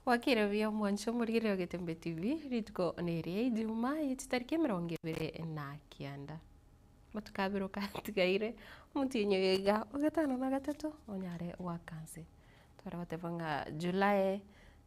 Bwakire buya omwancho omorigereria o Getembe TV, rituko neria Ijumaa ye chitariki 29. Amatuko abere okatigaire, omotienyi oyo iga ogatano na gatato onyare goaka nse. Tware goteba ng'a July,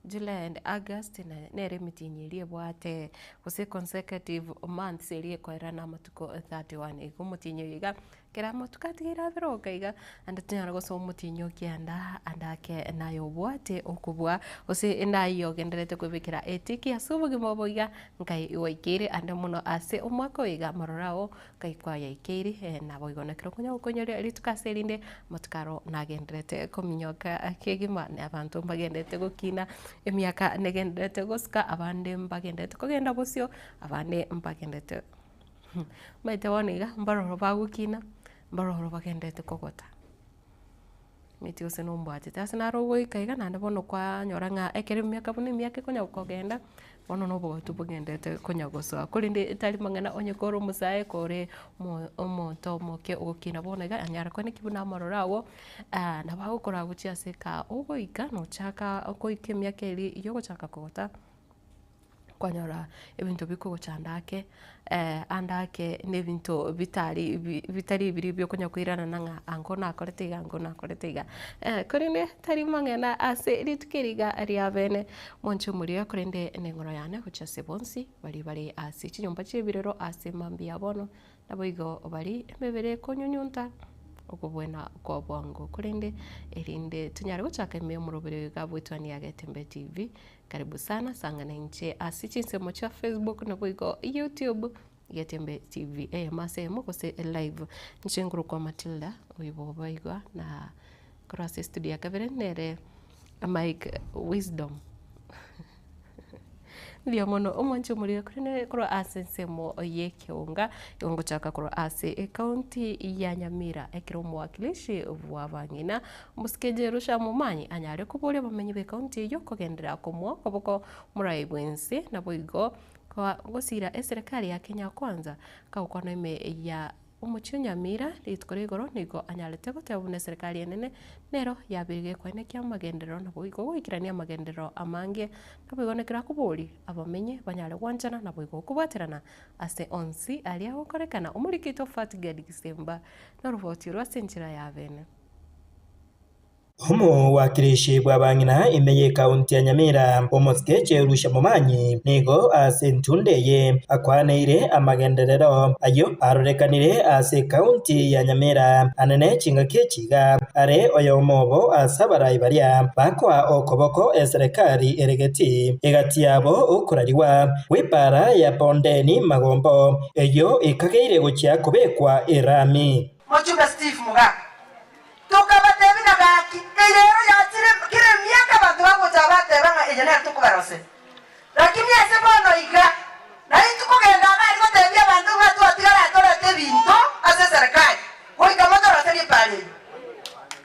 July and August nere emetienyi eria ebwate gose consecutive months eria ekoerana amatuko 31. Igo omotienyi oyo iga, Ekero amatuko atigaire abere oka iga, naende tonyare gosoa omotienyi o kianda ande ake naye obwate okobua, gose naye ogendererete kwebekera etiki ase obogima obo iga, nkai gwaikeire ande mono ase omwaka oyo iga amaroro ao nkai kwayaikeire, naboigo na ekero okonya gokonyoria rituko ase erinde, amatuko aro nagendererete kominyoka kegima na abanto mbagendererete gokina, emiaka negendererete gosuka, abande mbagendererete kogenda bosio, abande mbagendererete. Omanyete bono iga, mbaroro bagokina, mbaroro bagenderete kogota. Omanyete gose nombwatete ase naro ogoika iga naende bono kwanyora ng'a ekero emiaka buna emiaka ekonya kogenda, bono na obogotu bogenderete konya gosoa. Korende tari mang'ana onye kore omosae kore omo omonto omoke ogokina bono iga, anyare koeneki buna amaroro ago, nabo agokora gochia ase eka ogoika nochaka ogoika emiaka eria ya ogochaka kogota. Kwanyora ebinto bikogochanda ake, ande ake na ebinto bitari bi bitari biria biokonya koiranana ng'a ango nakorete iga ango nakorete iga. Korende tari mang'ana ase rituko eri iga ria bene, mwanche omoria korende neng'oro yane gochia ase bonsi baria bare ase chinyomba chia ebirero ase mambia bono, Naboigo baria emebere ekonyunyunta okobwena kwa bwango. Korende erinde tonyare gochaka ime omoroberi oyo iga bw'Etwani ya Getembe TV, karibu sana sang'ana inche ase chinsemo chia Facebook naboigo YouTube Getembe TV eyemo ase eyemo gose live. Inche nkorokwa Matilda oibo boigo na korwa ase estudio ya kabere nere Mike Wisdom. Mbuya mono omwanche omorero korende korwa ase ensemo y'ekeonga, igo ngochaka korwa ase ecounty ya Nyamira ekero omowakilishi bw'abang'ina omosike Jerusha Momanyi anyare koboria abamenyi b'ecounty eyio kogenderera komoa okoboko omorai bw'ense naboigo koa gosira eserekari ya Kenya Kwanza kagokwana ime ya Omochie o Nyamira rituko ria igoro nigo anyarete goteba buna eserekari enene nero yabeire gekoenekia amagenderero naboigo goikerania amagenderero amange, naboigo nekero akoboria abamenyi banyare gwanchana naboigo kobwaterana ase onsi aria agokorekana. Omoriki oito Fatgad Gisemba noroboti orwo ase enchera ya bene. Omowakilishi bw'abang'ina ime y'ekaunti ya Nyamira, omosike Jerusha Momanyi, nigo ase entunda eye akwaneire amagenderero ayio arorekanire ase ekaunti ya Nyamira anene chingaki echi iga are oyomo obo ase abarai baria bakoa okoboko eserekari ere geti egati yabo okorarigwa gw'epaara ya Bondeni Magombo eyio ekageire gochia kobekwa erami. Mochumbe Steve Mugaka Tokabatebia ng'a gaki, eye ero yachire kera emiaka abanto bagocha bateba ng'a eye nero tokobaroseria. Rakini ase bono iga, naintwe kogenda iga aria gotebia abanto ng'a twatigara atorete ebinto ase eserekari, goika motoroserie epaara eyio.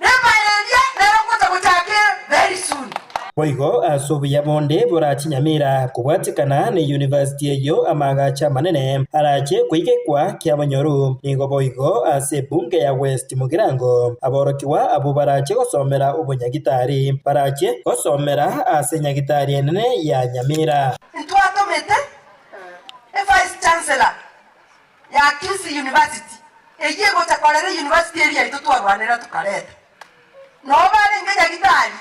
Na epaara eria nero ngocha gochaka very soon. Boigo ase obuya bonde borache Nyamira kobwatekana ne university eyio amaagacho amanene arache koigekwa kiabonyoru. Nigo boigo ase ebunge ya West Mugirango aborokigwa abwo barache gosomera obonyagitari barache gosomera ase nyagitari enene ya Nyamira. Ntwatomete evice chancellor ya Kisii University eyio egocha korera euniversity eria yaito twarwanera tokareta. Noo barenge nyagitari,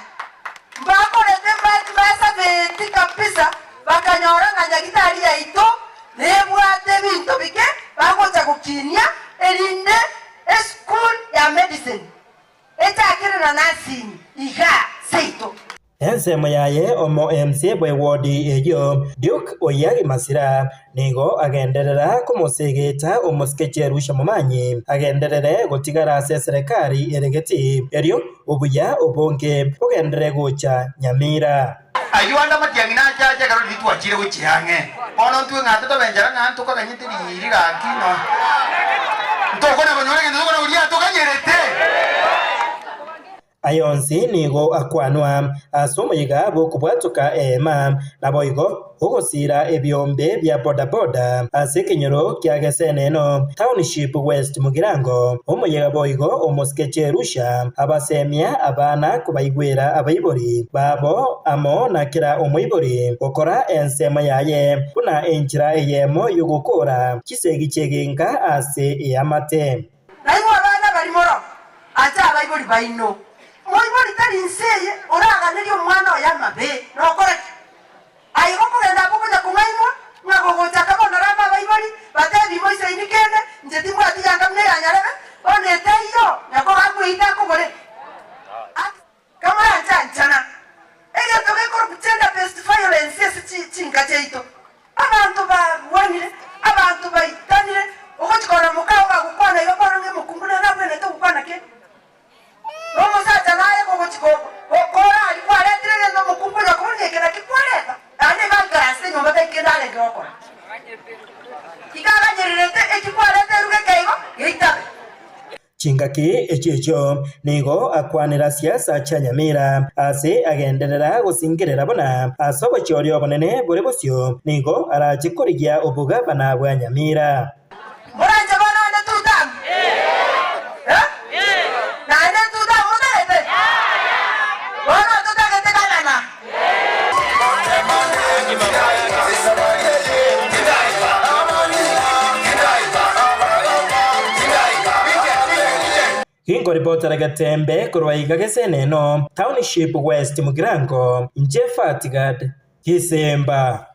mbakorete mbasabeti kabisa, bakanyora ng'a nyagitari yaito nebwate ebinto bike bagocha gokinia, erinde eschool ya medicine echakere na nursing igaa seito. Ensemo yaye omo MC bw'ewodi eyio, Duke Oyagi Masira, nigo agenderera komosegeta omosike Jerusha Momanyi agenderere gotigara ase eserekari ere geti, erio obuya obonge bogenderere gocha Nyamira. Ayio ande amatiang'i nache ache ekero riria twachire gochia ang'e. Bono ntwe ng'a totobe enchara ng'a ntokaganyete riiri gaki no ntokona konyora egento tokona koria tokanyerete. Aya onsi nigo akwanwa ase omoyega bw'okobwatoka eema, naboigo ogosiira ebiombe bia bodaboda ase ekenyoro kia Geseneno, Township West Mugirango. Omoyega boigo omosike Jerusha abasemia abana kobaigwera abaibori babo amo na kera omoibori gokora ensemo yaye buna enchera eyemo y'ogokoora chisegi chi'egenka ase eamate. Nainwe abana bari moro anche abaibori baino. Moibori tari inse eye oraganerie omwana oye amabe, nokore ki? Aye gokogenda abwo konya kong'ainwa, ng'a gogochaka bono rama abaibori, batebi moisaini kende, inche timbwati yanga buna eya nyarebe, bono etaiyo, nyoko gakweita akogore. Ase kamorancha-anchana, egento gekorokwa gender based violence ase chinka chiaito. Abanto barwanire, abanto baitanire, ogochia korora mokao gagokwana iga kwarora ng'a omokungu nere nabwenerete gokwana kende. Na omosacha naye gogochia gokora aria kwaretire egento omokungu onya koboria ng'a eke naki kwareta, naende iga aikaransete nyomba tari kende arenge gokora. Iga aganyererete eki kwareta eruga eke igo, geitabe. Chingaki echio echio nigo akwanera siasa chia Nyamira, ase agenderera gosingerera buna ase obochori obonene bore bosio nigo arache korigia obogavana bwa Nyamira. Moranche bono onde tutamu? Eh? Naende ntutamu motagete? Bono totagete gavana. Ginkoripotera Getembe korwa iga Geseneno, Township West Mugirango, inche Fatgad Gisemba.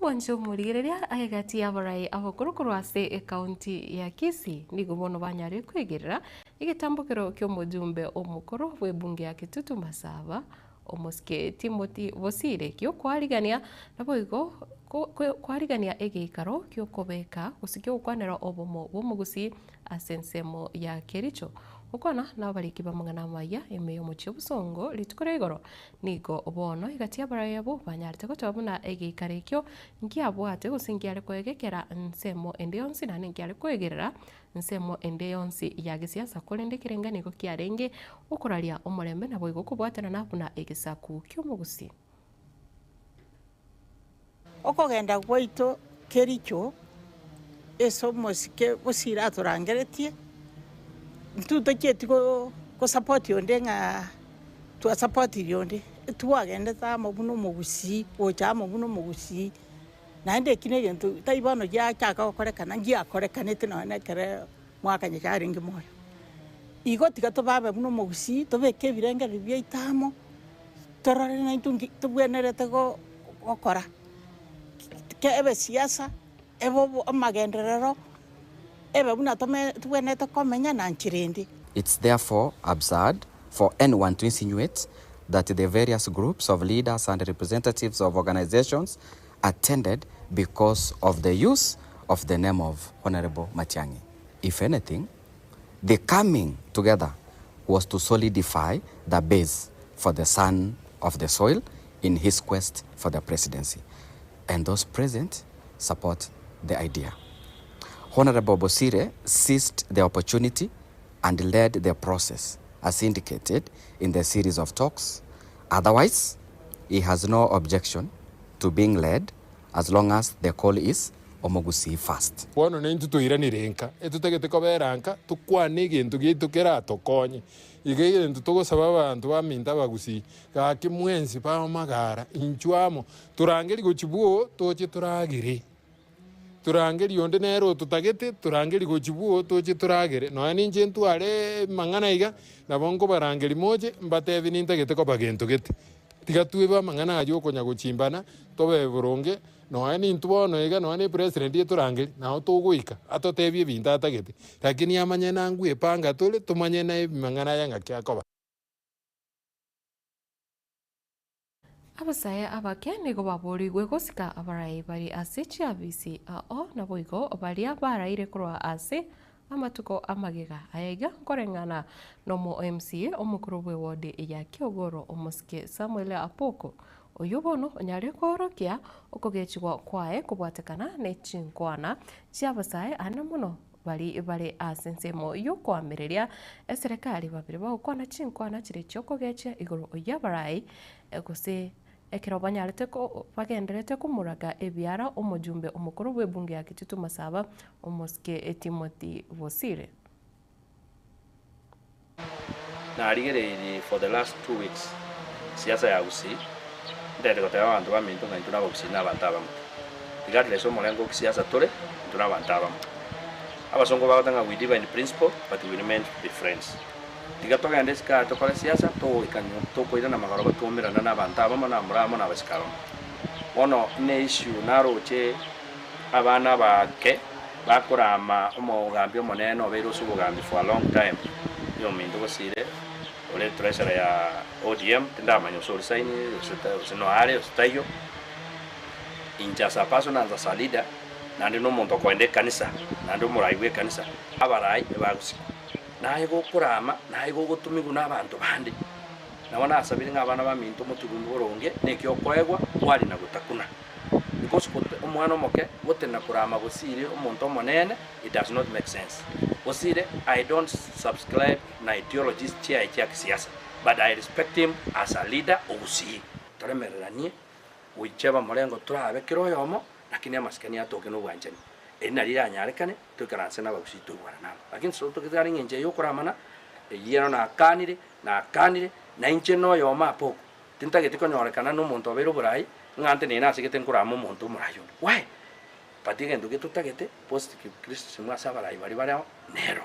Mwanche omorigereria egati y'abarai abakoro korwa ase ekaunti ya Kisii nigo bono banyarire kwegerera egetambokero ki'omojumbe omokoro bw'ebunge ya Kitutu Masaba omosike Timothy Bosire gi'okwarigania naboigo kwarigania egeikaro gi'okobeka gose gi'ogokwanera obomo bw'omogusii ase ensemo ya Kericho. Gokwana nabariki b'amang'ana amaya ime y'omochie o Bosongo rituko ria igoro Nigo bono egati y'abarai abwo banyarete gotoa buna egeikaro ekio nkiabwate gose nkiare koegekera nsemo ende yonsi naende nkiare koegerera nsemo ende yonsi ya gesiasa, korende ekerenga nigo kiarenge okoraria omorembe naboigo okobwatanana buna egesaku ki'omogusii. Okogenda gwaito Kericho ase omosike bosire atorangeretie, intwe tochieti go support onde ng'a twasapotiri onde, twagendete amo buna omogusii, gocha amo buna omogusii, naende eki na egento tari bono giachaka gokorekana, ngiakorekanete nonye na ekere mwaka Nyasae arenge moyo. Igo tiga tobabe buna omogusii, tobeke ebirengererio biaito amo, torore naintwe nki tobwenerete gokora, ebe siasa, ebe amagenderero, ebe buna tobwenerete komenya na nchera ende. It's therefore absurd for anyone to insinuate that the various groups of leaders and representatives of organizations attended because of the use of the name of Honorable Matiang'i. If anything, the coming together was to solidify the base for the son of the soil in his quest for the presidency. And those present support the idea. Honorable Bosire seized the opportunity and led the process as indicated in the series of talks. Otherwise, he has no objection to being led as long as the call is Omogusii first. Bono naintwe toiranire nka, etotagete kobera nka, tokwane egento giaito keratokonye. Iga egento togosaba abanto baminto abagusii, gaki mwensi bamagara, inchuo amo, torangerie gochia bwoo, toche toragere. Torangerie onde nere ototagete, torangerie gochia bwoo, toche toragere. Nonya ninche ntware amang'ana iga, nabo nkobarangeria moche, mbatebie nintagete koba gento gete. Tiga twebe amang'ana ayio okonya gochimbana, tobe boronge, Nonya nintwe bono iga, nonya ne president etorangerie, nao togoika atotebie ebinto atagete, lakini amanye nangwe epanga tore, tomanye na amang'ana aya ng'aki akoba. Abasae abake nigo baboorigwe gosika abarai bare ase chiabisi ao, naboigo baria baraire korwa ase amatuko amagega. Aya iga nkoreng'ana nomo MCA omokoro bw'ewodi ya Kiogoro omosike Samuel Apoko, Oyio bono onyare koorokia okogechigwa kwaye kobwatekana ne chinkwana chi'abasae aane mono. Baria bare ase ensemo y'okoamereria eserekari babere bagokwana chinkwana chiria chi'okogechia igoro y'abarai, gose ekero banyarete bagendererete komoraga ebiara omojumbe omokoro bw'ebunge ya Kitutu Masaba, omosike Timothy Bosire. Narigereirie for the last 2 weeks siasa ya Gusii, ntagete goteba abanto baminto ng'a intwe na abagusii na abanto abamo. Regardless omorengo o kisiasa tore, intwe na abanto abamo. Abasongo bagoteba ng'a we differ in principle but we remain to be friends. Tiga togende isiko aya tokore siasa, togoika tokoirana magoroba twaumerana na abanto abamo na amura amo na abasike abamo. Bono ne issue naroche abana abake bakorama omogambi omonene obeire ase obogambi for a long time, oyominto gosire ore treasurer ya ODM, tindamanya gose orisaini gose gose noare gose taiyo. Inche as a person and as a leader, naende na omonto okoenda ekanisa, naende omorai bwa ekanisa, abarai ebagosikwa. Naye gokorama, naye gogotumiwa na abanto bande. Nabo nasabire ng'a abana baminto moturume boronge, na eki okoegwa, kwari na gotakuna. Because omwana omoke gotena korama gosire omonto omonene, it does not make sense. Gosire, I don't subscribe na ideologies chiaye chia kisiasa, but I respect him as a leader ogusii. Toremereranie, goicheba morengo torabe kera oyomo, lakini amasikani atoke na obwanchani. Eri nario riranyarekane, toikaranse na abagusii toigwane nabo. Lakini so togitari eng'encho eye okoramana, eyio ero nakanire, nakanire, na inche na oyomo apo oko. Tintageti konyorekana na omonto obeire oborai, ng'a ntenene asegete nkorama omonto omorai onde. Why? But egento getotagete, positive criticism ase abarai baria bare ao, nero.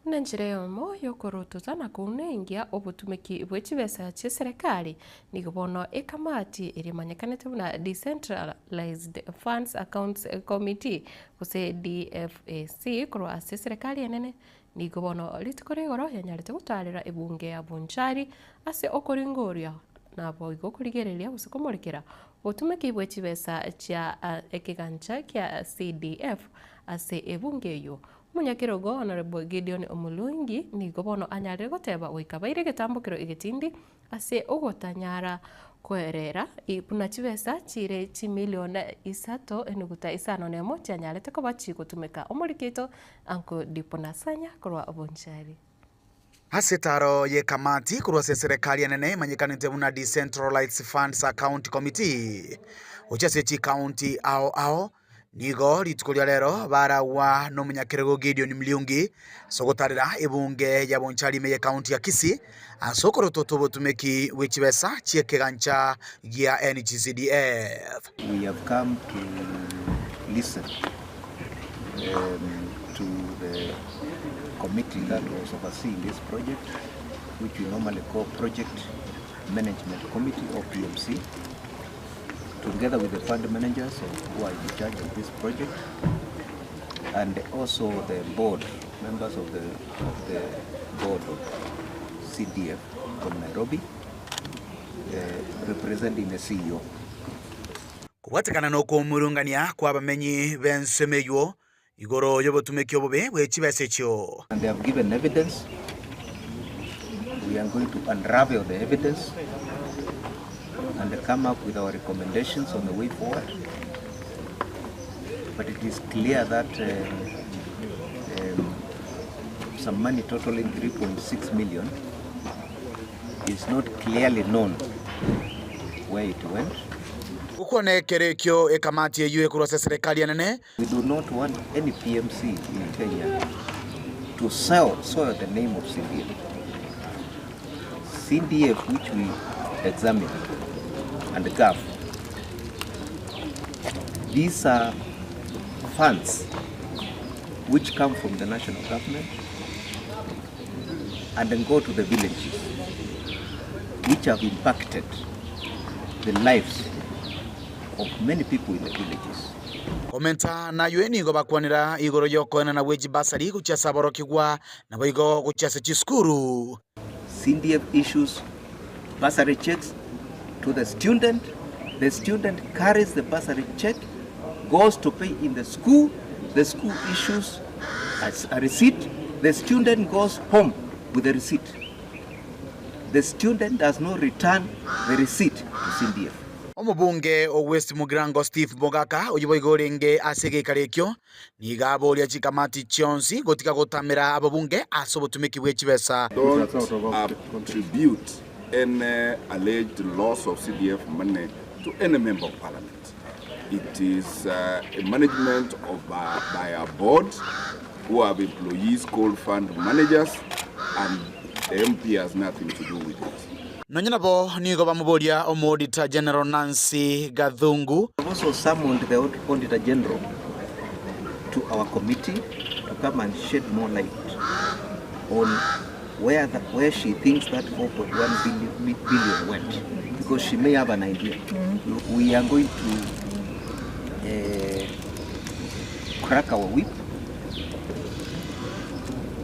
Nenchera eyemo y'okorotoza na kounengia obotumeki bwe chibesa chi'eserekari, nigo bono ekamati eria emanyekanete buna Decentralized Funds Accounts Committee gose DFAC korwa ase eserekari enene, nigo bono rituko ria igoro yanyarete gotarera ebunge ya Bonchari ase okoringoria naboigo korigereria gose komorekera obotumeki bwe chibesa chia ekegancha kia CDF ase ebunge eywo. Omonyakerogo Honorable Gideon Omulungi nigo bono anyarire goteba goika baire egetambokero egetindi ase ogotanyara koerera buna chibesa chire chimilion 3.51 chianyarete koba chigotumeka. Omorikito Uncle Dipo Nasanya korwa Bonchari. Ase etaro y'ekamati korwa ase eserekari enene emanyekanete buna Decentralized Funds Account Committee gochia ase chikaunti ao ao, nigo rituko ria rero baragwa nomonyakerogo Gideon Mliungi ase ogotarera ebunge ya Bonchari ime y'ekaunti ya Kisii ase okorotota obotumeki bwe chibesa chi'ekegancha gia NGCDF. We have come to listen to the committee that was overseeing this project, which we normally call Project Management Committee or PMC, together with the fund managers who are in charge of this project, and also the board, members of the board of CDF from Nairobi, representing the CEO. Kobwatekana nokomurungania kwa abamenyi b'ensemo eywo igoro y'obotumeki obobe bwe chibesa echio. And they have given evidence. We are going to unravel the evidence and come up with our recommendations on the way forward. But it is clear that some money totaling 3.6 million is not clearly known where it went. Gokwana ekerekio ekamati eywo ekorwa ase serikali enene. We do not want any PMC in Kenya to soil the name of CDF. CDF, which we examine, and GAF, these are funds which come from the national government and then go to the villages, which have impacted the lives of many people in the villages. Komenta nayo nigo bakwanera igoro yokoenana bwe chibasari gochia ase aborokigwa nabo igo gochia ase chisukuru. CDF issues bursary checks to the student. The student carries the bursary check, goes to pay in the school. The school issues a receipt. The student goes home with the receipt. The student does not return the receipt to CDF. Omobunge o West Mugirango Steve Mogaka oyio boigo orenge ase egeikaro ekio nigo aboria chikamati chionsi gotiga gotamera ababunge ase obotumeki bwe chibesa. Don't attribute any alleged loss of CDF money to any member of parliament. It is a management of by our board who have employees called fund managers and the MP has nothing to do with it. Nonya nabo nigo bamoboria Omoauditor General Nancy Gathungu. We have also summoned the Auditor General to our committee to come and shed more light on where, the, where she thinks that 4.1 billion, billion went, because she may have an idea. We are going to crack our whip,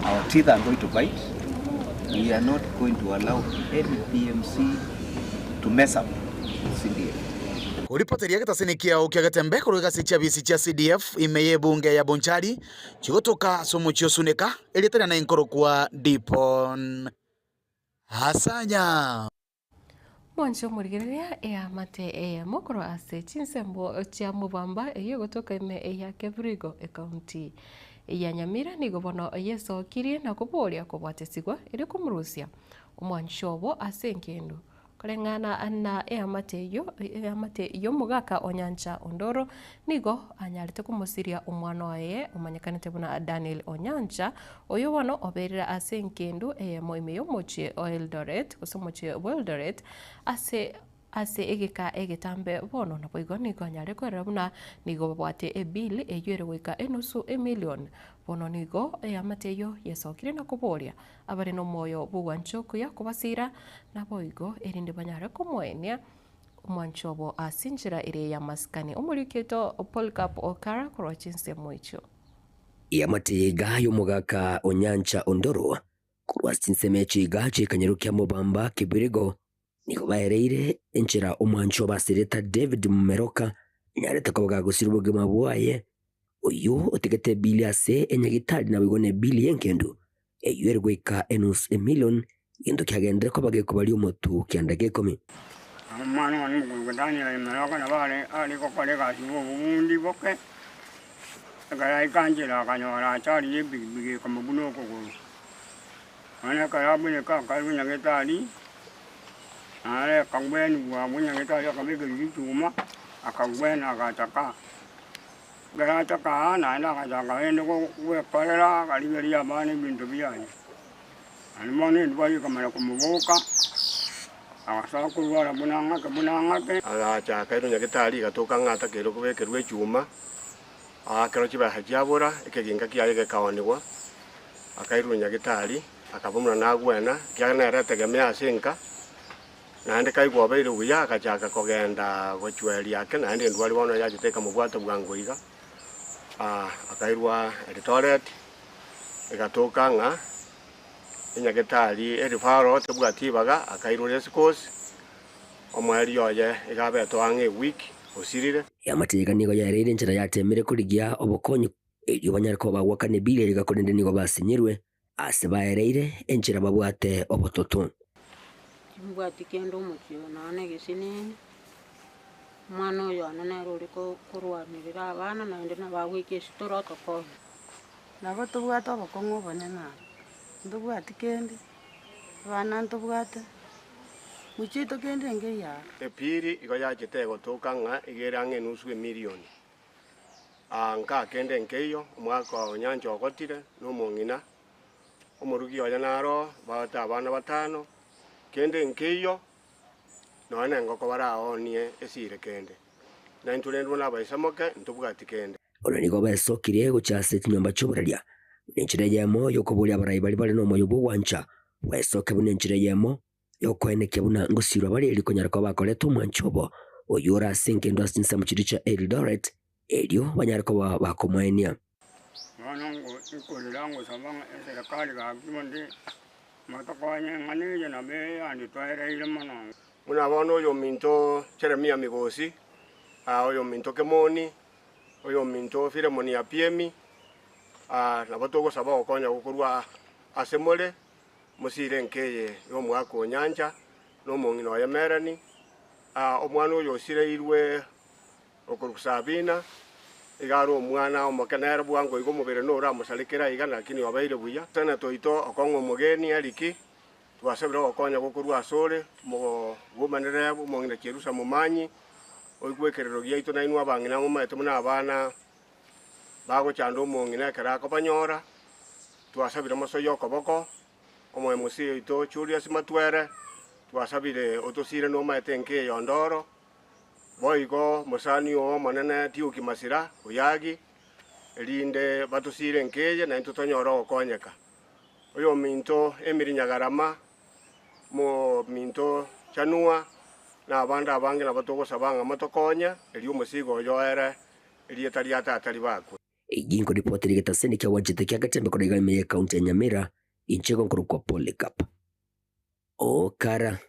our teeth are going to bite. We are not going to allow any PMC to mess up CDF. Koripoteria getasini kiao kia Getembe korwa egasi chiabisi chia CDF ime y'ebunge ya Bonchari chigotoka ase omochie o Suneka erieta riane nkorokwa Dipon Asanya. Mwanche omorigereria eamate eyemo korwa ase chinsembo chia Mobamba eyio egotoka ime ya Kebirigo ekaunti ya Nyamira nigo bono yesokirie na koboria kobwatesigwa erio komorusia omwanchi obo ase engendu Koreng'ana na eamate eyio, eamate y'omogaka o Nyancha Ondoro nigo anyarete komosiria omwana oye omanyekanete buna Daniel Onyancha, oyio bono oberire ase engendu eyemo ime y'omochie o Eldoret gose omochie bw'Eldoret ase ase egeka egetambe bono naboigo nigo anyare kwerora buna nigo babwate ebill eyio ere goika enusu emillion. Bono nigo eamate eyio yesokire na koboria Abare nomoyo bw'ogwancha okuya kobasiira, naboigo erinde banyare komoenia omwancho obo ase enchera ere y'amasikani. Omoriki oito Polycarp Okara korwa chinsemo echio. Eamate iga y'omogaka o Nyancha Ondoro korwa ase chinsemo echio iga chi'ekanyoro kia Mobamba Kibirigo nigo baereire enchera omwancho obasereta David Mumeroka anyarete koba gagosira obogima bwaye Oyio otegete ebili ase enyagitari naboigo nebili y'engendu, eyio ere goika enusu emilion, gento kiagenderere koba gekobaria omotu kianda gia ikomi. Omwana one omokungu Daniel Emeroka nabo are are gokora egasi ya obobundi boke, ekero aika nchera akanyora achari ya epikipiki ekamobuna okogoro. Bono ekero abuneka akarwa nyagetari, naro ekagwenigwa abwo nyagetari akabekerwa chichuma, akagwena agacha ka. Ekero atoka aa naende agachaka rende gwekorera akarigereria abana ebinto biaye. Naende bono endwari ekamanya komoboka, agasoa korwara buna ng'ake buna ng'ake. Agacha akairwa nyagetari egatoka ng'a atakeire kobekerwa echuma, aakerwa chibesa chiabora, ekeginga kiaye gekaonigwa, akairwa nyagetari, akaba buna nagwena, ekiagera nere etegemea ase enka. Naende kaigwa obeire buya, agachaka kogenda gochweria ake, naende endwari bono yachete ekamobwata bwango iga, akairwa Eldoret, egatoka ng'a enyagetari ereferral tebwati ribaga, akairwa Racecourse, omoerio oye iga abete ang'e eweek osirire. Eamate iga nigo yaereire enchera yateemire korigia obokonyi erio banyare koba bagwakana ebiiri iga korende nigo basinyirwe. Ase baereire enchera babwate obototo. Timbwati kende omochie oyo nonya na egesinini, omwana oyo one nere ore korwanerera abana naende nabo agoika esitoro otokonye. Nabo tobwate obokong'u obonene aa, ntobwati kende, abana ntobwate, mochie oito kende nkeiyo aa. Epiri igo yachete egotoka ng'a iga ere ang'e enusu emilioni. Aa nkaa kende nkeiyo, omwaka o nyancha ogotire, na omong'ina, omorugi oye naro, baote abana batano, kende nkeiyo, nonya na engoko baraoonie esire kende. Na intwe rende buna abaisamoke, ntobwati kende. Bono nigo besokirie gochia ase chinyomba chi'oboraria, buna enchera eyemo y'okoboria abarai baria bare nomoyo bw'ogwancha, bwesoke buna enchera eyemo Yokoenekia buna ngosirwa bare erio konyara koba bakoreta omwancho obo, oyio ore ase engendu ase chinsemo chiria chia Eldoret, erio banyare koba bakomoenia. Bono nkorera ngosaba ng'a eserekari gaki bonde motokonye eng'ana eye nabo eyanditoereire mono. Buna bono oyominto Jeremia Migosi, oyominto Kemoni, oyominto Filemoni Apiemi, nabo togosaba ogokonya gokorwa ase more. Mosiire enka eye y'omwaka o nyancha, na omong'ina oye Melanie. Omwana oyo osireirwe okorokwa Sabina, iga are omwana omoke nere bwango iga omobere noramosarekere aiga lakini obeire buya. Senator oito okong'a omogeni Eric, twasabire ogokonya gokorwa asore, omogomanere omong'ina Cherusa Momanyi, oigwe ekerero giaito nainwe abang'ina momaete buna abana bagochanda omong'ina ekero akobanyora, twasabire mosoyie okoboko, Omoemusi oito Julius Matwere, twasabire otosiire nomaete enka eye Ondoro, boigo mosani oo omonene Dioki Masira Oyagi, erinde batosiire enka eye naintwe tonyore ogokonyeka. Oyominto Emily Nyagarama, mominto Chanua, na abande abange nabo togosaba ng'a motokonye, erio omosigo oyo oere erieta ria tata ribakwe. Eyio nkoripoti rigetaseni kia gwanchete kia Gatembe korwa iga ime y'ekaunti ya Nyamira, inche igo nkorokwa Polycarp Okara.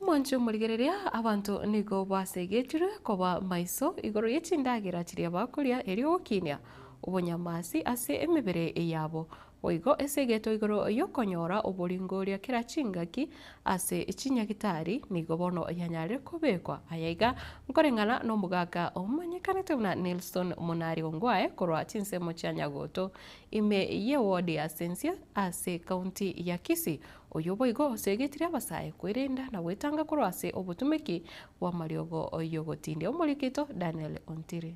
Omwancho omorigereria, abanto nigo basegetirwe koba maiso igoro ye chindagera chiria bakoria erio gokinia obonyamasi ase emebere yabo. Boigo esegeto igoro y'okonyora oboringoria kera chingaki ase chinyagitari nigo bono yanyarire kobekwa. Aya iga nkoreng'ana nomogaka omanyekanete buna Nelson Monari Ongwae korwa chinsemo chia Nyagoto ime ye ward ya Sensia ase county ya Kisii oyio boigo osegetire abasae kwerenda na gwetanga korwa ase obotumeki bw'amariogo yogotindia omorikito Daniel Ontiri.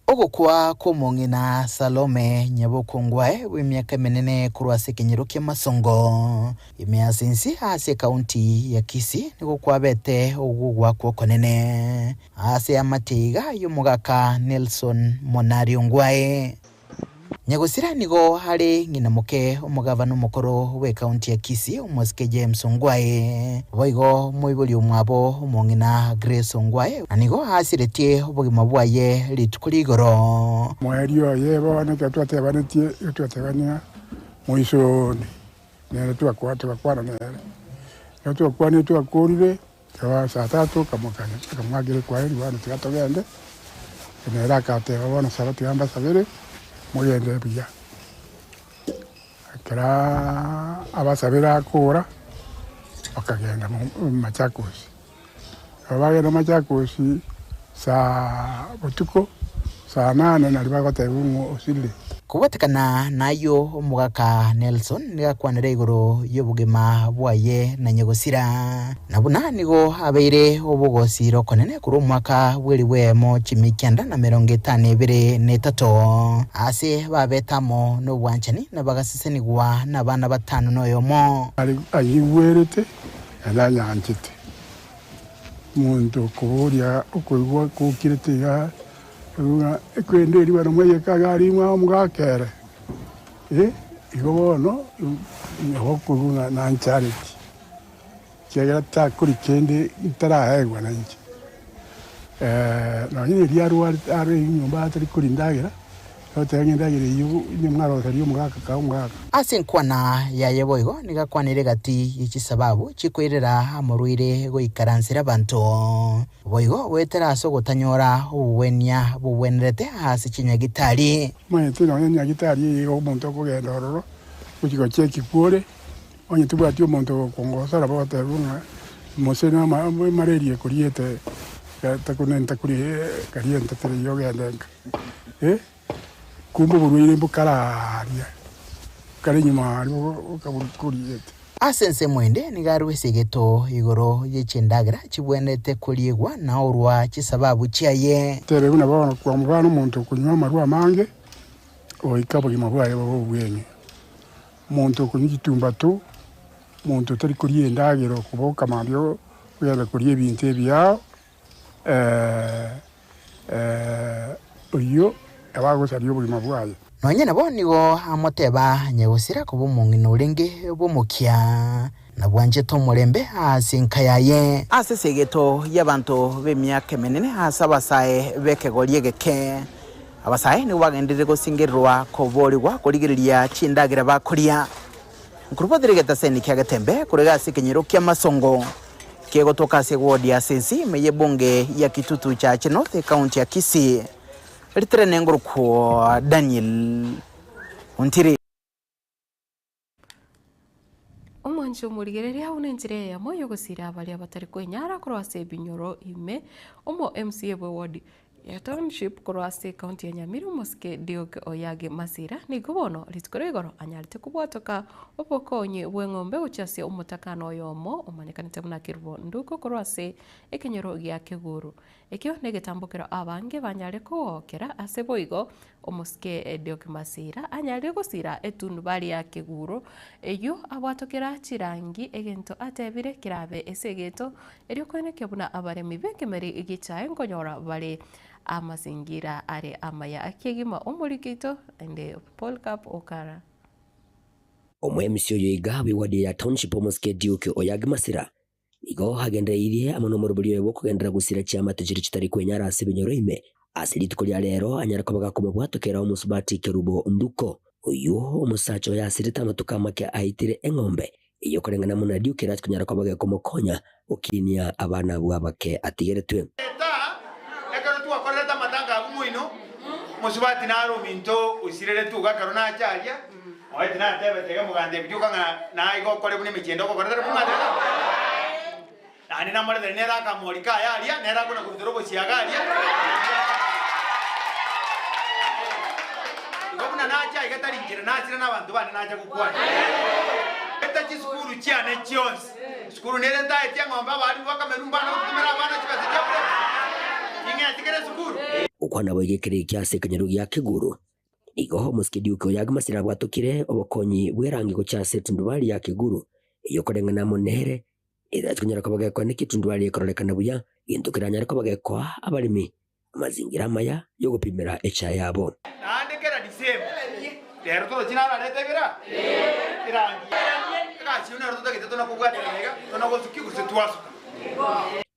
Ogokwa kw'omong'ina Salome nyabokongwae bw'emiaka emenene korwa ase ekenyoro ki'Amasongo, ime ase ense ase ekaunti ya Kisii nigo kwabete ogogwakwa okonene ase amatiga y'omogaka Nelson Monari Ongwae. Nyagosira nigo are ng'ina moke omogavana omokoro bw'ekaunti ya Kisii omosike James Ongwae, boigo moibori omwabo omong'ina Grace Ongwae, na nigo asiretie obogima bwaye rituko ria igoro. Moerio oye bono ekero twatebanetie, igo twatebania moisoni, nere twakwa togakwana nere. Ekero twakwanire twakorire, Ekaba saa tatu akamokania, akamwakera ekwaheri, bono tiga togende. Nere agateba, bono saba tiga mbasabere, mogende buya. Ekero abasabire akora, bakagenda Machakos. Ekero bagenda Machakos saa botuko, saa nane naria bagotebiwa ng'a osirire. Kobwatekana nayio omogaka Nelson nigo akwanire igoro y'obogima bwaye na nyagosira, na buna nigo abeire obogosira okonene korwa omwaka bw'elifu eyemo chimia kianda na merongo etano ebere na etato, aase babete amo nobwanchani na bagasesenigwa nabana batano na oyomo. Anyigwerete naende anyanchete. Omonto okoboria okoigwa gokirete iga Ng'a ekwende eria barabwo mwayeka iga aria ng'a omogaka ere, eh, igo bono nabo okoigwa ng'a nanchareti, ekiagera takori kende ntaraegwa nainche. Nonye eria arwarete are nyomba atari koria endagera, Goteba ng'a endagera eyio inwe mwaroseria omogaka kaa omogaka. Ase enkwana yaye boigo nigo akwanire egati ye chisababu chikoirera amorwaire goikaransera abanto, boigo goetera ase ogotanyora obogwenia bogwenerete ase chinyagitari. Omanyete nonya nyagitari eye iga omonto okogenda ororo gochia gocheki kwore, onye tobwati omonto ogokongosora bagoteba ng'a mose na malaria ekoriete takunenta karia entetere eyio ogende nka. Kumbe oborwaire mbokararia, bokare nyuma aria bokoriete. Ase ensemo ende nigo arue esegeto igoro ye chindagera chibwenerete koriegwa na orua chisababu chiaye. Tebe buna bono kwa mobana omonto okonywa amarwa amange, goika obogima bwaye bobe obweng'e. Omonto okonywa chitumbato, omonto otari koria endagera okoboka mambia ogenda koria ebinto ebiao. Oyio nabo agosaria obogima bwaye. Nonya nabo nigo amoteba nyagosira koba omong'ina orenge bw'omokia, na bwanchete omorembe ase enka yaye. Ase esegeto y'abanto b'emiaka emenene ase abasae b'ekegori egeke, abasae nigo bagenderire gosingererwa koboorigwa korigereria chindagera bakoria. Nkorobotire egetaseni kia Getembe korega ase ekenyoro ki'amasongo kegotoka ase eward ya Sensi ime y'ebunge ya Kitutu Chache North ekaunti ya Kisii. Ritere nengorokwo Daniel Ontiri. Omwanchi omorigereria buna enchera eyemo y'ogosira baria batari kwenyara korwa ase ebinyoro ime, omo MCA bwe ward ya Township korwa ase ekaunti ya Nyamira omosike Duke Oyagi Masira nigo bono rituko ria igoro anyarete kobwatoka obokonyi bw'eng'ombe gochia ase omotakano oyomo omanyekanete buna Kerubo Nduko korwa ase ekenyoro gia Keguru. Ekio negetambokero abange banyare kogokera ase boigo omosike Duke Masira anyarire gosira etundubari ya Keguru eyio abwatokera chirangi egento atebire kerabe ase egeto erio koenekia buna abaremi b'ekemeri gi'echae nkonyora bare amasingira are amaya kegima omoriki oito naende Polycarp Okara. Omoemisi oyo iga bw'ewadi ya Township omosike Duke Oyagi Masira Igo agendereirie amo nomorobori oye bw'okogenderera gosira chiamate chiria chitari kwenyara ase ebinyoro ime. Ase rituko ria reero anyare koba gakomobwatokera omosubati Kerubo Nduko, oyio omosacha oye asirete amatuko amake aitire eng'ombe, eyio koreng'ana buna Duke erache konyara koba gekomokonya gokinia abana abwo abake atigeretwe. Eta, ekero twakorerete amatanga abwo moino, mosubati nare ominto osireretwe iga ekero nacha aria, Oye tinatebete iga mogantebia rioka ng'a naiga okore buna emechie ende ogokora tari buna Naende namoretere nere akamorika aye aria, nere akona korutera obosiaga aria. Igo buna nacha aiga tari inchera nachire nabanto bande nacha gokwana. Eta chisukuru chiane chionsi, sukuru nere ntaetie eng'ombe abarimu bakamerwa mbana gotumera abana chibesa chia bure. Ning'eti kera esukuru. Gokwana boigo ekero eke ase ekenyoro gia Keguru, Igo omosike Duke oyo Agimasira abwatokire obokonyi bw'erangi gochia ase etundubari ya Keguru, eyio koreng'ana amo nere, erache konyara koba gekoa naki etundubari ekororekana buya, gento keranyare koba gekoa abaremi amazingira amaya y'ogopimera echae yabo. Naende kera Disemba, rero toroche nararete ebira erangi egasi eyio nero totagete tona kobwaterana iga tona gosukia gose twasuka.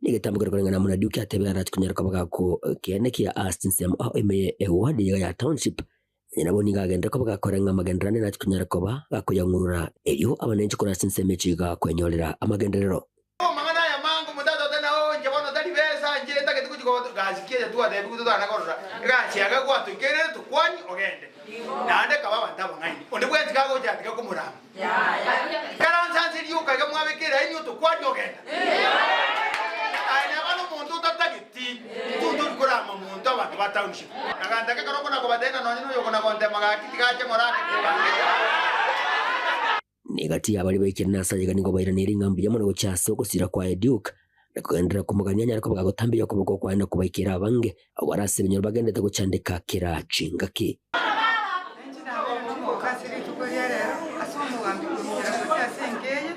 Negetambo kere koreng'ana amo na Duke atebire arache konyara koba gakokiana kia ase chinsemo ao ime ye eward iga ya township, onye nabo nigo agenderere koba gakoreng'a amagenderero ande nache konyara koba gakoyang'urura erio abananchi korwa ase chinsemo echi iga kwenyorera amagenderero. Amang'ana aya mango motata otari nao inche bono tari besa inche ntagete gochia goto gasi ki eye twatebigwe totana korora egasi eye gwatoikerire tokwani ogende naende kaba abanto abang'aini onde bwensi kagocha tiga komorama. Ikaransa nse rioka iga mwabeka eraini otokwanie ogenda. Aye neba nomonto otatageti, intwe ntori korama monto abanto ba township. Naganta ekero okona kobatebia ng'a nonye noyo okona gontema gaki tiga ache ng'ora ake kebange. Negati y'abaria baikire nase ayaiga nigo bairaneire ng'a mbuya mono gochia ase ogosira kwaye Duke, na kogenderera komogania anyare koba gagotambia okoboko kwaye na kobaikera abange abwo bare ase ebinyoro bagenderete gochandeka kera chingaki. Inche nabeire nomogoka ase rituko ria rero ase omogambi korwa gochia ase enka eye,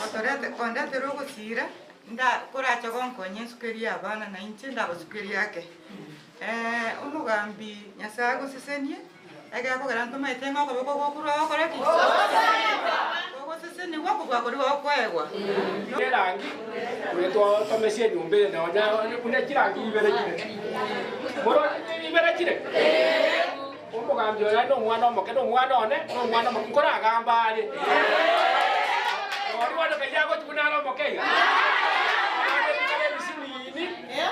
otorete kondetera ogosiira, nda korache gonkonya ensukeri y'abana na inche ndabasukerie ake. Omogambi Nyasae agosesenie, ekero akogera ntomaete ng'a okoboko gokorwa gokore ki? Gogosesenigwa kobua koria gokoegwa. Erangi oyo twatomesa enyomba eye nonya buna chirangi ibere chire. Moroche ibere chire? Omogambi oyo aye nomwana omoke, nomwana one, nomwana omoke, nkoragamba are. Nori bono kaiyo agochi buna are omoke iga. Naende bikare ebisinini,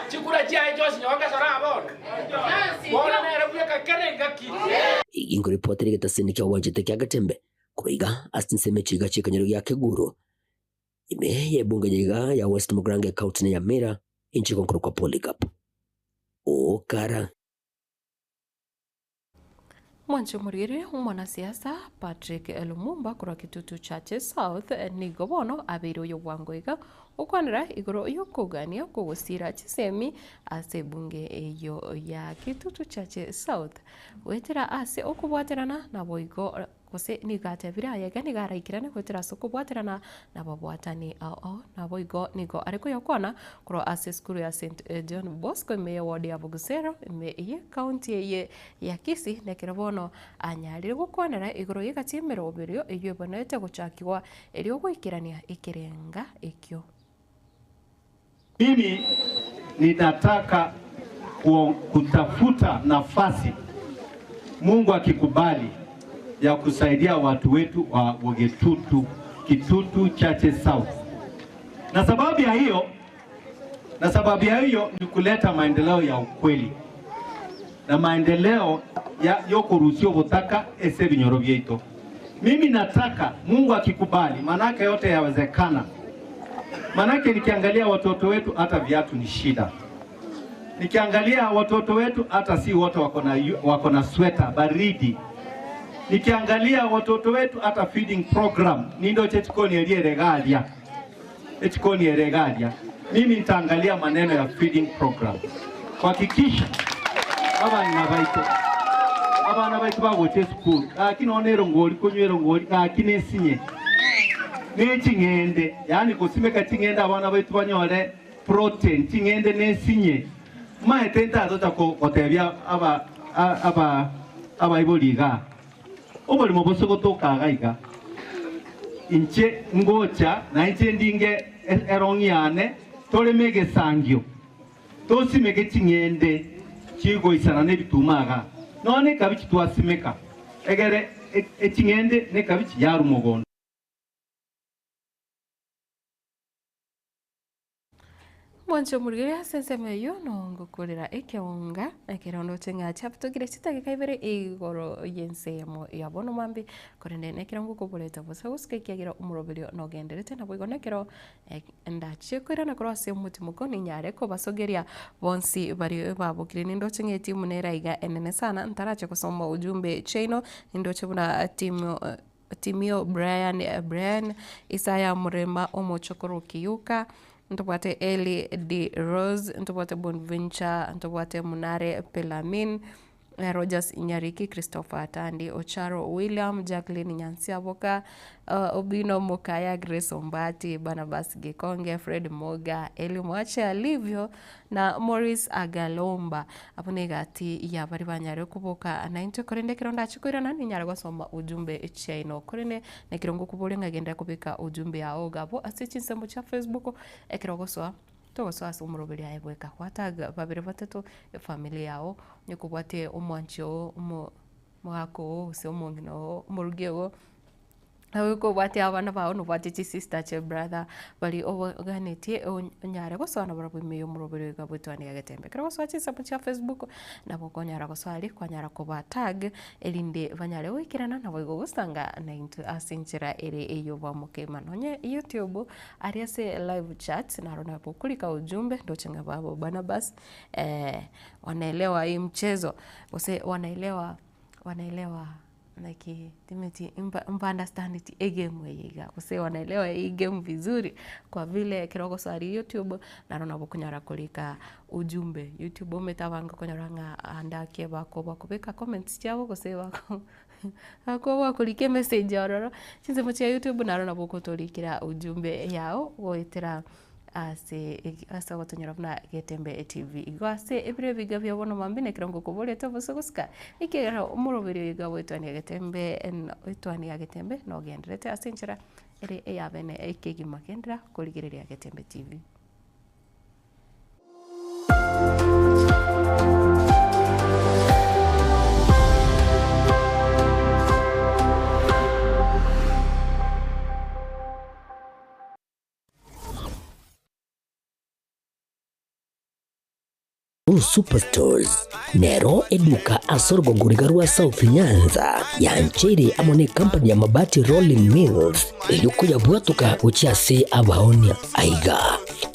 chikura chiaye chionsi nyowe ngesora aa bono. Bono nere bweka kera engaki. Igi nkoripotera egetasini kia obwanchete kia Getembe korwa iga ase chinsemo echi iga chi'ekenyoro gia Keguru, ime y'ebunge ya iga ya West Mugirango ecounty na Nyamira, inche igo nkorokwa Polycarp Okara. Mwanche omorigereria omwanasiasa Patrick Lumumba korwa Kitutu Church South nigo bono abeire oyo bwango iga gokwanera igoro yokogania kogosira chisemi ase ebunge eyio ya Kitutu Church South goetera ase okobwaterana naboigo Gose nigo atebire aye iga nigo araikerane goetera ase okobwaterana nababwatani ao ao. Naboigo nigo are koyokwana korwa ase esukuru ya St John Bosco ime ye ward ya Bogusero ime ye county eye ya Kisii nekero bono anyarire gokwanera igoro y'egati y'emeroberio eyio ebonerete gochakigwa erio goikerania ekerenga ekio. Mimi ninataka kutafuta nafasi Mungu akikubali ya kusaidia watu wetu wa Wagitutu, Kitutu Chache South. Na sababu ya hiyo, na sababu ya hiyo ni kuleta maendeleo ya ukweli na maendeleo ya yokurusia obotaka ase ebinyoro biaito. Mimi nataka Mungu akikubali, manake yote yawezekana. Manake nikiangalia watoto wetu hata viatu ni shida. Nikiangalia watoto wetu hata si wote wako na sweta baridi. Nikiangalia watoto wetu hata feeding program nindo chechikoni elieregalia echikoni eregalia. Mimi nitaangalia maneno ya feeding program kuhakikisha abana baitu bagocha esukuru lakini one erongori konywa erongori lakini esinye neching'ende yani gosimeka ching'ende abana baitu banyore protein ching'ende nesinye maete ntatocha gotebia aba aba abaibori iga oborimo bose gotoka iga iga inche ngocha na inche ndinge erong'i yane toreme egesangio tosimeke ching'ende chigoisana na ebituma iga nonye ekabichi twasimeka egere eching'ende na ekabichi yarwa mogondo. Mwanche omorwire ase ensemo eyio nongokorera ekeonga ekero ndoche ng'a chiabutokire chidageka ibere igoro y'ensemo ya bono mambia, korende nekero ngokoborete bosa gosika ekiagera omoroberio nogenderete naboigo nekero ndachie koirana korwa ase omotimoko ninyare kobasogeria bonsi baria babokire. Nindoche ng'a etimu nere aiga enene sana ntarache gosoma ujumbe chiaino, nindoche buna timu Timio Brian Brian, Isaya Murema omochokoro Kiyuka, ntobwate Eli D Rose, ntobwate Bonventure, ntobwate Munare Pelamin, Rogers Nyariki, Christopher Atandi, Ocharo William, Jacqueline Nyansiaboka, Obino Mokaya, Grace Ombati, Barnabas Gekonge, Fred Moga, Eli Mwache Alivyo, na Maurice Agalomba. Abwo negati ya baria banyare koboka naintwe, korende ekero ndache koirana ninyare gosoma ujumbe chiaino. Korende nekero ngokoboria ng'a genda kobeka ujumbe yao iga abwo ase chinsemo chia Facebook, ekero ogosoa togosoa ase omoroberi aye bweka, gwatag babere batato, efamiri yao, onye kobwate omwanchi oo, omo omogaka oo, gose omong'ina oo, omorugi oo. Nabo kobwate abana bao nobwate chisister chibrother baria oganetie onyare gosoa nabarabwo ime y'omoroberi oiga bw'etwani ya getembe. Ekero ogosoa chinsamu chia Facebook, nabo okonyara gosoa aria kwanyara koba tag erinde banyare goikerana naboigo gosanga naintwe ase enchera ere ey'obwamokema. Nonye YouTube aria ase live chat naro nabo okorika ujumbe ndoche ng'a babo Barnabas wanaelewa hii mchezo gose wanaelewa wanaelewa Naki timeti mba mba understandeti egame eye iga, gose wanaelewa hii game vizuri kwa vile ekero ogosoa aria youtube, naro nabo okonyara korika ujumbe. Youtube omanyete abange okonyora ng'a ande ake bakoba kobeka comments chiabo gose bako bakoba korika emessage ororo, chinsemo chia youtube naro nabo ogotorikera ujumbe yago goetera. Ase ase ogotonyora buna Getembe TV. Igo ase ebiro ebiga bia bono mambia nekero ngokoborete bosa gosika, ekiagera omoroberi oyo iga bw'etwani ya Getembe etwani ya Getembe nogenderete ase enchera ere eyabene ekegima. Genderera korigereria Getembe TV. Superstores nero eduka ase orogongo riga rwa South Nyanza yancheire amo ne company ya Mabati Rolling Mills erio koyabwatoka gochia ase abaonia. Aiga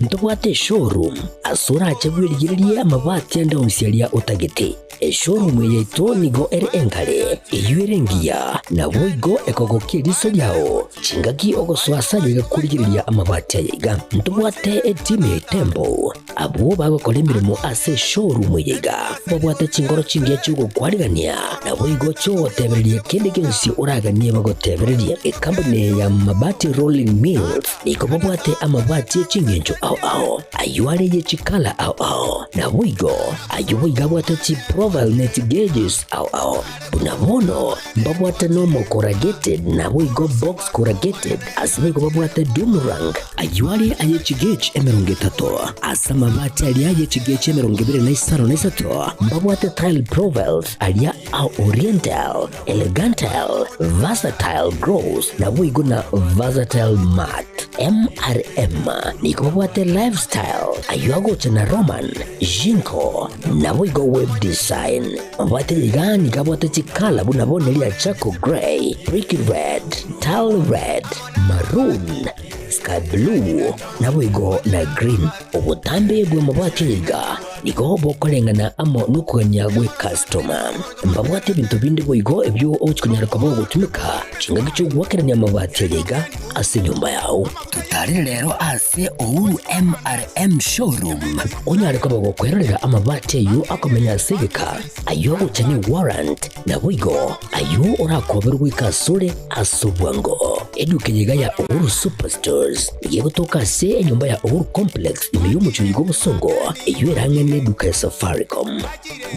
ntobwate eshowroom ase orache bwerigererie amabati ande onsi aria otagete. Eshowroom eye yaito nigo ere enkare, eyio ere engiya, naboigo ekogokia eriso riao. Chingaki ogosoa ase aye gakorigereria amabati aya iga, ntobwate etimu ya Itembo, abwo bagokora emeremo ase eshowroom eye iga, babwate chingoro chingiya chi'ogokwarigania, naboigo chi'ogotebereria kende gionsi oraganie bagotebererie. Ekampuni eye ya Mabati Rolling Mills nigo babwate amabati e chingencho ao ao, ayio are ye chikala ao ao, naboigo ayio boigo abwate chiprofile ne chigeges ao ao. Buna bono mbabwate nomo corrugated naboigo box corrugated, ase boigo babwate doom rank, ayio are aye chigauge 30, ase amabati aria aye chigauge 23 mbabwate tile profiles aria a oriental, elegantal, versatile gross, naboigo na versatile matte. MRM nigo babwate Lifestyle, ayio agocha na Roman, Jinko, naboigo Web Design. Mabwate iga nigo abwate chikala buna bono eria charcoal grey, brick red, tile red, maroon, sky blue, naboigo na green. Obotambe bw'amabati iga nigo bokoreng'ana amo nokogania gw'ekastoma. Mbabwate ebinto binde boigo ebio ogochia konyara koba ogotumeka chingaki chi'ogoakerania amabati aya iga ase enyomba yao. Totarere rero ase Uhuru MRM Showroom onyare koba gokwerorera amabati ayio akomenya ase egeka, ayio agocha ne warrant, naboigo ayio orakoberwe goika asore ase obwango. Eduka eye iga ya Uhuru Superstores nigo egotoka ase enyomba ya Uhuru Complex ime y'omochie oyo bw'obosongo, eyio ere ang'e neduka ya Safaricom.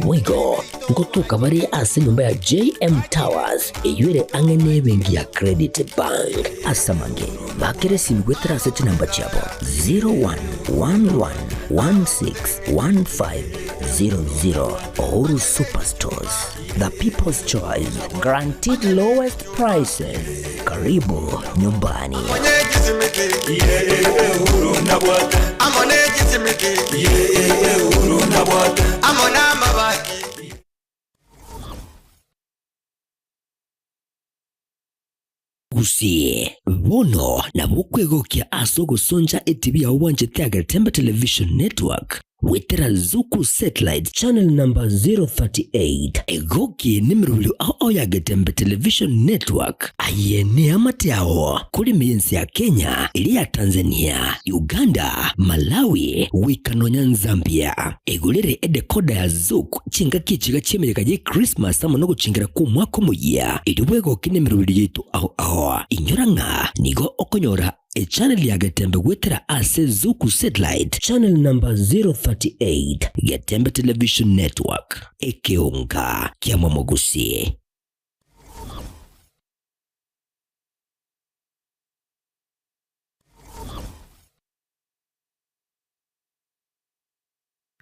Boigo ngotoka bare ase enyomba ya JM Towers eyio ere ang'e nebenki ya Credit Bank. Ase amange, bakera esimi goetera ase chinamba chiabo 0111161500. Uhuru Superstores, the people's choice, guaranteed lowest prices. Karibu nyumbani. Gusii, bono nabo okwegokia ase ogosoncha etibi yao bwanchete ya Getembe Television Network goetera Zuku Satellite Channel number 038. Egoki nemerobio ao ao ya Getembe Television Network aye neamate ao korime y'ense ya Kenya, eria ya Tanzania, Uganda, Malawi goika nonya Nzambia. Egorere edecoder ya Zuku chingaki echiga chi'emeyega ye Christmas amo nogochingera kw'omwaka omoyia, erio bwegoke nemerobio yaito ao ao. Inyora ng'a nigo okonyora echannel ya Getembe goetera ase Zuku Satellite channel number 038, Getembe Television Network, ekeonga kia Momogusi.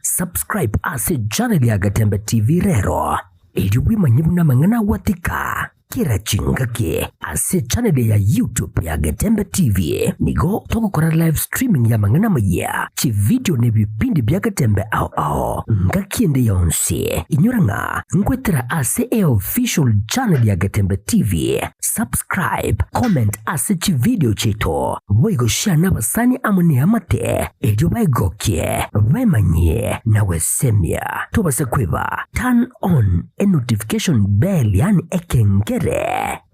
Subscribe ase channel ya Gatembe TV rero erio bwemanye buna amang'ana agwatika kera chingaki ase channel ya YouTube ya Getembe TV nigo togokora live streaming ya amang'ana amayia, chivideo na ebipindi bia Getembe ao ao ngaki ende yonsi. Inyora ng'a nkwetera ase eofficial channel ya Getembe TV. Subscribe, comment ase chivideo chiaito, boigo share nabasani amo neamate, erio baegokie, baemanyie na gwesemia. Tobase kweba, turn on e notification bell yaani ekengere,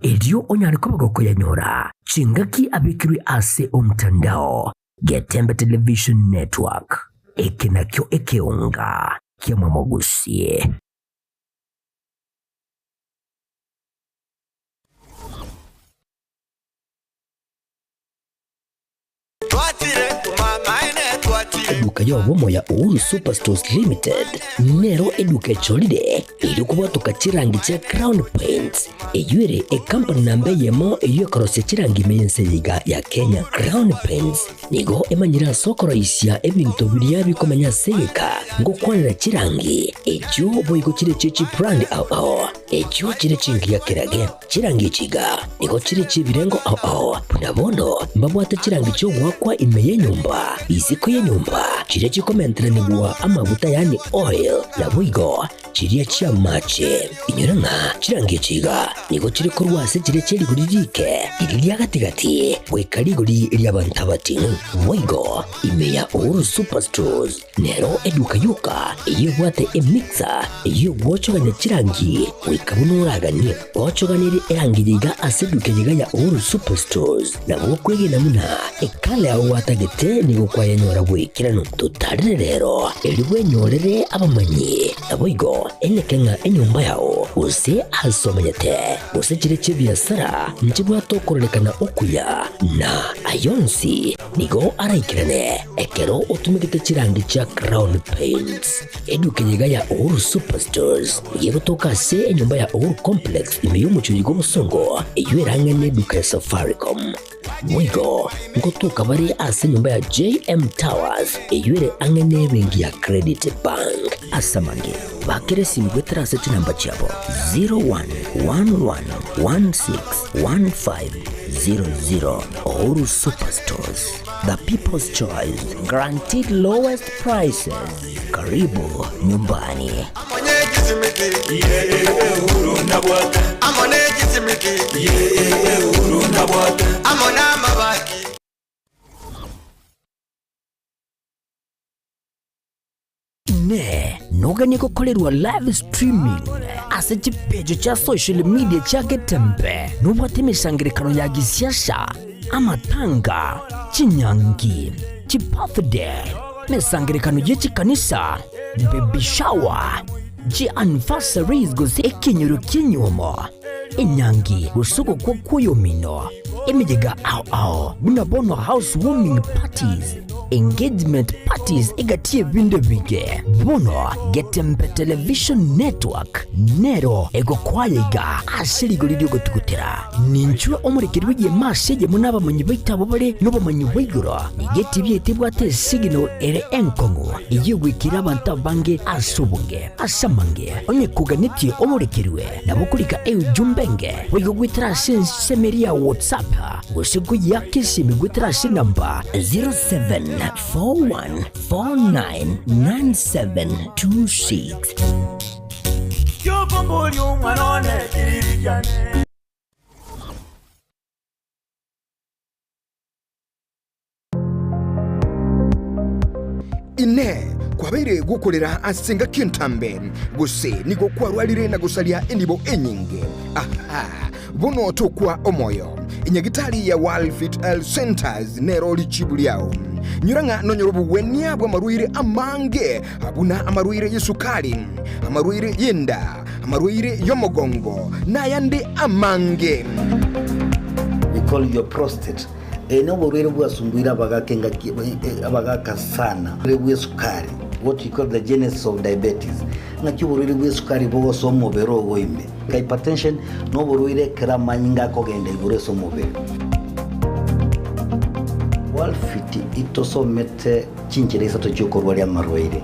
erio onyare koba gokoyanyora chingaki abekirwe ase omtandao. Getembe Television Network, eke nakio ekeonga ki'Omomogusie. Eduka y'obomo ya Uhuru Superstores Limited nero eduka echorire erio kobwatoka chirangi chia Crown Paints eyio ere ekampani namba eyemo eyio ekorosia chirangi ime y'ense eye iga ya Kenya. Crown Paints nigo emanyire ase okoroisia ebinto biria bikomenya ase egeka ngokwanera chirangi echio boigo chire chie chibrand ao ao echio chire chingiya kerage. Chirangi echi iga nigo chire chi'ebirengo ao ao, buna bono mbabwate chirangi chi'ogoakwa ime y'enyomba, isiko y'enyomba, chiria chikomenteranigwa amaguta yaani oil, naboigo chiria chi'amache. Inyora ng'a chirangi echi iga nigo chire korwa ase chiria chie rigori riike, riria ria gati-gati, goika rigori ri'abanto abating'u. Boigo ime ya Uhuru Superstores Nero eduka yoka eyio ebwate emixer eyio egwochogania chirangi goika buna oraganie. Gochoganerie erangi eye iga ase eduka eye iga ya Uhuru Superstores nabo okwegena buna ekala yao gwatagete nigo kwayenyora bw'ekeranu. Totarere rero erio bwenyorere abamanyi naboigo eneke ng'a enyomba yao gose ase omanyete gose chire chi'ebiasara nchibwate okororekana okuya na ayonsi Nigo araikerane ekero otumegete chirangi chia Crown Paints. Eduka eye iga ya Uhuru Superstores nigo egotoka ase enyomba ya Uhuru Complex ime y'omochie oyo bw'obosongo eyio ere ang'e neduka ya Safaricom. Boigo ngotoka bare ase enyomba ya JM Towers eyio ere ang'e nebenki ya Credit Bank. Ase amange. Bakere esimu goetera ase chinamba chiabo 0111161500. Uhuru Superstores, the people's choice, guaranteed lowest prices. Karibu nyumbani. Inee! Noganie gokorerwa live streaming ase chipeji chia social media chia Getembe? Nobwate emesangererekano ya gisiasa, amatanga, chinyangi, chibirthday, emesangererekano ye chikanisa, baby shower, chianniversaries gose ekenyoro ki'enyuomo, enyangi gose ogokwa kw'oyomino, emeyega ao ao buna bono house warming parties, engagement parties egati y'ebinto ebinge. Bono Getembe Television Network nero egokoaya iga ase rigori ri'ogotugutera. Ninchwe omorekeri bw'egeema ase eyemo nabamanyi baito abwo bare nobomanyi bwa igoro. Nigo etibi yaito ebwate esignal ere enkong'u eyio egoikera abanto abange ase obonge. Ase amange, onye koganetie omorekerwe, nabo okorika eujumbe enge boigo goetera ase ensemo eria ya WhatsApp gose koyeaka esimi goetera ase enamba 0741499726. Kiokomboria omwana one kiriri kiane. Inee! Kwabeire gokorera ase engaki entambe, gose nigo kwarwarire na gosaria enibo enyinge? Aha! Bono tokwa omoyo. Enyagitari ya World Health Centers nero richibu riao. Nyora ng'a nonyore obogwenia bw'amarwaire amange, buna amarwaire y'esukari, amarwaire y'enda, amarwaire y'omogongo, na ayande amange. We call your prostate. Eye noborwaire bwasumbuire abagaka engaki abagaka sana. Oborwaire bw'esukari, what we call the genesis of diabetes. Ng'aki oborwaire bw'esukari bogosoa omobere ogo ime. Hypertension noborwaire ekero amanyinga akogenda igoro ase omobere. Walfit itosomete chinchera isato chiokorwaria amarwaire.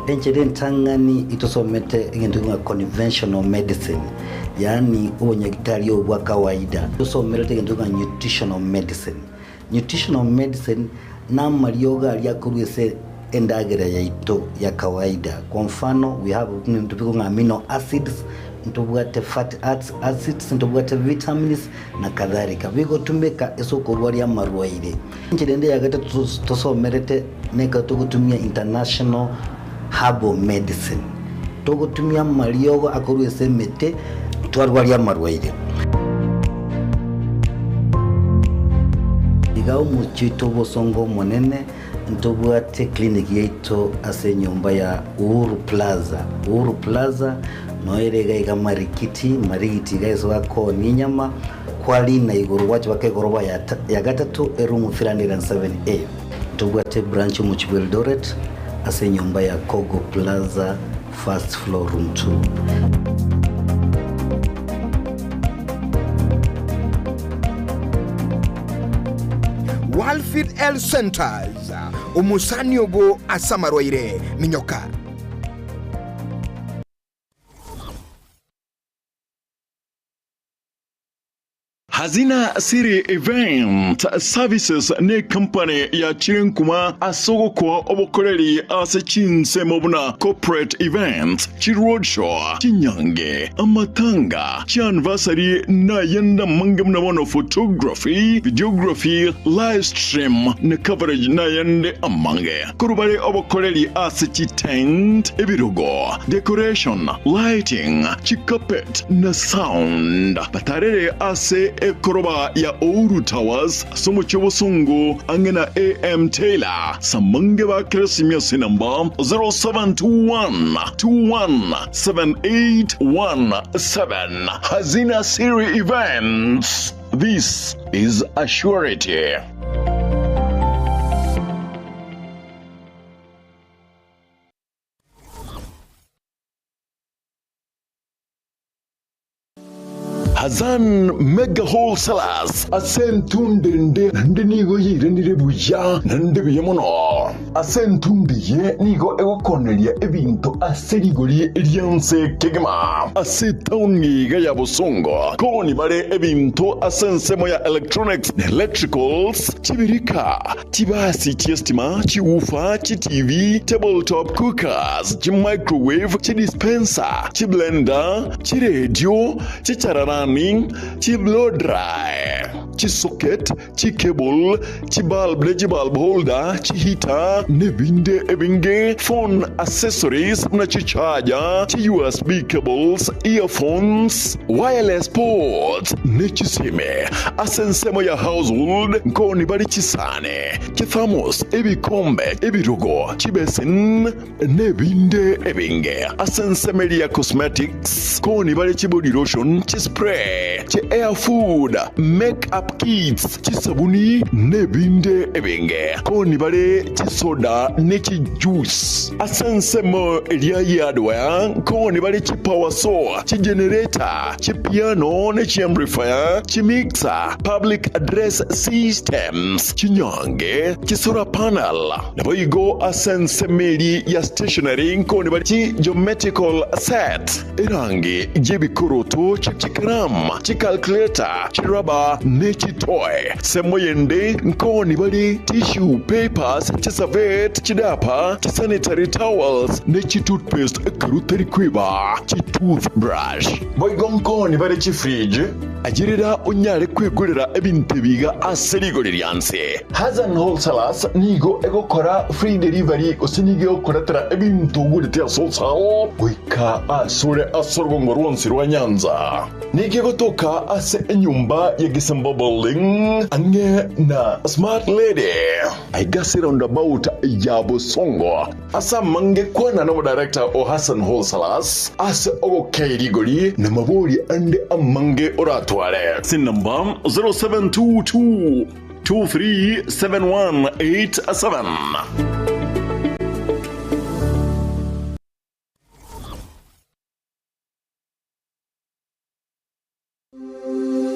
Enchera entang'ani itosomete egento ng'a conventional medicine. Yaani obonyagitari obo bwa kawaida. Tosomerete egento ng'a nutritional medicine. Nutritional medicine namariogo aria akorwa ase endagera yaito ya kawaida. Kwa mfano we have ebinto bikong'a ng'a amino acids, ntobwate fatty acids, ntobwate vitamins na kadhalika. Bigotumeka ase okorwaria amarwaire. Enchera ende ya gatato tosomerete nekero togotumia international herbal medicine. Togotumia amariogo akorwa ase emete twarwaria amarwaire. Iga omochie oito obosongo omonene ntobwate clinic yaito ase enyomba ya Uhuru Plaza. Uhuru Plaza noyo ere iga iga Marikiti, Marigiti iga ase bakoonia enyama, kwarina igoro gwacha baka egoroba ya gatato eroom 307A. Ntobwate branch omochie bwa Eldoret ase enyomba ya Kogo Plaza first floor room 2. Walfid Health Centers, omosani obo ase amarwaire, minyoka. Hazina City Event Services necompany yachire nkuma ase ogokoa obokoreri ase chinsemo buna corporate events, chiroadshow, chinyange, amatanga, chianniversary nayende amange buna bono photography, videography, live stream na coverage nayende amange. Korwa bare obokoreri ase chitent, ebirogo, decoration, lighting, chicarpet, na sound. Batarere ase ekoroba ya Ouru Towers ase omochie obosongo ang'e na AM Taylor. Samange ba Keresimia ase enamba 0721 21 7817. Hazina Siri Events. This is a surety. Hazan Mega Wholesalers ase entunde ende naende nigo yairanire buya naende buya mono. Ase entumbi eye nigo egokoneria ebinto ase rigori ri'ense kegima. Ase etaoni iga ya Bosongo koni bare ebinto ase ensemo ya electronics na electricals, chibirika, chibasi chi'estima, chiwoofer, chiTV, tabletop cookers, chimicrowave, chidispenser, chiblender, chiredio, chichararani, chiblow dry, chisocket, Chicable, chibulb ne chibulb holder, chiheater, nebinde ebinge, phone accessories buna chicharger, chi USB cables, earphones, wireless ports, ne chisime. Ase ensemo ya household nkoni bare chisani, chithermos, ebikombe, ebirogo, chibesin, Nebinde ebinge ase ensemo eria ya cosmetics, koni bare chibody lotion, chispray, chi hair food, make up kits, chisabuni, nebinde ebinge. Koni bare chisoda ne chijuice. Ase ensemo eria ye hardware, koni bare chipower saw, chigenerator, chipiano ne chiamplifier, chimixer, public address systems, chinyange, chisolar panel. Naboigo ase ensemo eria ya stationery nkoni bare chi geometrical set, erangi y'ebikoroto, chikaramu, chicalculator, chirubber, ne chitoy. Ensemo yende nkoni bare tissue papers, chiservette, chidiaper, chisanitary towels, ne chitoothpaste ekero tari kweba chitoothbrush. Boigo nkoni bare chifridge, Ayerera onyare kwegorera ebinto ebi iga ase rigori rianse. Hassan Wholesalers nigo egokora free delivery gose nigo egokoretera ebinto ogorete ase wholesale goika asore ase orogongo rwonsi rwa Nyanza. Nigo egotoka ase enyomba ya Gisemba Building ang'e na Smart Lady aiga ase roundabout ya Bosongo. Ase amange kwana nomodirector o Hassan Wholesalers ase ogokei rigori na mabori ande amange oratware. Ase enamba 0722 237187.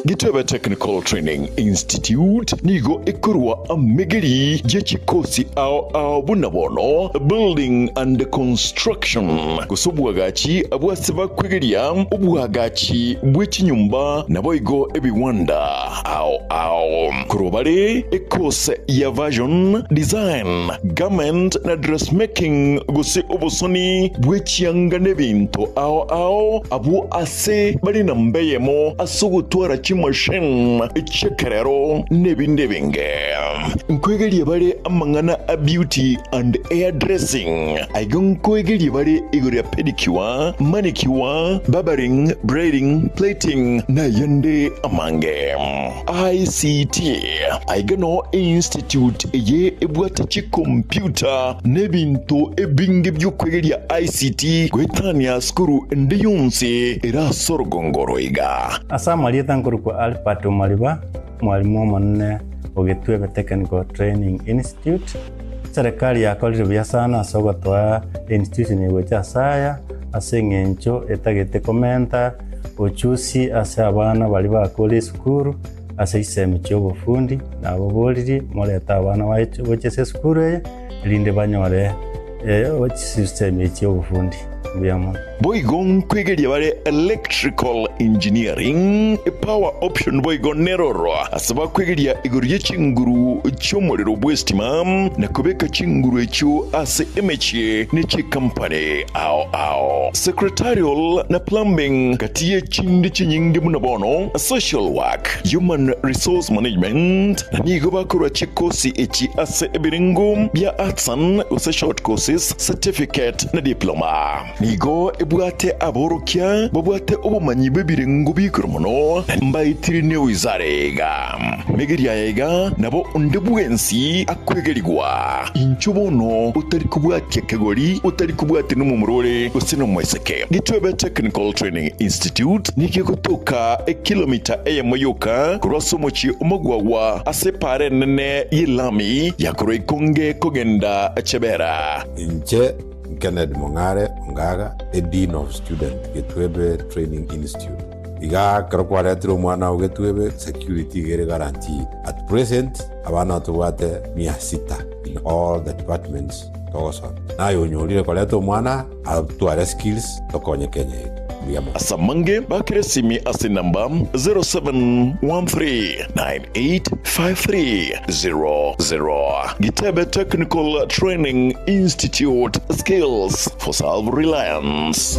Gitebe Technical Training Institute nigo ekorwa amegeri ye chikosi ao ao buna bono Building and Construction gose obwagachi bw'ase bakwegeria obwagachi bwe chinyomba naboigo ebiwanda ao ao. Korwa bare ekose ya Version, Design, Garment na Dressmaking gose obosoni bwe chianga nebinto ao ao abwo ase Ase bare namba eyemo ase ogotwara chimashini chi'ekerero n'ebinde ebinge. Nkoegeria bare amang'ana a beauty and hair dressing. Aiga nkoegeria bare igoro ya pedicure, manicure, barbering, braiding, plaiting nayande amange. ICT Aiga noo einstitute eye ebwate chicomputer n'ebinto ebinge bi'okwegeria ICT goetania sukuru ende yonsi ere ase orogongo oro iga. Ase amarieta nkorokwa Albert Omariba, omwalimu omonene o Gitwebe Technical Training Institute. Eserekari yakorire buya sana ase ogotoa einstitution eye gocha ase aya, ase eng'encho etagete komenta ochusi ase abana baria bakore esukuru ase chisemi chi'obofundi, naboboririe morete abana gocha ase esukuru eye, erinde banyore chisemi chi'obofundi. Mbuya mono. Boigo nkwegeria bare electrical engineering, power option boigo neroro ase bakwegeria igoro ye chinguru chi'omorero bw'estima na kobeka chinguru echio ase emechie ne chikampani ao ao. Secretarial na plumbing gati ye chinde chinyinge buna bono social work, human resource management na nigo bakorwa chikosi echi ase ebirengo bia artisan gose short courses, certificate na diploma. Nigo ebwate aborokia babwate obomanyi bw'ebirengo bi'igoro mono, na mbaetire newizara iga. Megeria aya iga nabo onde bwensi akwegerigwa. Inchuo bono otari kobwatia kegori, otari kobwatia nomomura ore gose nomoiseke. Gitwebe Technical Training Institute nigo egotoka ekilomita eyemo yoka korwa ase omochie omogwagwa ase epaara enene y'elami ya korwa Ikonge kogenda Chebera. Inche Kennedy Mong'are Ongaga, a Dean of Student, Gitwebe Training Institute. Iga ekero kwaretire omwana oo getwebe, security iga ere guaranteed. At present, abana tobwate mia sita in all the departments togosomia. Naye onyorire koreta omwana atware skills tokonye Kenya yaito. Mbuya mono. Ase amange bakere esimi ase enamba 0713985300. Gitebe Technical Training Institute, Skills for Self-Reliance.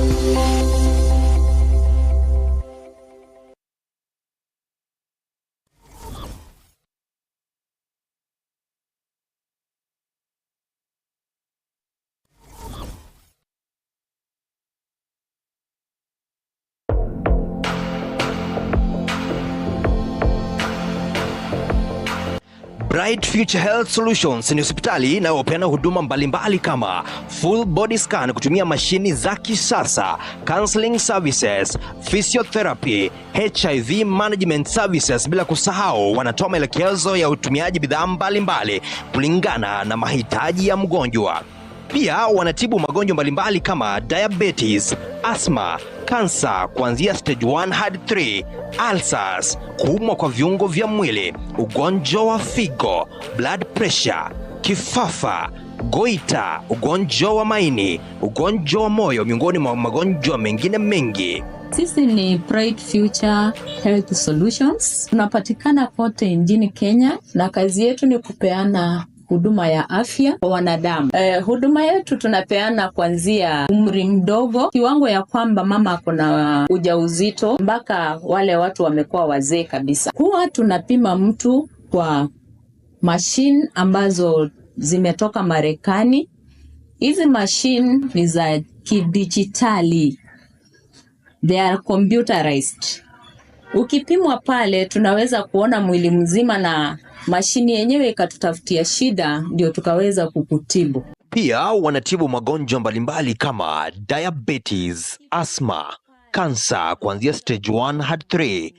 Bright Future Health Solutions ni hospitali inayopeana huduma mbalimbali kama full body scan kutumia mashini za kisasa, counseling services, physiotherapy, HIV management services, bila kusahau wanatoa maelekezo ya utumiaji bidhaa mbalimbali kulingana na mahitaji ya mgonjwa. Pia wanatibu magonjwa mbalimbali kama diabetes, asthma, kansa kuanzia stage 1 hadi 3, ulcers, kuumwa kwa viungo vya mwili, ugonjwa wa figo, blood pressure, kifafa, goita, ugonjwa wa maini, ugonjwa wa moyo, miongoni mwa magonjwa mengine mengi. Sisi ni Bright Future Health Solutions. Tunapatikana kote nchini Kenya na kazi yetu ni kupeana huduma ya afya kwa wanadamu. Eh, huduma yetu tunapeana kuanzia umri mdogo, kiwango ya kwamba mama ako na ujauzito mpaka wale watu wamekuwa wazee kabisa. Huwa tunapima mtu kwa mashine ambazo zimetoka Marekani. Hizi mashine ni za kidijitali, they are computerized. Ukipimwa pale tunaweza kuona mwili mzima na mashini yenyewe ikatutafutia shida, ndio tukaweza kukutibu. Pia wanatibu magonjwa mbalimbali kama diabetes, asthma, kansa kuanzia stage 1 hadi 3,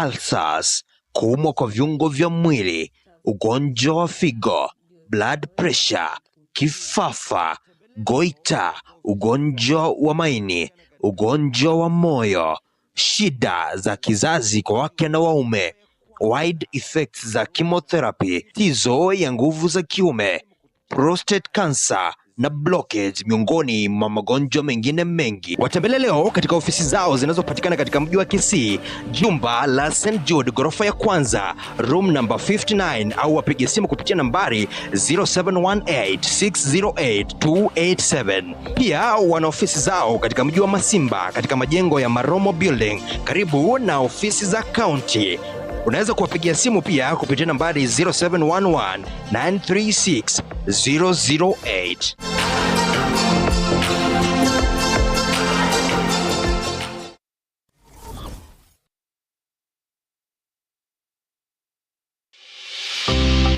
ulcers, kuumwa kwa viungo vya mwili, ugonjwa wa figo, blood pressure, kifafa, goita, ugonjwa wa maini, ugonjwa wa moyo, shida za kizazi kwa wake na waume, wide effects za chemotherapy, tizo ya nguvu za kiume, prostate cancer na blockage miongoni mwa magonjwa mengine mengi. Watembelee leo katika ofisi zao zinazopatikana katika mji wa Kisii, jumba la St Jude, ghorofa ya kwanza, room number 59, au wapige simu kupitia nambari 0718608287. Pia wana ofisi zao katika mji wa Masimba katika majengo ya Maromo Building karibu na ofisi za county. Unaweza kuwapigia simu pia kupitia nambari 0711 936 008.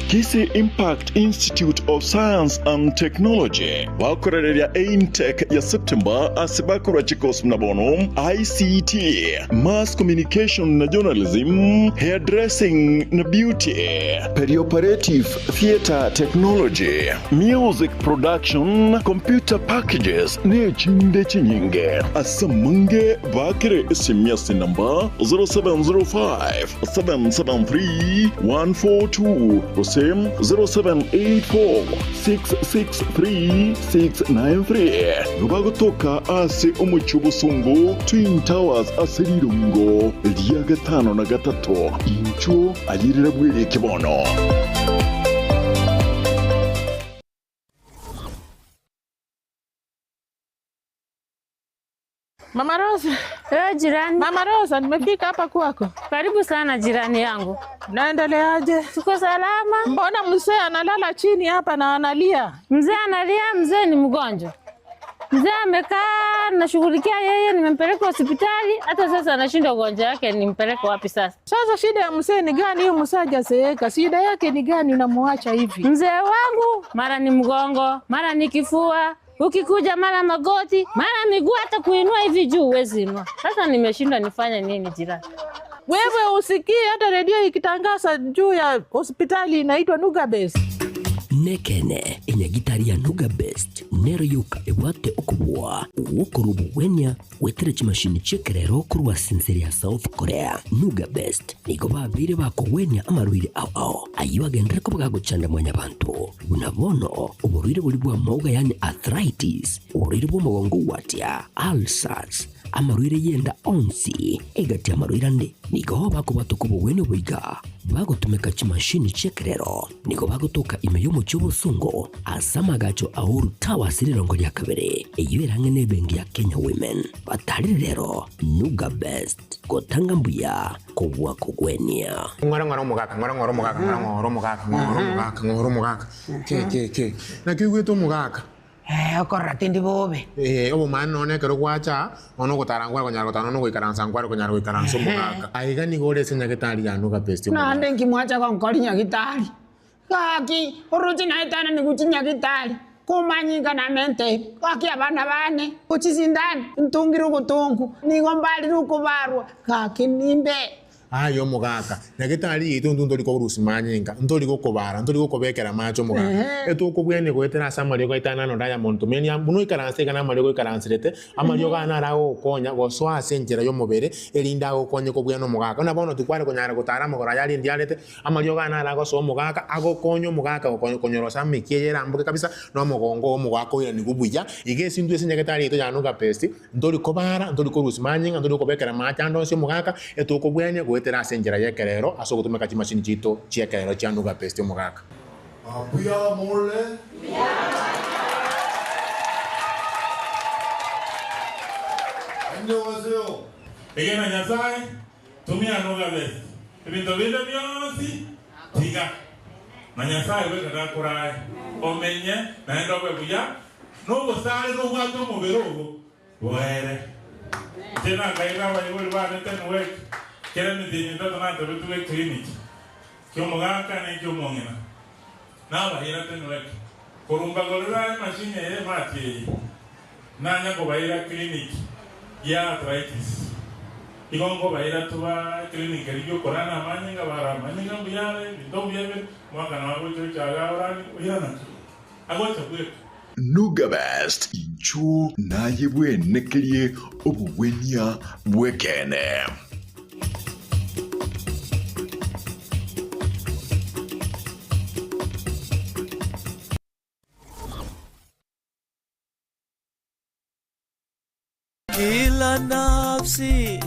Kisii Impact Institute of Science and Technology bakorereria Aintech ya September ase bakorwa chikosi buna bono ICT, Mass Communication na Journalism, Hairdressing na Beauty, Perioperative Theatre Technology, Music Production, Computer Packages na echinde chinyinge. Ase amange bakere esimi ase enamba 0705 773 142 gose 0784 663 693. Nigo bagotoka ase omochie obosongo Twin Towers ase rirongo ria gatano na gatato. Inchuo ayerera bwereke bono. Mama Rosa. Eh, jirani. Mama Rosa, nimefika hapa kwako. Karibu sana jirani yangu. Naendeleaje? Tuko salama. Mbona mzee analala chini hapa na analia? Mzee analia, mzee ni mgonjwa. Mzee amekaa nashughulikia yeye, nimempeleka hospitali, hata sasa anashindwa ugonjwa wake, nimpeleke wapi sasa? Sasa shida ya mzee ni gani? Huyu mzee hajazeeka, shida yake ni gani unamuacha hivi? Mzee wangu mara ni mgongo, mara ni kifua, ukikuja mara magoti, mara miguu, hata kuinua hivi juu huwezi inua. Sasa nimeshindwa nifanye nini jirani? Wewe usikii hata redio ikitangaza juu ya hospitali inaitwa Nugabes. Nekeene, enyagitari ya Nuga Best nero yoka ebwate okobua gw'okorua obogwenia goetera chimashini chi'ekerero korwa ase ense ya South Korea. Nuga Best nigo babeire bakogwenia amarwaire ao ao ayio agenderere koba gagochanda mwanyabanto, buna bono oborwaire boria bw'amauga yaani arthritis, oborwaire bw'omogongo gwatia, ulcers, Amarwaire y'enda onsi egati y'amarwaire ande nigo bakobwatoka obogwenia oboiga bagotumeka chimashini chi'ekerero. Nigo bagotoka ime y'omochie obosongo ase amagacho a Uhuru Towers rirongo ria kabere, eyio ere ang'e n'ebenki ya Kenya Women. Batarire rero Nuga Best, gotanga mbuya kobua kogwenia. Ng'ora ng'ora omogaka, ng'ora ng'ora omogaka, ng'ora ng'ora omogaka, ng'ora omogaka, ng'ora omogaka. Ke ke ke. Naki oigwete omogaka? Ee, okorora tindi bobe. Ee, obomaene nonya ekero gwacha aa, nonya ogotara nkware konyara gotara, nonya ogoikaransa nkware konyara goikaransa omogaka. Aiga nigo ore ase nyagetari ya Nuga Best omogaka. Naende inki mwacha gonkori nyagitari? Gaki, oroche naetananigwe chinyagitari, komanyinga namente, gaki abana bane, ochisindani, ntungire ogotongu, nigo mbarire okobarwa, gaki nimbe. Aye omogaka, nyagetari yaito intwe ntori korusia manyinga, ntori gokobara, ntori gokobekera amache omogaka. Etokobwenia goetera ase amariogo aito aya nano Diamond Tumeni amo, buna oikaranse iga namariogo oikaranserete, amariogo aya naro agogokonya gosoa ase enchera y'omobere, erinde agokonye kobwena omogaka. Buna bono tikware konyara gotara amagoro aya aria ndiarete, amariogo aya naro agosoa omogaka, agokonya omogaka konyorosa amekia eye eramboke kabisa, na omogongo oo omogaka oiranigwe buya. Iga ase intwe ase nyagetari yaito ya Nuga Best, Ntori kobara, ntori korusia manyinga, ntori kobekera amache ande onsi omogaka, etokobwenia goetera ase enchera y'ekerero ase ogotumeka chimashini chiaito chi'ekerero chia Nuga Best omogaka. Mbuya more? Annyeonghaseyo. Egena Nyasae, tumia Nuga Best, ebinto binde bionsi tiga, na Nyasae bweka gakorae omenye naende obe buya. Nobosare nobwate omobere obo boere. Inche nakaira abaibori bane Tenwek, kera emetienyi etato natebetigwe eclinic ki'omogaka na eki'omong'ina. Nabaira Tenwek, korwa mbagorera emachine eye emati eye, nanya kobaira clinic ya arthritis. Igo nkobaira toba eclinic eria y'okorana amanyinga, bara amanyinga mbuya are, ebinto mbuya bire, omwaka nabo agocha ocha iga orani, oirana ki? Agocha bweka. Nuga Best, inchuo naye bwenekerie obogwenia bw'ekeene. Kila nafsi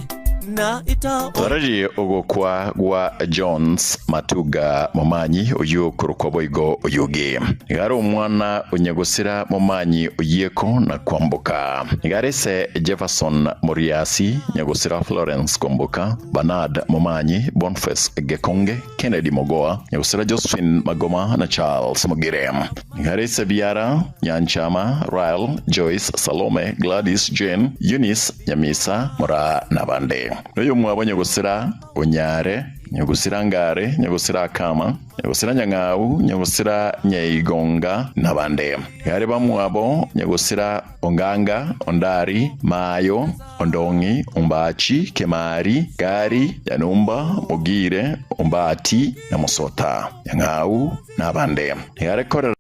na ita Torarie ogokwa gwa Jones Matuga Momanyi oyio okorokwa boigo Oyugi. Nigo are omwana o nyagosira Momanyi Oyieko na Kwamboka. Nigo are ise Jefferson Moriasi, nyagosira Florence Kwamboka, Bernard Momanyi, Boniface Gekonge, Kennedy Mogoa, nyagosira Josephine Magoma na Charles Mogire. Nigo are ise biara, Nyanchama, Rael, Joyce, Salome, Gladys, Jane, Eunice, Nyamisa, Moraa nabande. Noyomwabo nyagosira Onyare, nyagosira Ngare, nyagosira Akama, nyagosira Nyang'au, nyagosira Nyaigonga nabande. Nigo are bamwabo nyagosira Onganga, Ondari, Mayo, Ondong'i, Ombachi, Kemari, Gari, Nyanumba, Mogire, Ombati, na Mosota, Nyang'au nabande. Nigo are korera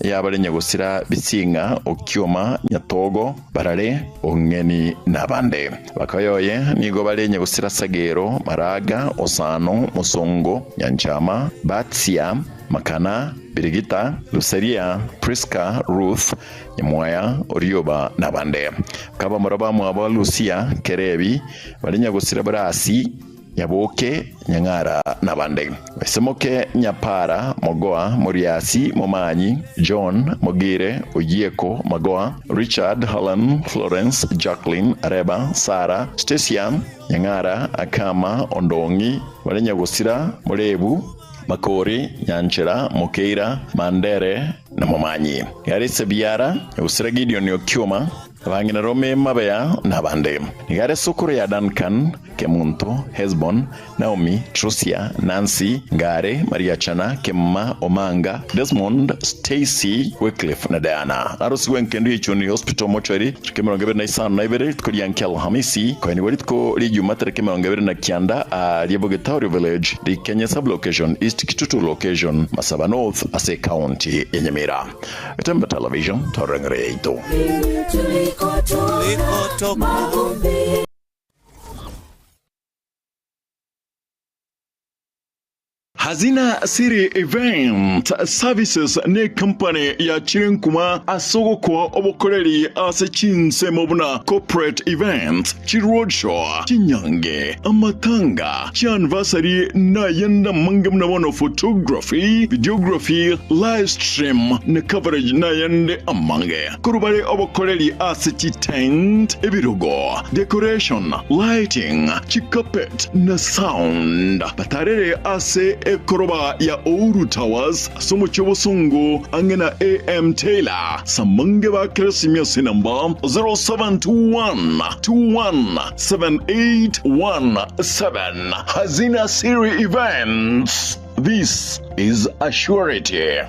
yabare nyagosira Bisinga, Okioma, Nyatogo, Barare, Ong'eni nabande. Bakayoye nigo bare nyagosira Sagero, Maraga, Osano, Mosongo, Nyanchama, Batsia, Makana, Birigita, Luseria, Priska, Ruth, Nyamwaya, Orioba nabande. Bakabamura bamwabo Lucia, Kerebi, bare nyagosira Brasi, Nyaboke, Nyang'ara nabande. Baisemoke, Nyapara, Mogoa, Moriasi, Momanyi, John, Mogire, Oyieko, Magoa, Richard, Helen, Florence, Jacqueline, Areba, Sarah, Stacia, Nyang'ara, Akama, Ondong'i, bare nyagosira, Morebu, Makori, Nyanchera, Mokeira, Mandere na Momanyi. Nigo are ise biara, nyagosira Gideon Okioma. Abang'ina Rome Mabeya na abande. Nigo are sokoro ya Duncan, Kemunto, Hesbon, Naomi, Trusia, Nancy, Ngare, Mariachana, Kemuma, Omanga, Desmond, Stacy, Wycliffe na Diana. Narosigwe enkendu ya Ichuni Hospital Mortuary rituko 25 rituko ria nkia Alhamisi, koenigwa rituko ria Ijumaa tariki 29 aaria Bogetaorio Village, Rikenye Sub-location, East Kitutu Location, Masaba North ase Ecounty ya Nyamira. Etembe Television, toreng'ere yaito. Hazina City Event Services ne company ya Chirenkuma ase ogokoa obokoreri ase chinsemo buna corporate events, chiroadshow, chinyange, amatanga, chianniversary na ayande amange buna bono photography, videography, live stream na coverage na ayande amange. Korwa bare obokoreri ase chitent, ebirogo, decoration, lighting, chicarpet na sound. Batarere ase ekoroba ya Ouru Towers ase omochie obosongo ang'e na AM Taylor. Samange ba Keresimia ase enamba 0721 21 7817. Hazina Siri Events. This is a surety.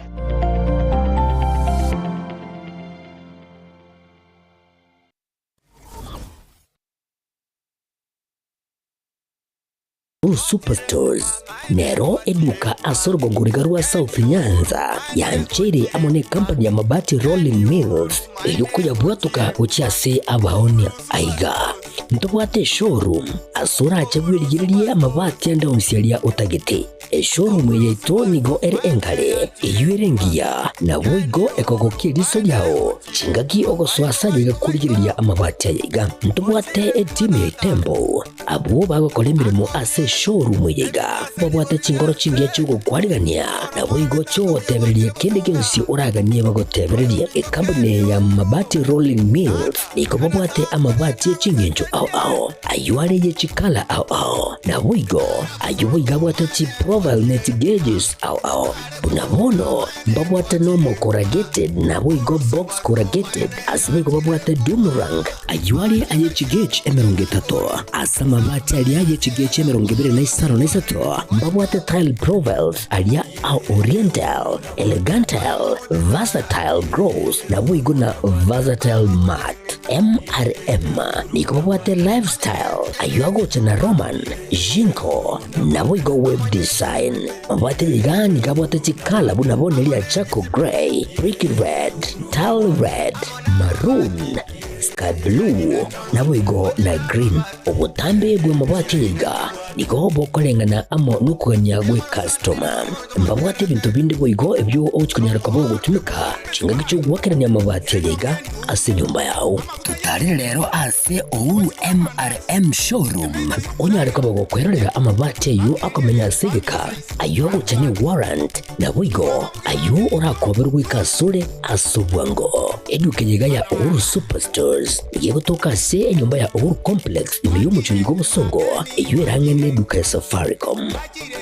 Blue Superstores nero eduka ase orogongo riga rwa South Nyanza yancheire amo ne company ya Mabati Rolling Mills eyio koyabwatoka gochia ase abaonia. Aiga ntobwate eshowroom ase orache bwerigererie amabati ande onsi aria otagete. Eshowroom eye yaito nigo ere enkare, eyio ere engiya, naboigo ekogokia eriso riao chingaki ogosoa ase ayaiga korigereria amabati ayaiga. Ntobwate etimu ya Itembo abwo bagokora emeremo ase eshowroom eye iga, babwate chingoro chingiya chi'ogokwarigania, naboigo chi'ogotebereria kende gionsi oraganie bagotebererie. Ecompany eye ya Mabati Rolling Mills nigo babwate amabati e ching'encho ao ao, ayio are ye chikala ao ao, naboigo ayio boigo abwate chiprofile ne chigeges ao ao. Buna bono mbabwate normal corrugated naboigo box corrugated, ase boigo babwate doomerang, ayio are aye chigauge 30, ase amabati aria aye chigauge 25, mbabwate tile profiles aria a oriental, elegantal, versatile gloss, naboigo na versatile matte. MRM nigo babwate lifestyle, ayio agocha na Roman, Jinko, naboigo web design. Mabwate iga nigo abwate chikala buna bono eria charcoal grey, brick red, tile red, maroon, sky blue, naboigo na green. Obotambe bw'amabwate iga nigo bokoreng'ana amo nokogania gwe customer. Mbabwate ebinto binde boigo ebio ogochi konyara koba ogotumeka chingaki chiogoakerania amabati aya iga ase enyomba yao. Totarire rero ase Uhuru MRM Showroom onyare koba gokwerorera amabati ayio akomenya ase egeka, ayio agocha ne warrant, naboigo ayio orakoberwe goika asore ase obwango. Eduka eye iga ya Uhuru Superstores nigo egotoka ase enyomba ya Uhuru Complex ime y'omochie oyo bw'obosongo eyio ere ang'e neduka ya Safaricom.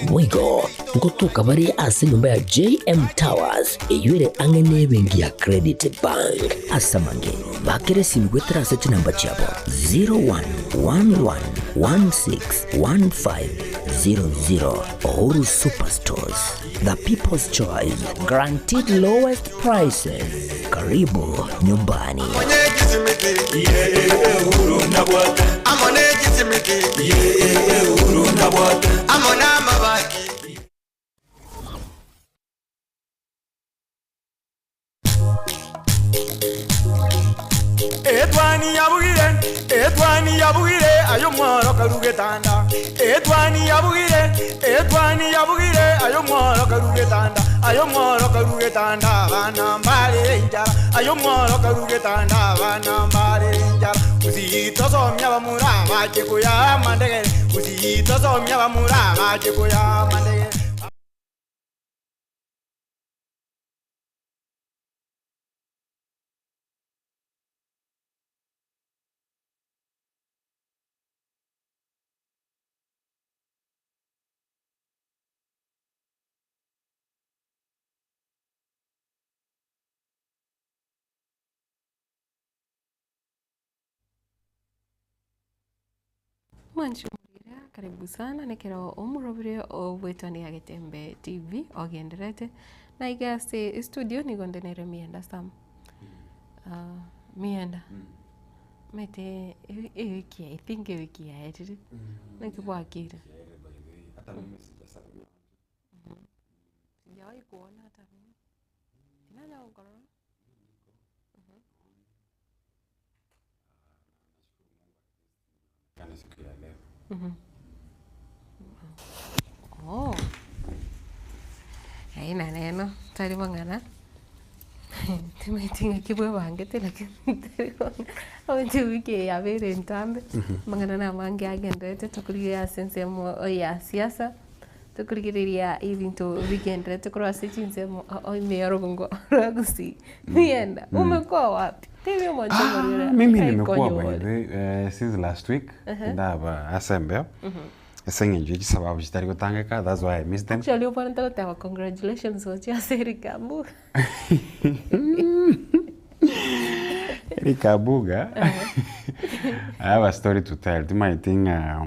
Boigo ngotoka bare ase enyomba ya JM Towers eyio ere ang'e nebenki ya Credit Bank. Ase amange bakere esimi goetera ase chinamba chiabo 0111161500. Uhuru Superstores, the people's choice, guaranteed lowest prices. Karibu nyumbani. Etwani yabugire, etwani yabugire, ayo mworo karugetanda. Etwani yabugire, etwani yabugire, ayo mworo karugetanda. Ayo mworo karugetanda, bana mbare injara. Ayo mworo karugetanda, bana mbare injara. Usitosomya bamura bache kuya mandegere. Usitosomya bamura bache kuya mandegere. Mwanchi omorire, karibu sana nekero omorobire obwetani ya Getembe TV ogenderete na iga ase estudio nigo nde nere Mienda Sam. Ah, Mienda, omanyete ewiki I think ewiki yaerire, naki bwakire? Sijawahi kuona hata mimi. Tinanya gokorora. Oh. Aye neno, tari mang'ana, timanyeti ng'aki bwebangete lakini tari mang'ana. Oche ewiki eye yabeire entambe, amang'ana namange agenderete tokorigereria ase ensemo ya siasa, tokorigereria ebinto bigenderete korwa ase chinsemo ime ya orogongo rwa Gusii. Mienda, umekuwa wapi? Tebia omonto omorwere Mimi nimekuwa by aikonyore. the way, eh, since last week ndaba ase embeo ase eng'encho ya chisababu chitari gotangeka that's why I missed them. Actually obwanete goteba congratulations gochia ase Eric Abuga. Eric Abuga I have a story to tell timanyeti ng'a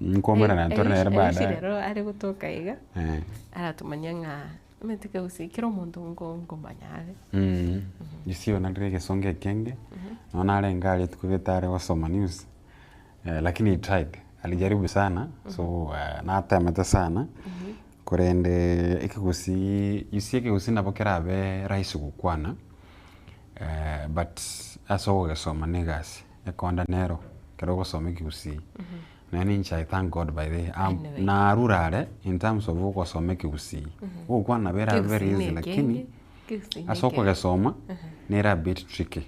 nkomerana ntore nere Eric baadaye. rero are gotoka iga Eh. aratomanya ng'a omanyete kegusii kera omonto nko nkomanya are. Mm. You see onarire egesongo ekenge, nonya narenge aria rituko gete are gosoma news, eh, lakini he tried, alijaribu sana, so eh, natemete sana, korende ekegusii, you see ekegusii nabo kerabe rahisi gokwana, eh, but ase ogogesoma na egasi, ekonda nero, ekero ogosoma ekegusii. Nonya ninche I thank God by the way, am- Anyway. narure are in terms of ogosoma ekegusii. Ogokwana nabo erabe very Kegusii easy na lakini ekenge, kegusii na ase ekenge. okogesoma nere a bit tricky.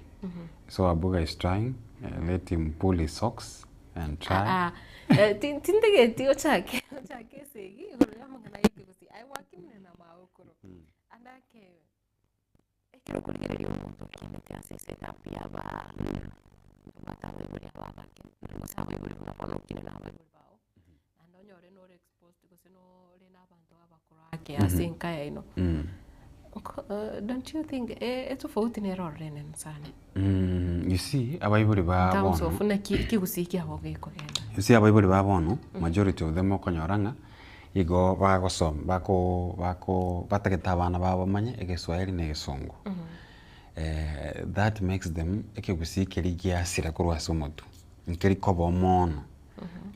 So Abuga is trying, eh, let him pull his socks and try. Ah, ah. Eh, tintegeti ochake ochake esegi igoro ya amang'ana ya ekegusii. Aye gwakimire na magokoro. Ande ake ekero okorigereria omonto okinete ase esetup ya abana batabaibori aba abake, gose abaibori buna bono okine na abaibori bao, naende onyore nore exposed gose nore na abanto abakoro ake ase enka yaino. Nko don't you think etofauti nere ororo enene sana? Mm, you see abaibori ba In terms bono of naki ekegusii kiabo gekogenda. You see abaibori ba bono majority of them okonyora ng'a igo bagosoma bako bako batagete abana babo bamanye egeswahili na egesongo. Eh, that makes them ekegusii keria giasira korwa ase omotwe, nkeri koba omono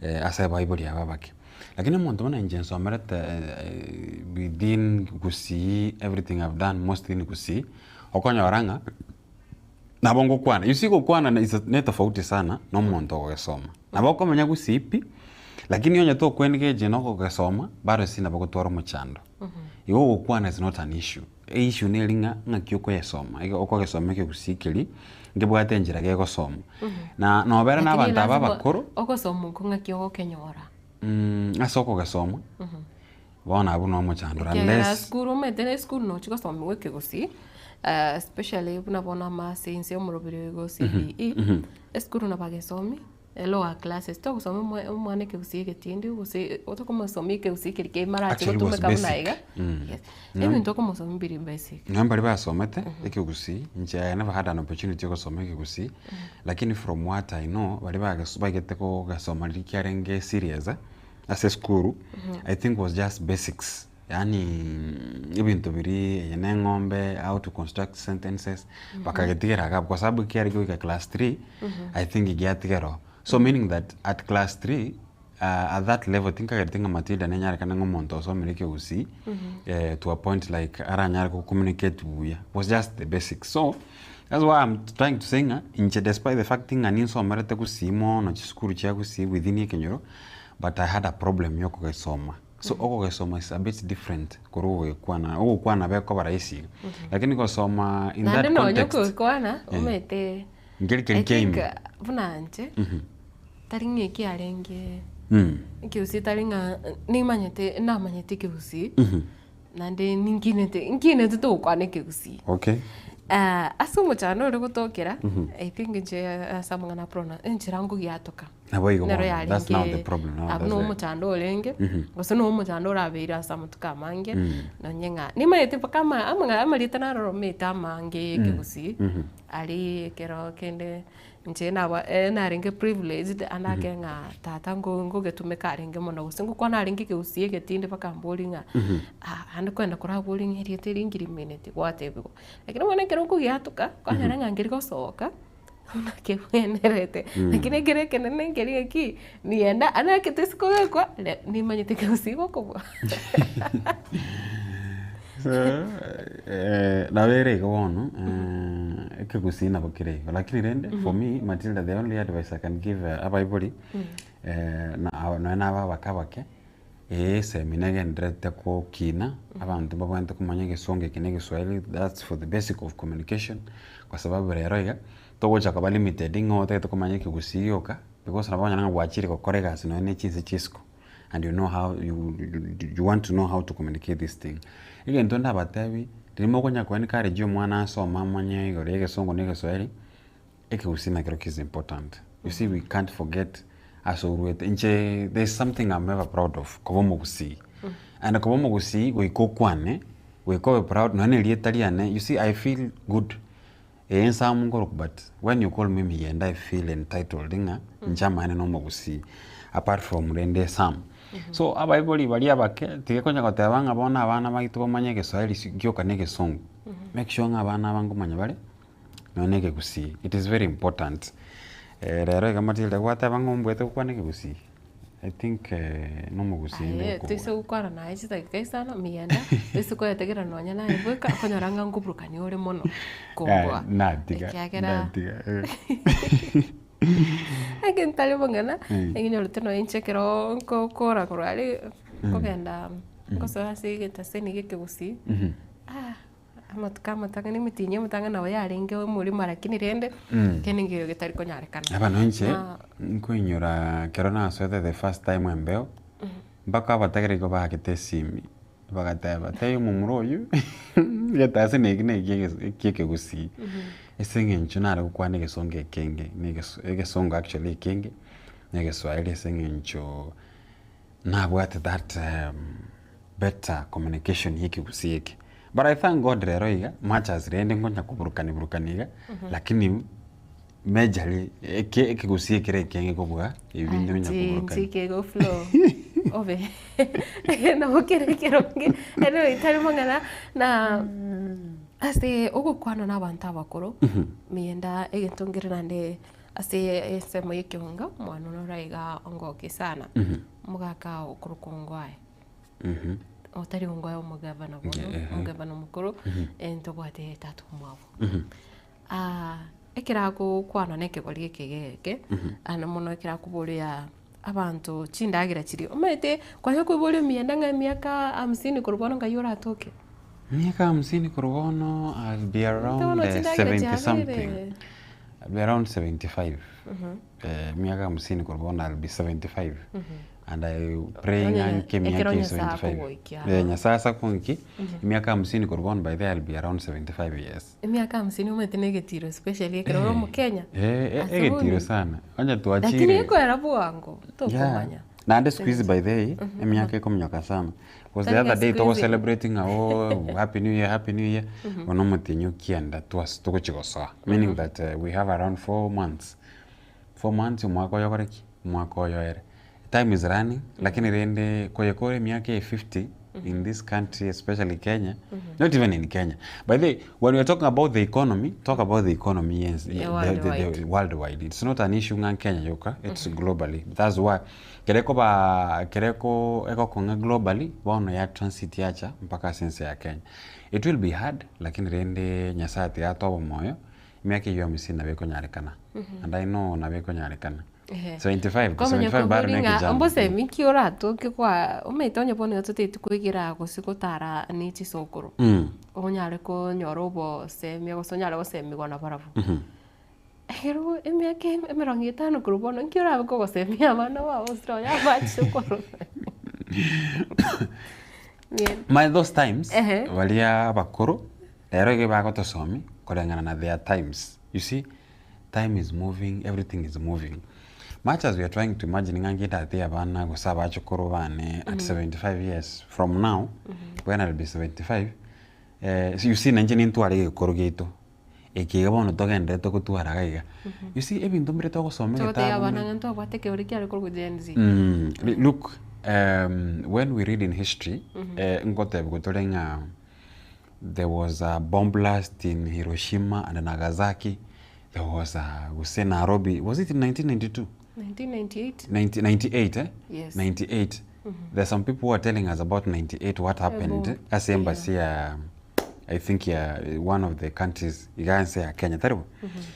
eh, ase abaibori aba abake. Lakini omonto buna inche nsomerete eh, within Gusii, everything I've done mostly in Gusii, okonyora ng'a nabo ngokwana, you see gokwana na is ne tofauti sana na omonto ogogesoma. Nabo okomenya Gusii pi, lakini onye tokwa engage na ogogesoma, bado ase nabo ogotwara omochando. Igo ogokwana is not an issue, eissue neri ng'a ng'aki okoyesoma, igo okogesoma ekegusii keria, nkebwate enchera gegosomwa. Na nobera na Lakini abanto aba lazima abakoro, ogosoma okwo ng'aki ogokenyora. ase okogesoma, bono abwo na omochandoro Ekiagera unless esukuru omanyete na esukuru nochi gosomiwa ekegusii, especially buna bono amase inse omorobiri oigo CBE, esukuru nabagesomi lower classes, togosoma omwa omwana ekegusii egetindi gose tokomosomia ekegusii keria kemarache Actually was gotumeka buna basic. iga, yes. Ebinto okomosomia mbiri basic. Nonya baria basomete ekegusii, inche I never had an opportunity ya gosoma ekegusii, lakini from what I know, baria bages baigete kogesoma riria kiarenge serious ase esukuru, I think was just basics, yaani ebinto biria eye na eng'ombe, how to construct sentences, bakagetigera iga abwo kwa sababu kiare goika class three, I think giatigera oo. So meaning that at class three, at that level tinkagereti ng'a Matilda nenyarekane ng'a omonto osomire ekegusii eh, to a point like aranyare go communicate buya, was just the basics. So that's why I'm trying to say ng'a inche despite the fact ng'a ninsomerete gusii mono chisukuru chia gusii within ekenyoro, but I had a problem ya okogesoma. So okogesoma is a bit different korwa ogokwana, ogokwana nabo ekoba rahisi iga, lakini gosoma in Naende that nonya context okogekwana, eh, omanyete nkeri I keri think kiaime. buna inche, tari ng'a eki arenge ekegusii tari ng'a nimanyete namanyete ekegusii, naende ninkinete nkinete togokwana ekegusii. Okay. Ase omochando ore gotokera, I think inche ase amang'ana a pronoun enchera nkogiatoka. Nabo igo Nero bono, that's now the yarenge problem now, abwo that's na the- omochando orenge, gose na omochando orabeire ase amatuko amange, nonye ng'a nimanyete mpaka ama amang'a amarieta naroro omanyete amange ya ekegusii, aria ekero kende. Inche naba narenge privileged ande ake ng'a tata ngo ngogetumeka arenge mono gose ngokwana arenge ekegusii egetindi mpaka ambori ng'a ah ande kwenda korabori ng'a erieta eri nkirimineti gwatebiwa. Lakini bono ekero okogiatuka, kwanyora ng'a nkeri gosoka, buna kebwenerete. Lakini ekero ekenene nkeri ng'aki, nienda ande ake tesi kobekwa, nimanyete ekegusii gokobua. So, nabo ere igo bono, ekegusii nabo kere igo, lakini rende for me Matilda the only advice I can give abaibori, na nonye na aba abake abake, ee esemi negendererete gokina, abanto mbabwenerete komanya egesongo eke na egeswahili, that's for the basic of communication, kwa sababu rero iga, togocha koba limited ng'a otagete komanya ekegusii gioka, because nabo okonyora ng'a gwachire gokora egasi nonye na chinse chia isiko. and you know how you, you want to know how to communicate this thing. Egento ndabatebi, riria mokonya ko encourage omwana asome amanye igoro ya egesongo na egeswahili, ekegusii nakerokio is important. You see we can't forget ase orwete, inche there is something I'm ever proud of, koba omogusii. And koba omogusii goika okwane, goika obe proud nonye na erieta riane, you see I feel good. Ee nsamu nkoroku but when you call me Miyenda I feel entitled ng'a inche amaene na omogusii apart from rende esamu. So abaibori baria abake tiga konya goteba ng'a bono abana baito bamanye egeswahili si gioka na egesongo, make sure ng'a abana aba nkomanya bare nonya na ekegusii it is very important. Rero iga Matilda gwateba ng'a ombuete gokwana ekegusii? I think nomogusii Aye, ndokobua. toise gokwana naye chidakika isano, miyenda, toise koyetegera nonya naye bweka, okonyora ng'a nkoburukania ore mono kobua. Natiga, Ekiagera natiga eh. eke ntari bong'ana, Mm. ekinyorete nonya inche ekero nkokora korwa aria, nkogenda ngosoa ase egetaseni gia ekegusii, ah Amatuko amatang'ani emetienyi emetang'ani nabo yarenge omorimo lakini rende kende nkeiyo getari konyarekana. Aba inche Na nkoinyora ekero nasoete the first time embeo, mpaka abatagere igo baagete esimi, bagateba tebia omomura oywo getase na eki na eki ekie ekegusii, ase eng'encho nare gokwana egesongo ekenge na egeso egesongo actually ekenge na egeswahili ase eng'encho nabwate that better communication ya ekegusii eke. But I thank God rero iga, much as rende nkonya koburukani burukani iga, lakini majorly eke ekegusii ekere ekenge kobua ebinde onya Inche koburukani. inche kego flow obe nabo kere ekeronge anyway tari mang'ana na ase ogokwana na abanto abakoro, miyenda egento nkere naende ase ensemo ya ekeonga, omwana one ore igaa ongokie sana, omogaka okorokwa Ongwae. Otari Ongwae omogavana bono, omogavana omokoro, ntobwate tata omwabo. Ekero agokwana na ekegori eke geke, ano mono ekero akoboria abanto chindagera chiria, omanyete kwanya koiboria omiyanda ng'a emiaka hamsini korwa bono ngai oratoke? Miaka hamsini korwa bono I'll be around Bono chindagera 70 something. chiabeire. I'll be around 75. Emiaka hamsini korwa bono I'll be 75. And I pray Onye ng'a nke ekero emiaka eye Nyasae 75. akogoikia Eh, Nyasae ase akonki, emiaka hamsini korwa bono by the way I'll be around 75 years. Emiaka hamsini omanyete na egetiro especially ekero ore omokenya. Eh, eh, Ase egetiro bono. sana. Onye Lakini twachire. ekoera bwango, tokomanya. Naende siku hizi by the way, emiaka ekominyoka sana. Because the Tari other day siku togo hizi. celebrating ng'a oh happy new year, happy new year, bono omotienyi okienda twas togochi gosoa. Meaning that we have around 4 months. 4 months omwaka oyo okore ki? Omwaka oyo oere. Time is running, lakini rende koyekora emiaka eye 50 in this country especially Kenya, not even in Kenya. By the way, when we are talking about the economy, talk about the economy yes, Yeah, the worldwide. worldwide. It's not an issue ng'a Kenya yoka, it's globally. That's why kere koba kere ko egokong'a globally, bono ya transit yacha mpaka ase ense ya Kenya. It will be hard, lakini rende Nyasaye tiga atoe omoyo, emiaka eywo hamsini nabo ekonyarekana. And I know nabo ekonyarekana. Ehe. 75, Kwamanya 75 bado kobori na ng'a ekijana. ombosemi ki oratoke kwa omanyete onye bono iga totagete koigera gose gotara ne chisokoro, onyare konyora obosemia gose onyare gosemigwa nabarabwo. Ekero emiaka emerongo etano korwa bono nki orabe kogosemia abana bao gose nonya abachokoro. My those times, Ehe. baria abakoro, rero iga bagotosomia koreng'ana na their times. You see, time is moving, everything is moving. Much as we are trying to imagine ng'a ngindate abana gose abachokoro bane at 75 years from now, when I'll be 75, eh, you see nainche nintware egekoro giaito. Eke iga bono togenderete gotwara iga iga. You see ebinto mbire togosoma Togotebia egetabu abana buna ng'a ntwabwate ekeore kiare korwa Gen Z. Look, when we read in history, ngotebiwa tore ng'a there was a bomb blast in Hiroshima and Nagasaki, there was a gose Nairobi, was it in 1992? 1998. 98 eh? Yes. 98. There are some people who are telling us about 98 what happened bomb. ase embassy ya I think ya one of the countries iga ense ya Kenya tari bo?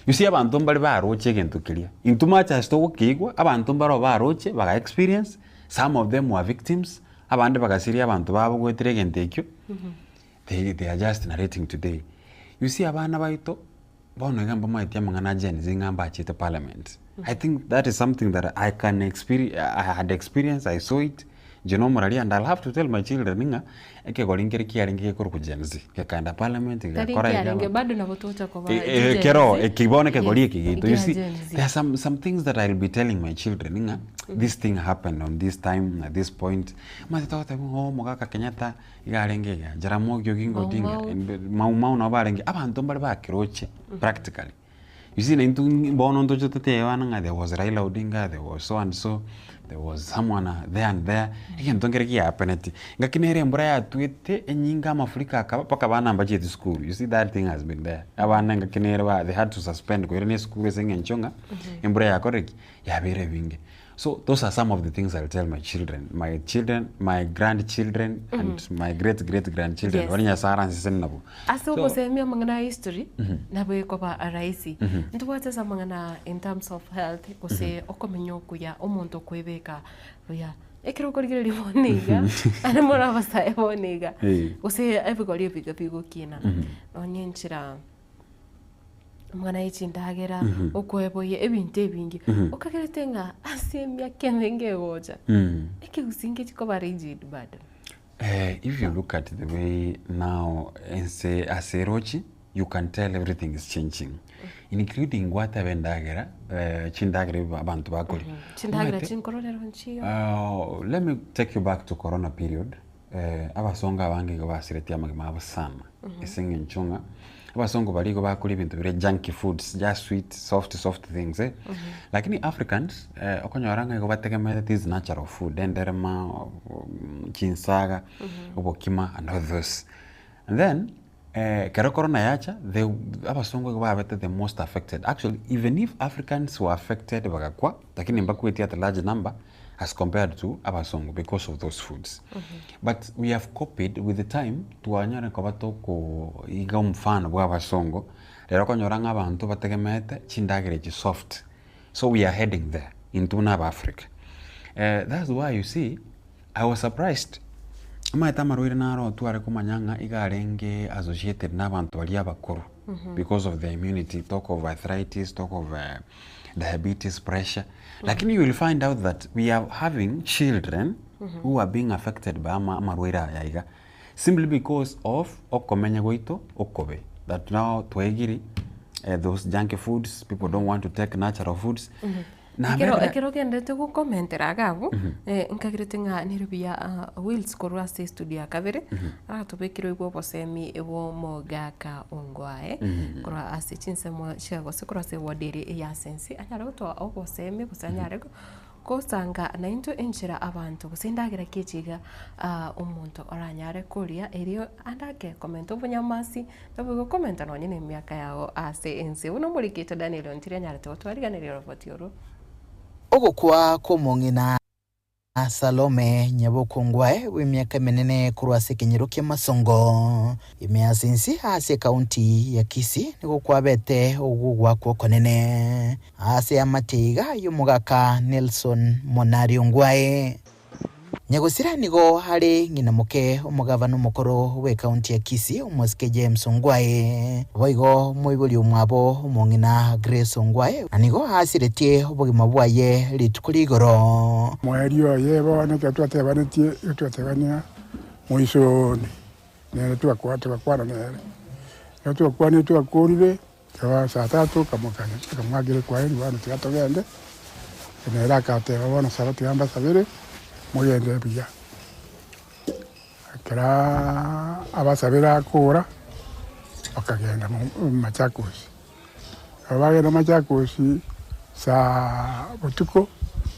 You see abanto mbare baroche egento keria intwe much as togokeigwa abanto mbaro baroche baga experience some of them were victims abande bagasiria abanto babo goetera egento ekio they are just narrating today. You see abana baito bono iga mbamaeti amang'ana a Gen Z ng'a mbachete parliament. I think that is something that I can experi I had experienced, I saw it, inche na omorari and I'll have to tell my children ng'a ekegori nkere kiarenge gekorokwa Gen Z, gekaenda parliament Tari gegakora iga nkiarenge aba- bado nabo tocha koba Eh, eh, Gen kero Z. eki bono ekegori Yes, eke giaito. You ekia see, Gen Z. there are some things that I'll be telling my children ng'a this thing happened on this time at this point, omanyete togoteba ng'a oh omogaka Kenyatta iga arenge iga, Jaramogi Oginga Mau Odinga, Mau. Mau Mau nabo barenge, abanto mbare bakeroche practically. You see naintwe bono ntoche totebe abana ng'a there was Raila Odinga, there was so and so, there was someone there and there, egento nkere giahapeneti. Ngaki nere embura yatwete enyinga amafuriko akaba mpaka abana mbachieti sukuru, you see that thing has been there. Abana engaki nere ba they had to suspend koirana esukuru ase eng'encho ng'a embura yakorire ki? Yabeire ebinge. So those are some of the things I'll tell my children, my children, my grandchildren and my great great grandchildren. Yes. Baria Nyasaye aransesenie nabwo. Ase So- ogosemia amang'ana a history, nabo ekoba rahisi. Ntobwate ase amang'ana in terms of health, gose okomenya okuya, omonto okoebeka buya. Ekero okorigereria bono iga, aria more abasae bono iga, Eh. gose ebigori ebiga bigokina, nonye enchera Omwana ye chindagera, okoeboyia ebinto ebinge, okagerete ng'a ase emiaka emenge egocha, ekegusii ngechi koba rigid bado. If you look at the way now ense ase erochi, you can tell everything is changing, including gwateba endagera, chindagera ebi abanto bakoria. Chindagera Omanyete, chinkororero nchiyo. Let me take you back to corona period, Abasongo abange igo basiretie amagima abo sana, ase eng'encho ng'a abasongo baria igo bakoria ebinto biria junky foods, just sweet, soft soft things eh. Lakini Africans okonyora ng'a igo bategemeete these natural food, enderema, chinsaga, obokima and all those. And then ekero corona yacha, the abasongo igo babete the most affected. Actually even if Africans were affected bagakwa, lakini mbakweti at large number as compared to abasongo because of those foods. But we have copied with the time twanyora koba tokoiga omfano bwa abasongo, rero okonyora ng'a abanto bategemeete chindagera echi soft. So we are heading there intwe buna aba Africa. That's why you see I was surprised omanyete amarwaire naro tware komanya ng'a iga arenge associated na abanto baria abakoro because of their immunity, talk of arthritis, talk of diabetes, pressure, lakini you will find out that we are having children who are being affected by ama amarwaire aya iga simply because of okomenya gwaito okobe that now twaigiri those junky foods, people don't want to take natural foods. Na Ekero mbere- ekero ogenderete gokomentera iga abwo, nkagerete ng'a nere buya Wills korwa ase estudio ya kabere, aratobekere oigwe obosemi bwa omogaka ongwae, korwa ase chinsemo chia gose korwa ase eward eria eya ase ense, anyare gotoa obosemi gose anyare gosanga naintwe enchera abanto gose endagera ki echi iga omonto oranyare koria erio ande ake komenta obonyamasi, Naboigo komenta nonye nemiaka yao ase ense, buna omorikito Danieli ontiri anyarete gotwariganeria oroboti orwo. Ogokwa kw'omong'ina Salome Nyabokongwae bw'emiaka emenene korwa ase ekenyoro ki'Amasongo, ime ase ense ase ekaunti ya Kisii nigo kwabete ogogwakwa okonene ase amatiga y'omogaka Nelson Monari Ongwae. Nyagosira nigo are ng'ina moke omogavana omokoro bw'ekaunti ya Kisii, omosike James Ongwae. Boigo omoibori omwabo omong'ina Grace Ongwae na nigo aasiretie obogima bwaye rituko rigoro. Moerio oye bono ekero twatebanetie, igo twatebania moiso one, nere twakwa togakwana nere. Ekero twakwanire twakorire, ekaba saa tatu akamokania, akamwakera ekwaheri bono tiga togende, nere agateba bono saba tiga mbasabere, mogende buya. Ekerooo abasabire akora. Bakagenda Machakos. Ekero bagenda Machakos saa botuko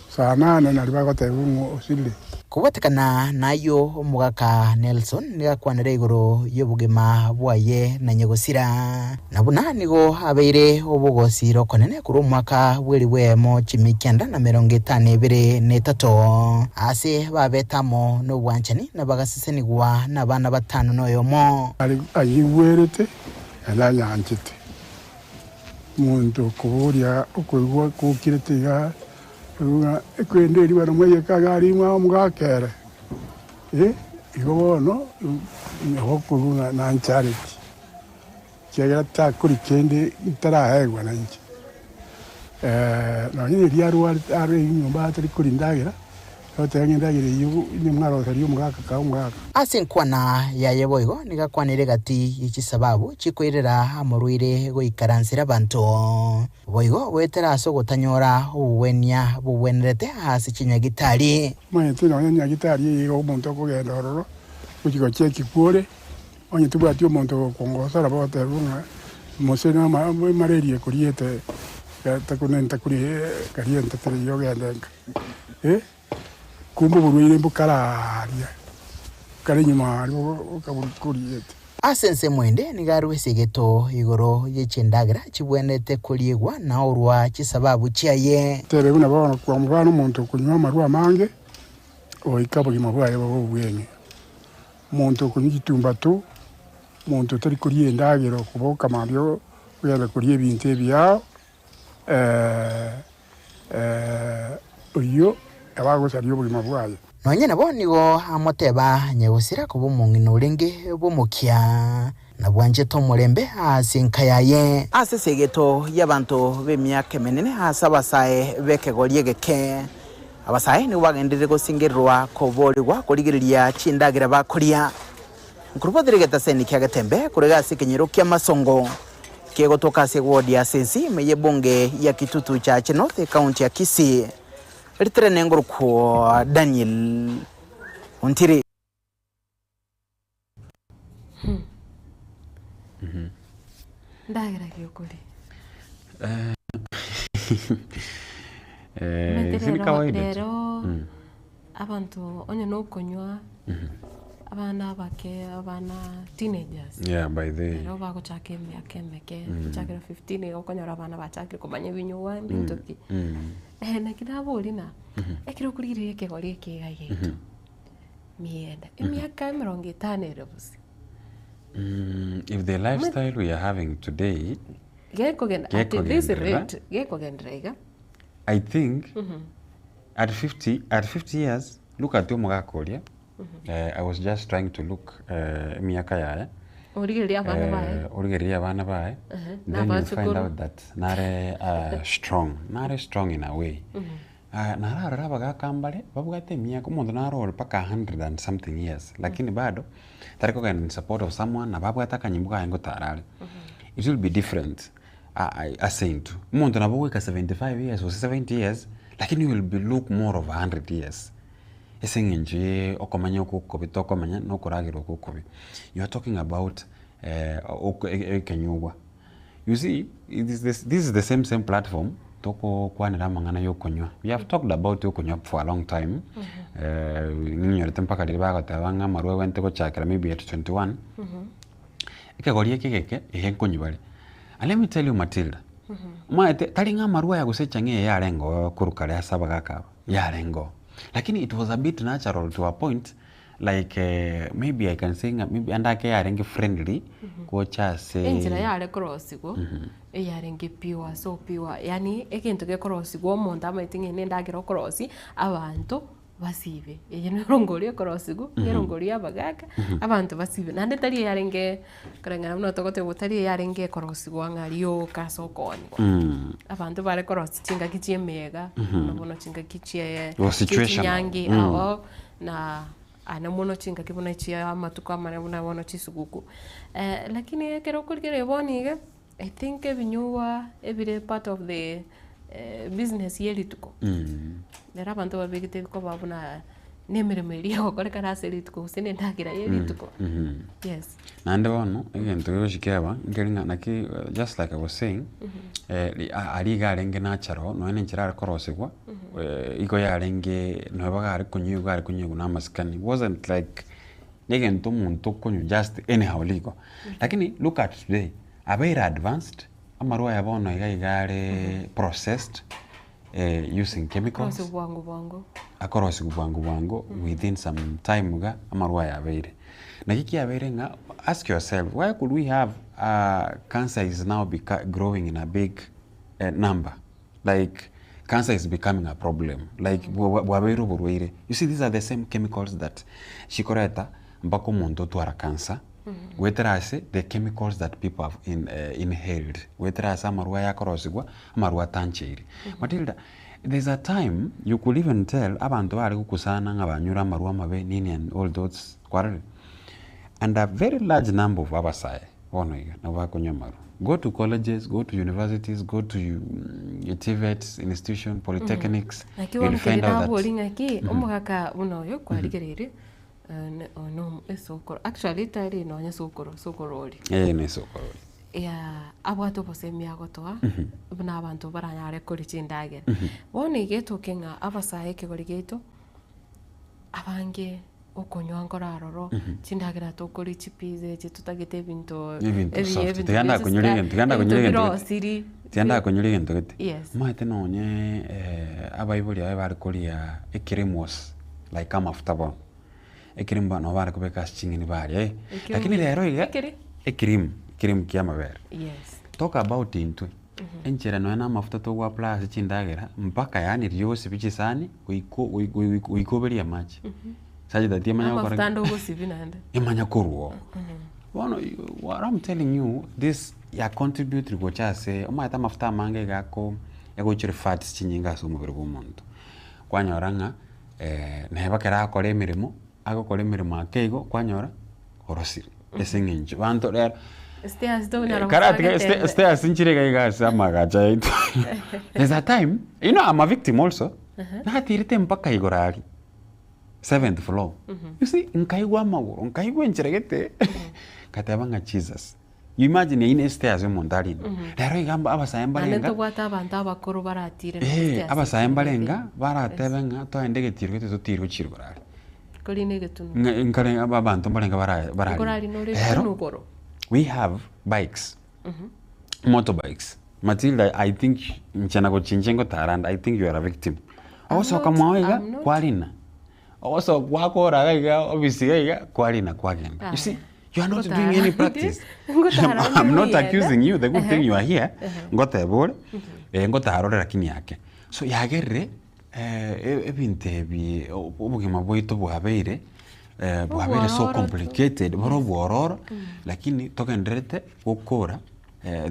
saa nane nario bagotebiwa ng'a osirire. Kobwatekana nayio omogaka Nelson nigo akwanire igoro y'obogima bwaye na nyagosira, na buna nigo abeire obogosira okonene korwa omwaka bw'elifu eyemo chimia kianda na merongo etano ebere na etato, aase babete amo nobwanchani na bagasesenigwa nabana batano na oyomo. Anyigwerete naende anyanchete. Omonto okoboria okoigwa gokirete iga, ng'a ekwende eria bana mwaiyeka iga aria ng'a omogaka ere, eh, igo bono nabo okoigwa ng'a nanchareti, ekiagera takori kende ntaraegwa nainche. Nonye riria arwarete are nyomba atari koria endagera, Goteba ng'a endagera eyio nimwaroserie omogaka kaa omogaka. Ase enkwana yaye boigo nigo akwanire egati ye chisababu chikoirera amorwaire goikaransera abanto, boigo goetera ase ogotanyora obogwenia bogwenerete ase chinyagitari. Omanyete nonya nyagitari eye iga omonto okogenda ororo gochia gocheki kwore, onye tobwati omonto ogokongosera bagoteba ng'a mose na emararia ekoriete karia entetere eyio ogende nka. Kumbe oborwaire mbokararia, kare nyuma aria bokoriete. Ase ensemo ende nigo arue esegeto igoro ye chindagera chibwenerete koriegwa na orua chisababu chiaye. Tebe buna bono kwa mobana omonto okonywa amarwa amange, goika obogima bwaye bobe obweng'e. Omonto okonywa chitumbato, omonto otari koria endagera okoboka mambia ogenda koria ebinto ebiao. Oyio abagosaria obogima bwaye. Nonya nabo nigo amoteba nyagosira koba omong'ina orenge bw'omokia, na bwanchete omorembe ase enka yaye. Ase esegeto y'abanto b'emiaka emenene ase abasae b'ekegori egeke, abasae nigo bagenderire gosingererwa koboorigwa korigereria chindagera bakoria. Nkorobotire egetaseni kia Getembe korega ase ekenyoro ki'amasongo kegotoka ase eward ya Sensi ime y'ebunge ya Kitutu Chache North ekaunti ya Kisii. Ritere nengorokwo Daniel Ontiri. Ndagera ki okoria? Eh, Omanyete si ni rero kawaida tu. rero Mm. abanto onye nokonywa abana abake abana teenagers Yeah, by the way. rero bagochaka emiaka emeke Mm. gochakera 15 iga okonyora abana bachakire komanya ebinywa mbinto ki. Mm. Naki naboria ng'a ekero okorigereria ekegori eke iga giaito mienda emiaka emerongo etano ere bosa. If the lifestyle we are having today Gekogenda at this Gekogenderera. rate gekogenderera iga. I think at 50 at 50 years look at omogaka oria eh, I was just trying to look eh, emiaka yaye Origereria abana baye. Eh, origereria abana baye Ehe, then you find nabachukuru. out that nare uh, strong nare strong in a way Ah, nararora abagaka mbare babwate emiaka omonto naro ore mpaka 100 and something years lakini bado tari kogenda in support of someone nabo abwate akanyimbo kaye ngotara are it will be different ase intwe. Omonto nabo ogoika 75 years gose 70 years lakini you will be look more of 100 years ase eng'encho ye okomenya oko okobe tokomenya na okoragerwa oko okobe. You are talking about ekenyugwa. You see it is this is the same same platform tokokwanera amang'ana ya okonywa. We have talked about okonywa for a long time ninyorete mpaka riria bagoteba ng'a amarwa abwenerete gochakera maybe at 21, ekegori eke egeke iga nkonywa bare. And let me tell you Matilda, omanyete tari ng'a amarwa aya gose echang'aa eye yarenge oo korwa kare ase abagaka aba, yarenge oo. Lakini it was a bit natural to a point like maybe I can say ng'a maybe ande ake yarenge friendly gocha ase. Enchera yare korosigwa, eyarenge pure so pure, yaani egento gekorosigwa omonto amaete ng'a eye nendagera okorosia, abanto basibe. Eye nerongori ekorosigwa, nerongori ya abagaka, abanto basibe. Naende tari eyarenge koreng'ana buna togoteba tari eyarenge ekorosigwa ng'a rioka ase okooniwa. Abanto bare korosia chingaki chia emeyega, buna bono chingaki chia Or situational. chinyangi ao, na ane mono chingaki buna chia amatuko amaya buna bono chisuguku. Lakini ekero okorigereria bono iga, I think ebinyugwa ebire part of the business ya rituko. Rero abanto babegete koba buna. Na emeremo eria egokorekana ase rituko gose na endagera ye rituko. Yes. Naende bono, egento gegochia keba, nkeri ng'a naki just like I was saying, aria iga arenge natural, nonya na enchera are korosigwa, igo yarenge nonya bagare konywa igo are konywa na amasikani, wasn't like na egento omonto okonywa just anyhow igo. Lakini look at today, abeire advanced, amarwa aya bono iga iga are processed, using chemicals, Korosigwa bwango bwango. akorosigwa bwango bwango within some time iga, amarwa aya abeire. Naki kiabeire ng'a ask yourself why could we have cancer is now beca growing in a big number like cancer is becoming a problem like bwabeire oborwaire. You see these are the same chemicals that chikoreta mpaka omonto otwara cancer, goetera ase the chemicals that people have in inhaled, goetera ase amarwa aya akorosigwa, amarwa atancheiri. Matilda, there's a time you could even tell abanto bare gokusana ng'a banyure amarwa amabe nini and all those kwarorire? And a very large number of abasae bono iga nabo bakonywa amarwa. Go to colleges, go to universities, go to TVETs institution, polytechnics, Naki you'll bono find keri out that nabori ng'aki, omogaka buna oyo kwarigereire, esokoro, actually tari nonya esokoro, sokoro oria. Eh, ne esokoro oria. Yeah, abwate obosemia agotoa, buna abanto baranyare koria chindagera. Bono iga etoke ng'a abasae ekegori giaito, abange okonywa nkore aroro, chindagera tokoria chipiza echi totagete ebinto Ebinto ebiya soft. ebinto Tiga bia ndakonyora chisukari, egento, tiga ebinto ndakonyora egento gete. birosiri. Tiga ndakonyora egento gete. Yes. Omanyete nonye abaibori aye bare koria ekeremos like amafuta bono. Ekerimu bono nabo bare kobeka ase ching'eni baria eh. Ekio Lakini rero iga, ekeri? ekerimu, ekerimu kia amabere. Yes. Talk about intwe, enchera nonya na amafuta togo apply ase chindagera, mpaka yaani riosibi chisani, goika goika oberie amache. Such that emanye gokora Amafuta ki? ande ogosibia naende. Emanye korwa oo. Bono what I'm telling you, this ya contribute gocha ase, omanyete amafuta amange iga ako agoichora fats chinyinge ase omobere bwa omonto. Kwanyora ng'a neba ekero agokora emeremo, agokora emeremo ake igo, kwanyora orosire ase eng'encho banto rero Stairs tonyara karatiga gosoa ste getembe. stairs nchire iga iga ase amagacho aito there's a time, you know I'm a victim also, natirete mpaka igoro aria seventh floor, you see nkaigwa amagoro, nkaigwa enchera gete, ngateba ng'a Jesus. You imagine eyio ne stairs omonto arinde. Rero iga mba abasae Naende mbarenga ntobwate abanto abakoro baratire na eh, stairs abasae echio mbarenga gete. baratebe ng'a toende egetiro gete totirwe chirwe korare. Korina egetunu. Ng'a nkare aba abanto mbarenga bara bararine. Nkorarina ore Rero egetunu igoro. we have bikes, motorbikes. Matilda I think inche nagochinche ngotara ande I think you are a victim. I'm Ogosoka not, mwao iga I'm not. kwarina, ogosoka gwakora iga iga ofisi iga iga kwarina kwagenda. You see, you are not doing any practice. Ngotara I'm not ndirienda. accusing you, the good thing you are here, Ehe. ngoteba ore, eh, ngotara ore lakini ake. So yagerire eh, ebinto ebi obogima bwaito bwabeire eh, bwabeire so Obwororo tu. complicated, bore obwororo, lakini togendererete gokora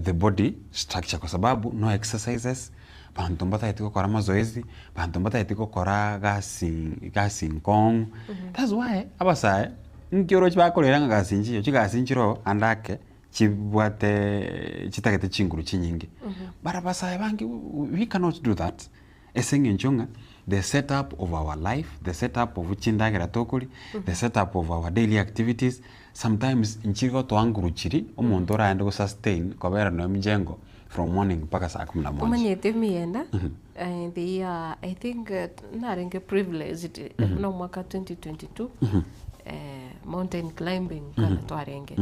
the body structure kwa sababu no exercises, banto mbatagete gokora mazoezi, banto mbatagete gokora gasi gasi nkong'u, that's why abasae nki oroche bakorera ng'a gasi nchiyo, chigasi nchire ande ake chibwate chitagete chinguru chinyinge, but abasae bange we cannot do that ase eng'encho ng'a the set up of our life, the set up of chindagera tokoria, the set up of our daily activities, sometimes nchiri gotoa nguru chiria omonto oraende go sustain kobera nonya mjengo from morning mpaka saa kumi na moja. Omanyete emiyenda eh, the year I think eh, narenge privileged buna omwaka 2022 eh, mountain climbing kwana twarenge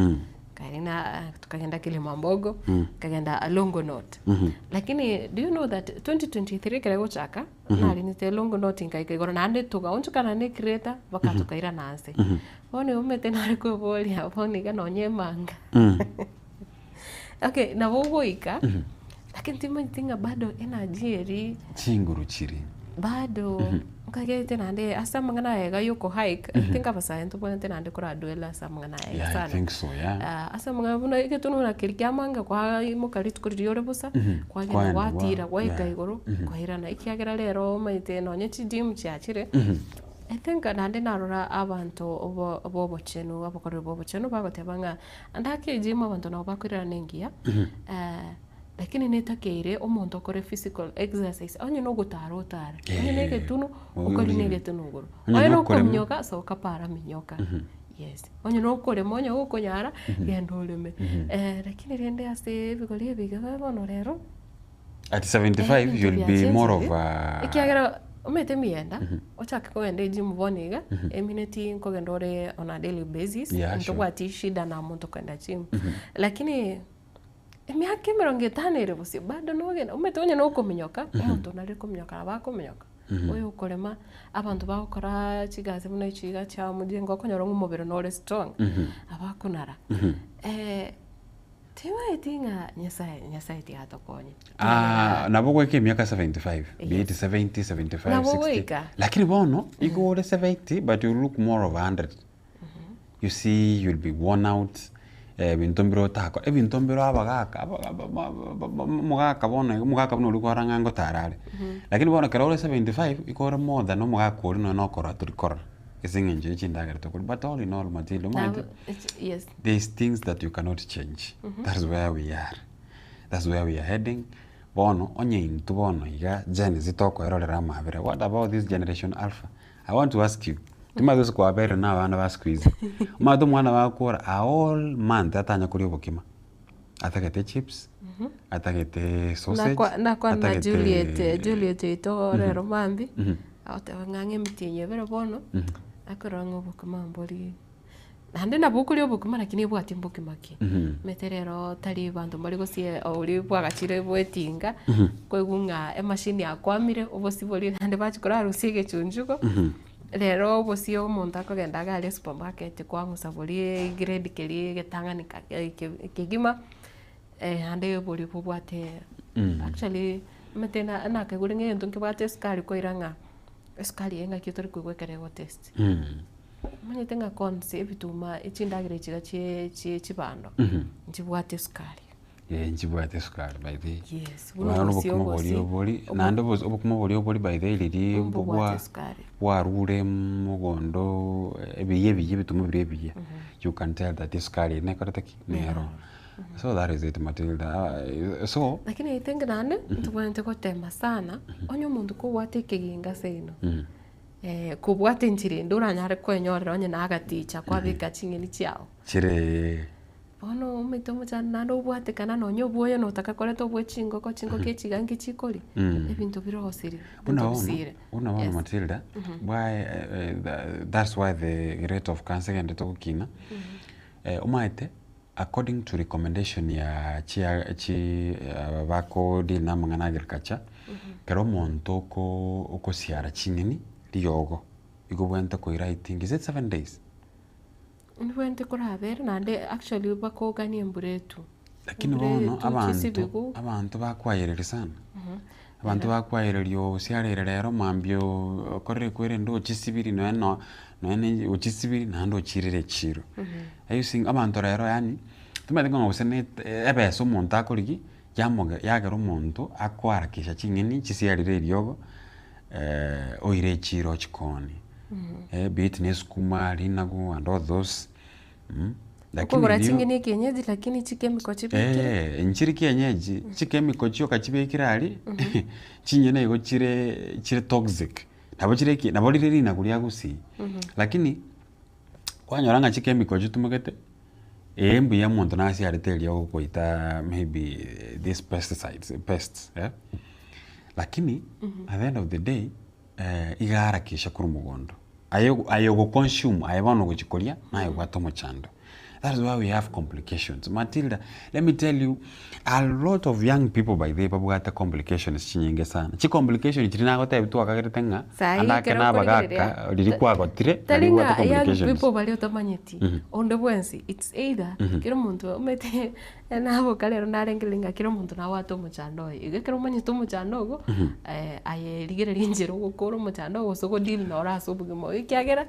Karina tukagenda Kilimambogo tukagenda Longonot lakini do you know that 2023 kere gochaka narinete Longonot nkaika igoro naende togaonchokana na ecrater mpaka tukairana ase bono omanyete nare koboria bono iga nonye emanga okay nabo ogoika lakini timanyeti ng'a bado energy eria Chinguru chiria. Bado nkagete naende ase amang'ana aya iga ya oko hike, I think abasae ntobwenerete naende koraduela ase amang'ana aya iga Yeah, I sana. think so, yeah. Ah, ase amang'ana buna egetunu buna keria kia manga kwaimoka rituko riria ore bosa, kwagenda Kwaenda gwa- gwatira gwaika yeah. igoro, kwairana ekiagera rero omanyete nonye chigym chiachire, I think naende narora abanto obo bobochenu abakoreri ba obochenu bagoteba ng'a ande ake egym abanto nabo bakoirana engiya. Lakini netakeire omonto okore physical exercise, onye na ogotara otare, onye na Eh, egetunu, oyo okore na orire. egetunu igoro. Onye Onye na na okorema. okominyoka, soka para minyoka. Yes. Onye na okorema onye gokonyara, genda oreme. Lakini rende ase ebigori ebi iga bono rero, At 75 ebinto you'll be more of biachenchire, a ekiagera omanyete emiyenda, ochake kogenda egym bono iga, emineti nkogenda ore on a daily basis, Yeah, sure. ntobwati shida na monto kogenda gym. Lakini Emiaka emerongo etano ere bosio bado nogenda omanyete onye nokominyoka, omonto nare kominyoka nabo akominyoka, oyo okorema, abanto bagokora chigasi buna echi iga chia omojengo okonyora ng'a omobere nore strong, abakonara. Timaeti ng'a Nyasaye Nyasaye tiga atokonye. Ah, nabo goika emiaka 75, be it 70, 75, Nabo 60. goika. Lakini bono, igo ore 70 but you look more of 100. You see you'll be worn out, ebinto mbire otakore, ebinto mbire abagaka aba- aba- aba- aba- omogaka bono iga omogaka buna oria kwarora ng'a ngotara are. Lakini bono ekero ore 75, igo ore more than omogaka oria nonye nokorora tori korora, ase eng'encho ya chindagera tokoria. But all in all Matilda omanyete, Nabo yes. there is things that you cannot change, that is where we are, that's where we are heading. Bono, onye intwe bono iga Gen Z tokoerorera amabera, what about this generation alpha? I want to ask you, timanyeti gose kwabeire na abana ba siku hizi, omanyete omwana bagokora a whole month atanya koria obokima, atagete chips, atagete sausage, Nakwa nakwana na atagete Juliet Juliet oito rero mambia, agoteba ng'a ng'a emetienyi ebere bono, akorora ng'a obokima mbori Naende nabo okoria obokima lakini ebwati mbokima ki. Omanyete rero tari banto mbare gose oria bwagachire bwa etinga, koigwa ng'a emashini yakwamire obosie boria naende bachia korarusia egechunchugo, rero obosie omonto akogenda iga aria supermarket kwang'usa boria egrade keria egetang'ani ka kegima, naende boria bobwate actually omanyete na nakaigure ng'a egento nkebwate esukari koira ng'a esukari eye ng'aki otori koigwa ekero egotest. Omanyete ng'a konsi ebituma chindagera echi iga chie chie chibando, nchibwate esukari. Eh, nchibwate esukari by the way. Yes, buna Bono obosie obokima boria obosie, obori, obo- naende obos obokima boria obori by the way riria Mbobwate bwa esukari. bwarure mogondo ebiya ebiya ebituma biria ebiya, you can tell that esukari eye nekorete ki? Nero. So that is it Matilda, so. Lakini I think naende, ntobwenerete gotema sana, onye omonto kobwate ekeginga seino, Kobwata enchera ende oranyare kwenyorera onye na agaticha kwabeka ching'eni chiao. Chire. Bono omanyete omochando naende obwatekana nonye obwoyo notaka koreta obwe chingoko, chingoko echi iga nki chikoria, ebinto bire gosiri, Buna ebinto bono, bisire. buna bono Yes. Matilda, why that's why the rate of cancer egenderete gokina, omanyete according to recommendation ya chia chi aba bako deal na amang'ana agriculture, ekero omonto oko okosiara ching'eni riogo, igo obwenerete koira I think is it 7 days? Nibwenerete korabere naende actually bakogania embura etwe. Lakini Embura bono etwe abanto chisibigu. abanto bakwayereria sana, abanto bakwayereria osiarere rero mambia okorere kwerende ochisibiri nonya no nonya ne ochisibiri naende ochirere echiro. Are you seeing abanto rero yaani, timanyeti ng'a gose ne ebesa omonto akorigia, yamoge yagera omonto akoharakisha ching'eni chisiarire eriogo, oire echiro ochikoni, be it ne esukuma, rinagu and all those. Lakini Okogora riria ching'eni ekienyeji lakini chikemiko chibekire. Eh, nchiri kienyeji, chikemiko chioka chibekire aria, chinyene igo chire chire toxic, nabo chire eki nabo rire rinagu ria gusii, lakini, kwanyora ng'a chikemiko chitumegete, eh mbuya omonto nasiarete erio ogoita maybe these pesticides pests eh, lakini at the end of the day, iga harakisha korwa mogondo. Aye aye ogoconsume aye bono ogochia koria naye obwate omochando. That is why we have complications. Matilda, let me tell you, a lot of young people by the way babwate complications chinyinge sana. Chicomplication chiria nagotebia twakagerete ng'a Sahi ande ake ekero na abagaka okorigereria, riria kwagotire tari nari obwate ng'a young complications. people baria otamanyeti, onde bwensi, it's either kera omonto omanyete naboka rero narengereria ng'a kera omonto nabwate omochando oye. Igo ekero omanyete omochando ogo, aye rigereria enchera ogokora omochando ogo gose ogodeal noro ase obogima obo ekiagera,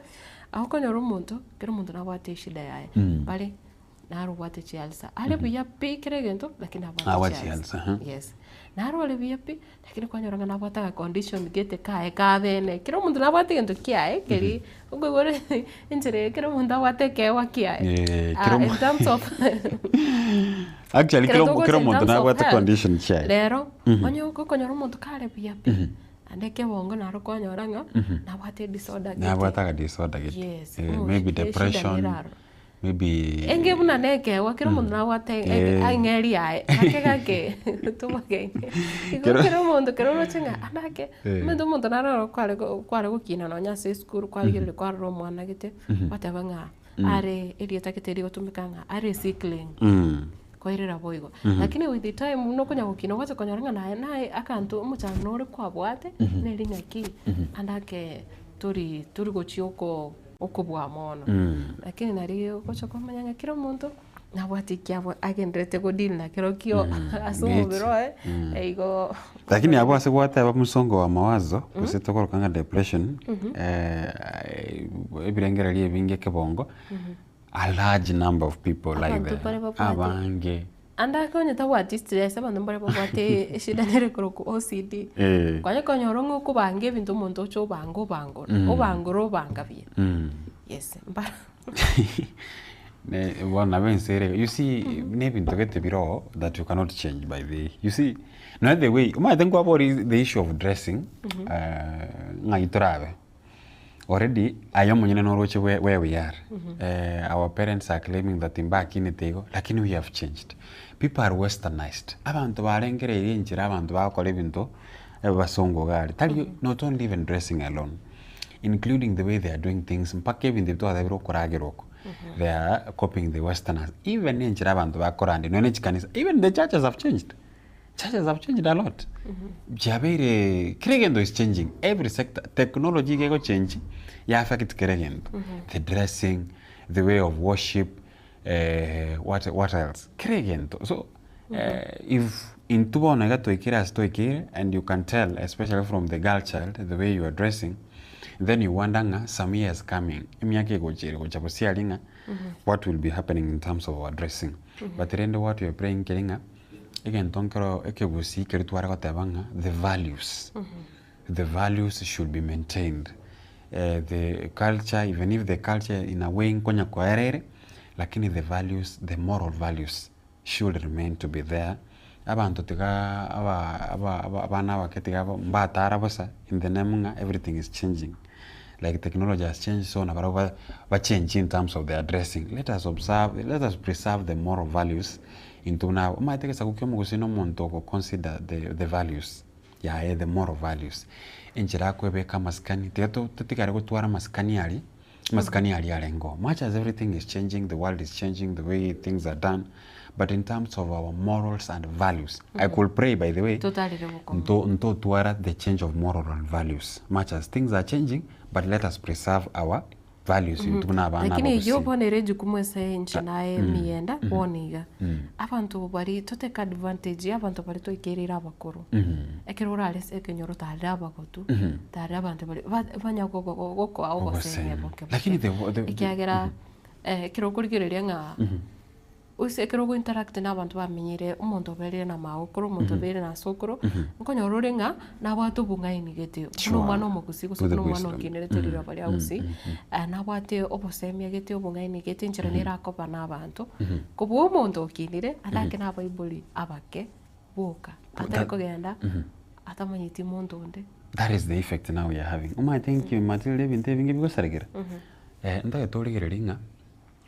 ago okonyora omonto, kera omonto nabwate eshida yaye, bare. Naro obwate chialsa. Are buya pi kera egento, lakini abwate Abwate chialsa. chialsa, aha. Yes. Naro ore buya pi, lakini kwanyora ng'a nabwate agacondition gete kaye kabene. Kera omonto nabwate egento kiaye keri, okoigwa ore enchera eye kera omonto abwate ekeegwa kiaye. Eh, kera in omo- terms of Actually, Ekero kera omo- togocha kera in omonto terms of nabwate health, condition chiaye. Rero, Mhm. onye gokonyora omonto kare buya pi, Mhm. naende ekebongo naro kwanyora ng'a, Mhm. nabwate edisorder gete. Nabwate agadisorder gete. Yes, Eh, omo- maybe eshida depression, nere aro. maybe Enge buna na ekeegwa, kera omonto nabwate Eh. eng'eri yaye, gake gake tobagenge. Igo Kero- kera omonto kero oroche ng'a ande ake, Eh. omanyete omonto naro oro kware go kware gokina nonye ase esukuru kwarigereria kwarora omwana gete, Mhm. gwateba ng'a Mm. are erieta gete rigotumeka ng'a are sickling. Mm. Koirera boigo. Mhm. Lakini with the time buna okonya gokina ogocha konyora ng'a naye naye akanto omochando ore kwabwate, Mhm. neri ng'aki, Mhm. ande ake tori tori gochia oko okobua mono. Mm. Lakini nari ogocha komanya ng'a kera omonto, nabwate eki abwa agenderete godeal nakerokio ase omobere oye, Mm. igo Lakini abwo ase gwateba msongo wa mawazo, gose tokoroka ng'a depression, Mhm. eh, ebirengererio ebinge ekebongo, a large number of people like Abanto that, bare babwate abange. Ande ake onye tabwati stress abanto mbare babwate eshida nere ekorokwa OCD. Eh. Kwanya konyora ng'a okobanga ebinto omonto oche obanga obangora, Mm. obangora obanga buya. Mm. Yes, mbara. Ne bono nabo ense ere iga, you see na ebinto gete bire oo that you cannot change by the way. You see, nonya the way, omanyete nkwabori the issue of dressing, ng'ai torabe. Already aye omonyene noroche where, where we are. Our parents are claiming that mbakinete igo, lakini we have changed. People are westernized. Abanto barengereirie enchera abanto bagokora ebinto, abasongo iga aria. Tari not only even dressing alone, including the way they are doing things, mpaka ebinto ebi twatebire okoragera oko, they are copying the westerners. Even enchera abanto bakorandia, nonya ne chikanisa, even the churches have changed. Churches have changed a lot. Chiabeire kera egento is changing, every sector, technology iga egochange, ya affect kera egento. The dressing, the way of worship, what, what else? Kera egento. So, if intwe bono iga twaikire ase twaikire, and you can tell especially from the girl child, the way you are dressing, then you wonder ng'a some years coming, emiaka egocha ere gocha bosio ng'a, what will be happening in terms of our dressing. But rende what we are praying keri ng'a, egento nkero ekegusii keria tware goteba ng'a the values, the values should be maintained. The culture, even if the culture in a way nkonya koera ere, lakini the values, the moral values should remain to be there. Abanto tiga aba aba aba abana abake tiga mbatara bosa in the name ng'a everything is changing. Like technology has changed so nabarabwo ba bachenchie in terms of their dressing. Let us observe, let us preserve the moral values intwe buna aba. Omanyete egesaku kia omogusii na omonto ogo consider the the values yaye the moral values. Enchera akoebeka amasikani, tiga to totigare gotwara amasikani aria, amasikani aria arenge oo. Much as everything is changing, the world is changing, the way things are done, but in terms of our morals and values, I could pray by the way, Totarire bokong'u. nto ntotwara the change of moral and values. Much as things are changing, but let us preserve our values intwe buna abana Lakini eyio abagusii. bono ere ejukumu ase inche naye Mm. miyenda Mhm. bono iga. Mm. Abanto baria to take advantage ya abanto baria twaikereire abakoro. Mhm. Ekero orare ase ekenyoro tarire abagotu, Mhm. tarire abanto baria ba- banya gogo- go- gokoa ogosemia Ogosemia. boke boke. Lakini the, the, the, Ekiagera ekero okorigereria ng'a Mhm. ase ekero ogo interact na abanto bamenyire omonto oberire na magokoro, omonto Mhm. obeire na sokoro, Mhm. nkonyora ore ng'a nabwate obong'aini gete, buna Sure. omwana omogusii gose With the buna omwana wisdom. okinerete Mhm. riroba ria Mhm. gusii, Mhm. nabwate obosemia gete, obong'aini gete, enchera Mhm. nere akoba na abanto, Mhm. kobua omonto okinire, ande Mhm. ake na abaibori abake boka, atari That- kogenda Mhm. atamanyeti monto onde. That is the effect now we are having. Omanyete nki Matilda ebinto ebinge bigosarekera? Mhm. Ntagete origererie ng'a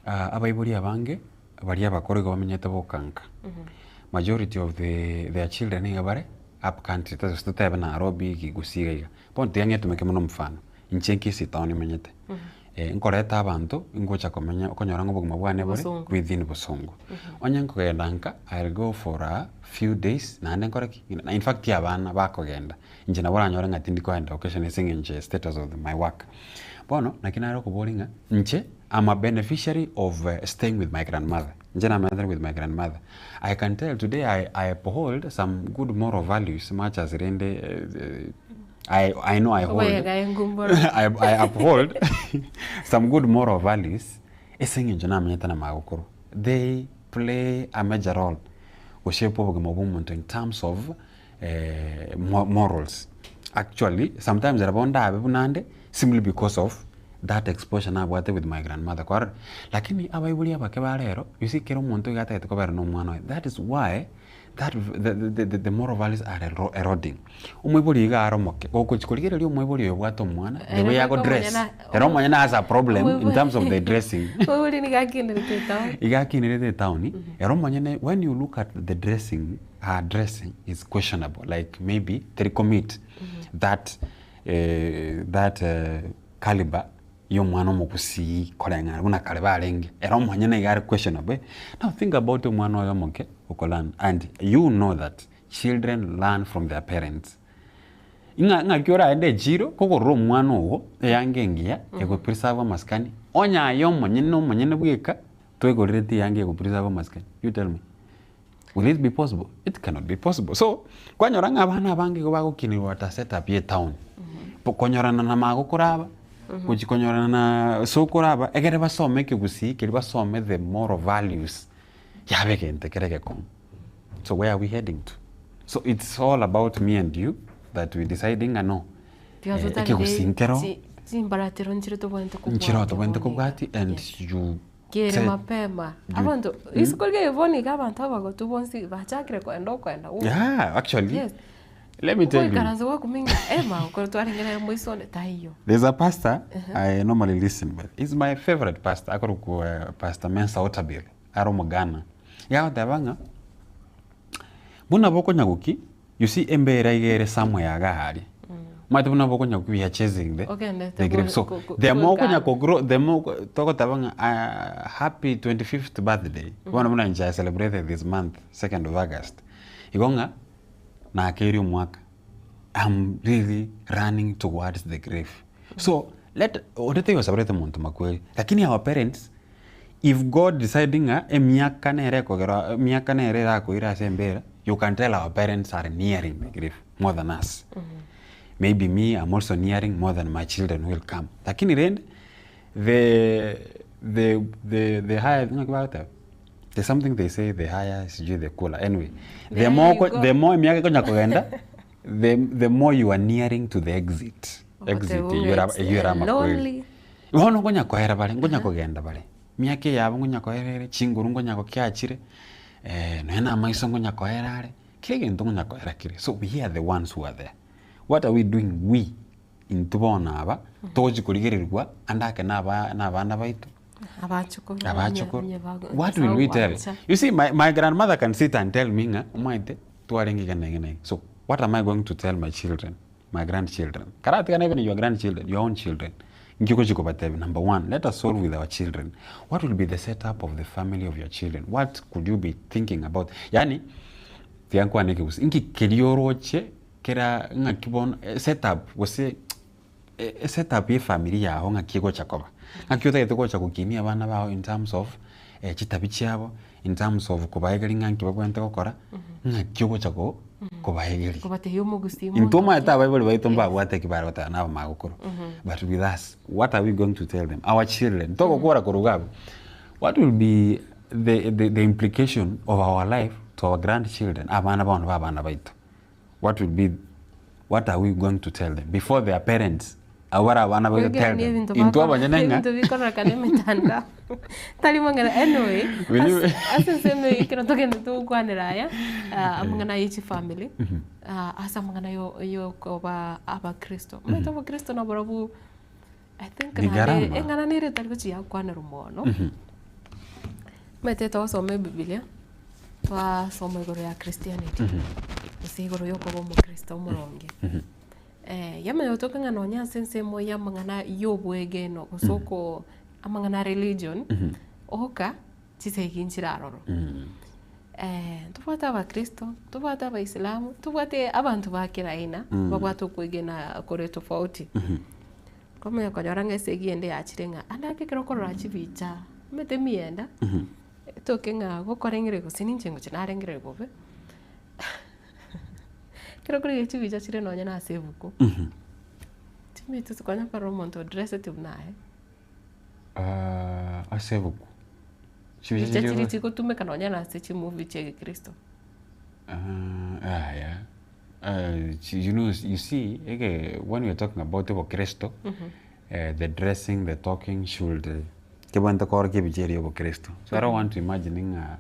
abaibori abange baria abakoro igo bamenyete bokanka. Majority of the their children nigo bare up country, gose totebe Nairobi, Gusii iga iga. Bono tiga ng'etumeke mono omofano, inche Kisii town nimenyete, nkoreta abanto ngocha komenya okonyora ng'a obogima bwane bore Bosongo. within Bosongo. Onye nkogenda nka, I'll go for a few days naende nkore ki? In fact abana bakogenda, inche nabo oranyore ng'a tindi kogenda occasion ase eng'encho ya status of my work. Bono, naki nare okoboria ng'a inche am a beneficiary of staying with my grandmother, inche namenyete with my grandmother, I can tell today I, I uphold some good moral values much as rende I, I know I hold, Okoyega engumboro. I, I uphold some good moral values ase eng'encho namenyete na magokoro. they play a major role goshape obogima bwa omonto in terms of morals. Actually, sometimes nabo ndabe buna nde simply because of that exposure nabwate with my grandmother kwarora. Lakini abaibori abake ba rero, you see kera omonto iga atagete kobera na omwana oye, that is why that the moral values are eroding. Omoibori iga are omoke, gogochi korigereria omoibori oyo obwate omwana, the way ago dress, ere omonyene has a problem in terms of the dressing. Omoibori nigo akinerete etown. Iga akinerete etown, ere omonyene when you look at the dressing, her dressing is questionable like maybe teri commit that that caliber ya omwana omogusii koreng'ana buna kare barenge, ere omonyene iga are questionable. Now think about omwana oyo omoke oko learn and you know that children learn from their parents. Ng'a ng'aki oraende echiro kogorera omwana ogo eyanga engiya ego preserve amasikani, onye aye omonyene omonyene bweka toigorereti eyanga ego preserve amasikani, you tell me. Will it be possible? It cannot be possible. So, kwanyora ng'a abana abange igo bagokinigwa at a setup ya etown. Konyorana na magokoro aba, gochi konyorana na sokoro aba, egere basome ekegusii keria basome the moral values yabe egento kere egekong'u. So where are we heading to? So it's all about me and you that we deciding ng'a no, Tiga eh, totarire ekegusii nkero, chi- chimbaratero nchire tobwenerete nchire kobwatia tobwenerete bono iga. kobwatia and you Kere said mapema you abanto mm? isiko riaye bono iga abanto abagotu bonsi bachakire koenda okoenda gose Yeah, actually, yes let me tell you. ogoikaransa gwakumenya ng'a eh magokoro twarenge nere moisone taiyo. There's a pastor I normally listen with. He's my favorite pastor. Akorokwa eh, Pastor Mensa Otabil, are Omogana. Iga agoteba ng'a buna bokonyagoki, you see embera iga ere somewhere iga aria. Omanyete buna bokonyagoki we are chasing the, Ogendete the grave. go- So go- go- the more goika okonya kogrow, the more togoteba ng'a ah, happy 25th birthday. Bono buna inche I celebrated this month, 2nd of August. Igo ng'a nakeire omwaka. I'm really running towards the grave. So let onde taiyo osaborete monto makweri, lakini our parents if God decide ng'a emiaka nere ekogera emiaka nere erakoire ase embera, you can tell our parents are nearing the grave more than us. Maybe me I'm also nearing more than my children will come. Lakini rende the the the the higher ng'aki bagoteba? There's something they say the higher sijui the cooler anyway The the higher more you oko go. the more emiaka ekonya kogenda the the more you are nearing to the exit exit Ogotebu eywo era it's eywo era amakweri lonely. bono nkonya koera bare nkonya kogenda bare miaka eye yabo nkonya koera ere chinguru nkonya gokiachire nonya na amaiso nkonya koera are kera egento nkonya koera kere so we are the ones who are there what are we doing we intwe bono aba togochi korigererigwa ande ake na aba na abana baito Abachukuru onye Abachukuru. onye bago What will we tell? gwancha. You see, my, my grandmother can sit and tell me, ng'a, omanyete, twarenge iga na iga na iga. So, what am I going to tell my children, my grandchildren? Karatigana even your grandchildren, your own children. Nki ogochi kobatebia? Number one, let us solve with our children. What will be the setup of the family of your children? What could you be thinking about? Yaani, tiga nkwane ekegusii, nki keria oroche kera ng'aki bono, setup gose Esetup ye efamiri yao ng'aki egocha koba? Ng'aki otagete gocha gokinia abana bao in terms of chitabi chiabo, in terms of kobaegeria ng'a nki babwenerete gokora, ng'aki ogocha ko kobaegeria. Kobatebia omogusii Intwe monto omanyete ki? abaibori baito Yes. mbabwate eki bare goteba na abamagokoro, but with us, what are we going to tell them? Our children, togokora korwa iga abwo, what will be the the the implication of our life to our grandchildren, abana bono ba abana baito? What will be what are we going to tell them before their parents abwo bare abana baito tell Kwegera them ebinto intwe bakora abanyene ng'a ebinto bikororekana emetandao tari mang'ana anyway Will you ase ase ensemo eye ekero togende togokwanera aya ah, amang'ana ya chifamiri ah, ase amang'ana yo yokoba abakristo omanyete obokristo naborobwo I think Ni naende gharama. eng'ana nere etari gochia yakwanerwa mono omanyete togosoma ebibilia Twasoma igoro ya Christianity, gose igoro ya okoba omokristo omoronge. Yamanya gotoka ng'a nonya ase ensemo y'amang'ana y'obwegenwa gose oko amang'ana a religion, oka chisegi nchire aroro. Ntobwate abakristo, ntobwate abaisilamu, ntobwate abanto ba kera aina, babwate okwegena kore tofauti. Kwamanya konyora ng'a esegi ende yachire ng'a ande ake ekero okorora chibicha, omanyete emienda. Etoke ng'a gokoreng'ereria gose ninche ngochia narengereria bobe, ekero okorigereria chibicha chire nonye na ase ebuku, chimeti tokonya korora omonto odresseti buna aye. Ase ebuku. Chibicha Chibicha chiri chigo- chigotumeka nonya na ase chimovie chia egekristo. Ah, aya. You know, you see, ege, when we are talking about obokristo, the dressing, the talking should kebwate korokia ebicha eria ya obokristo. So I don't want to imagine ng'a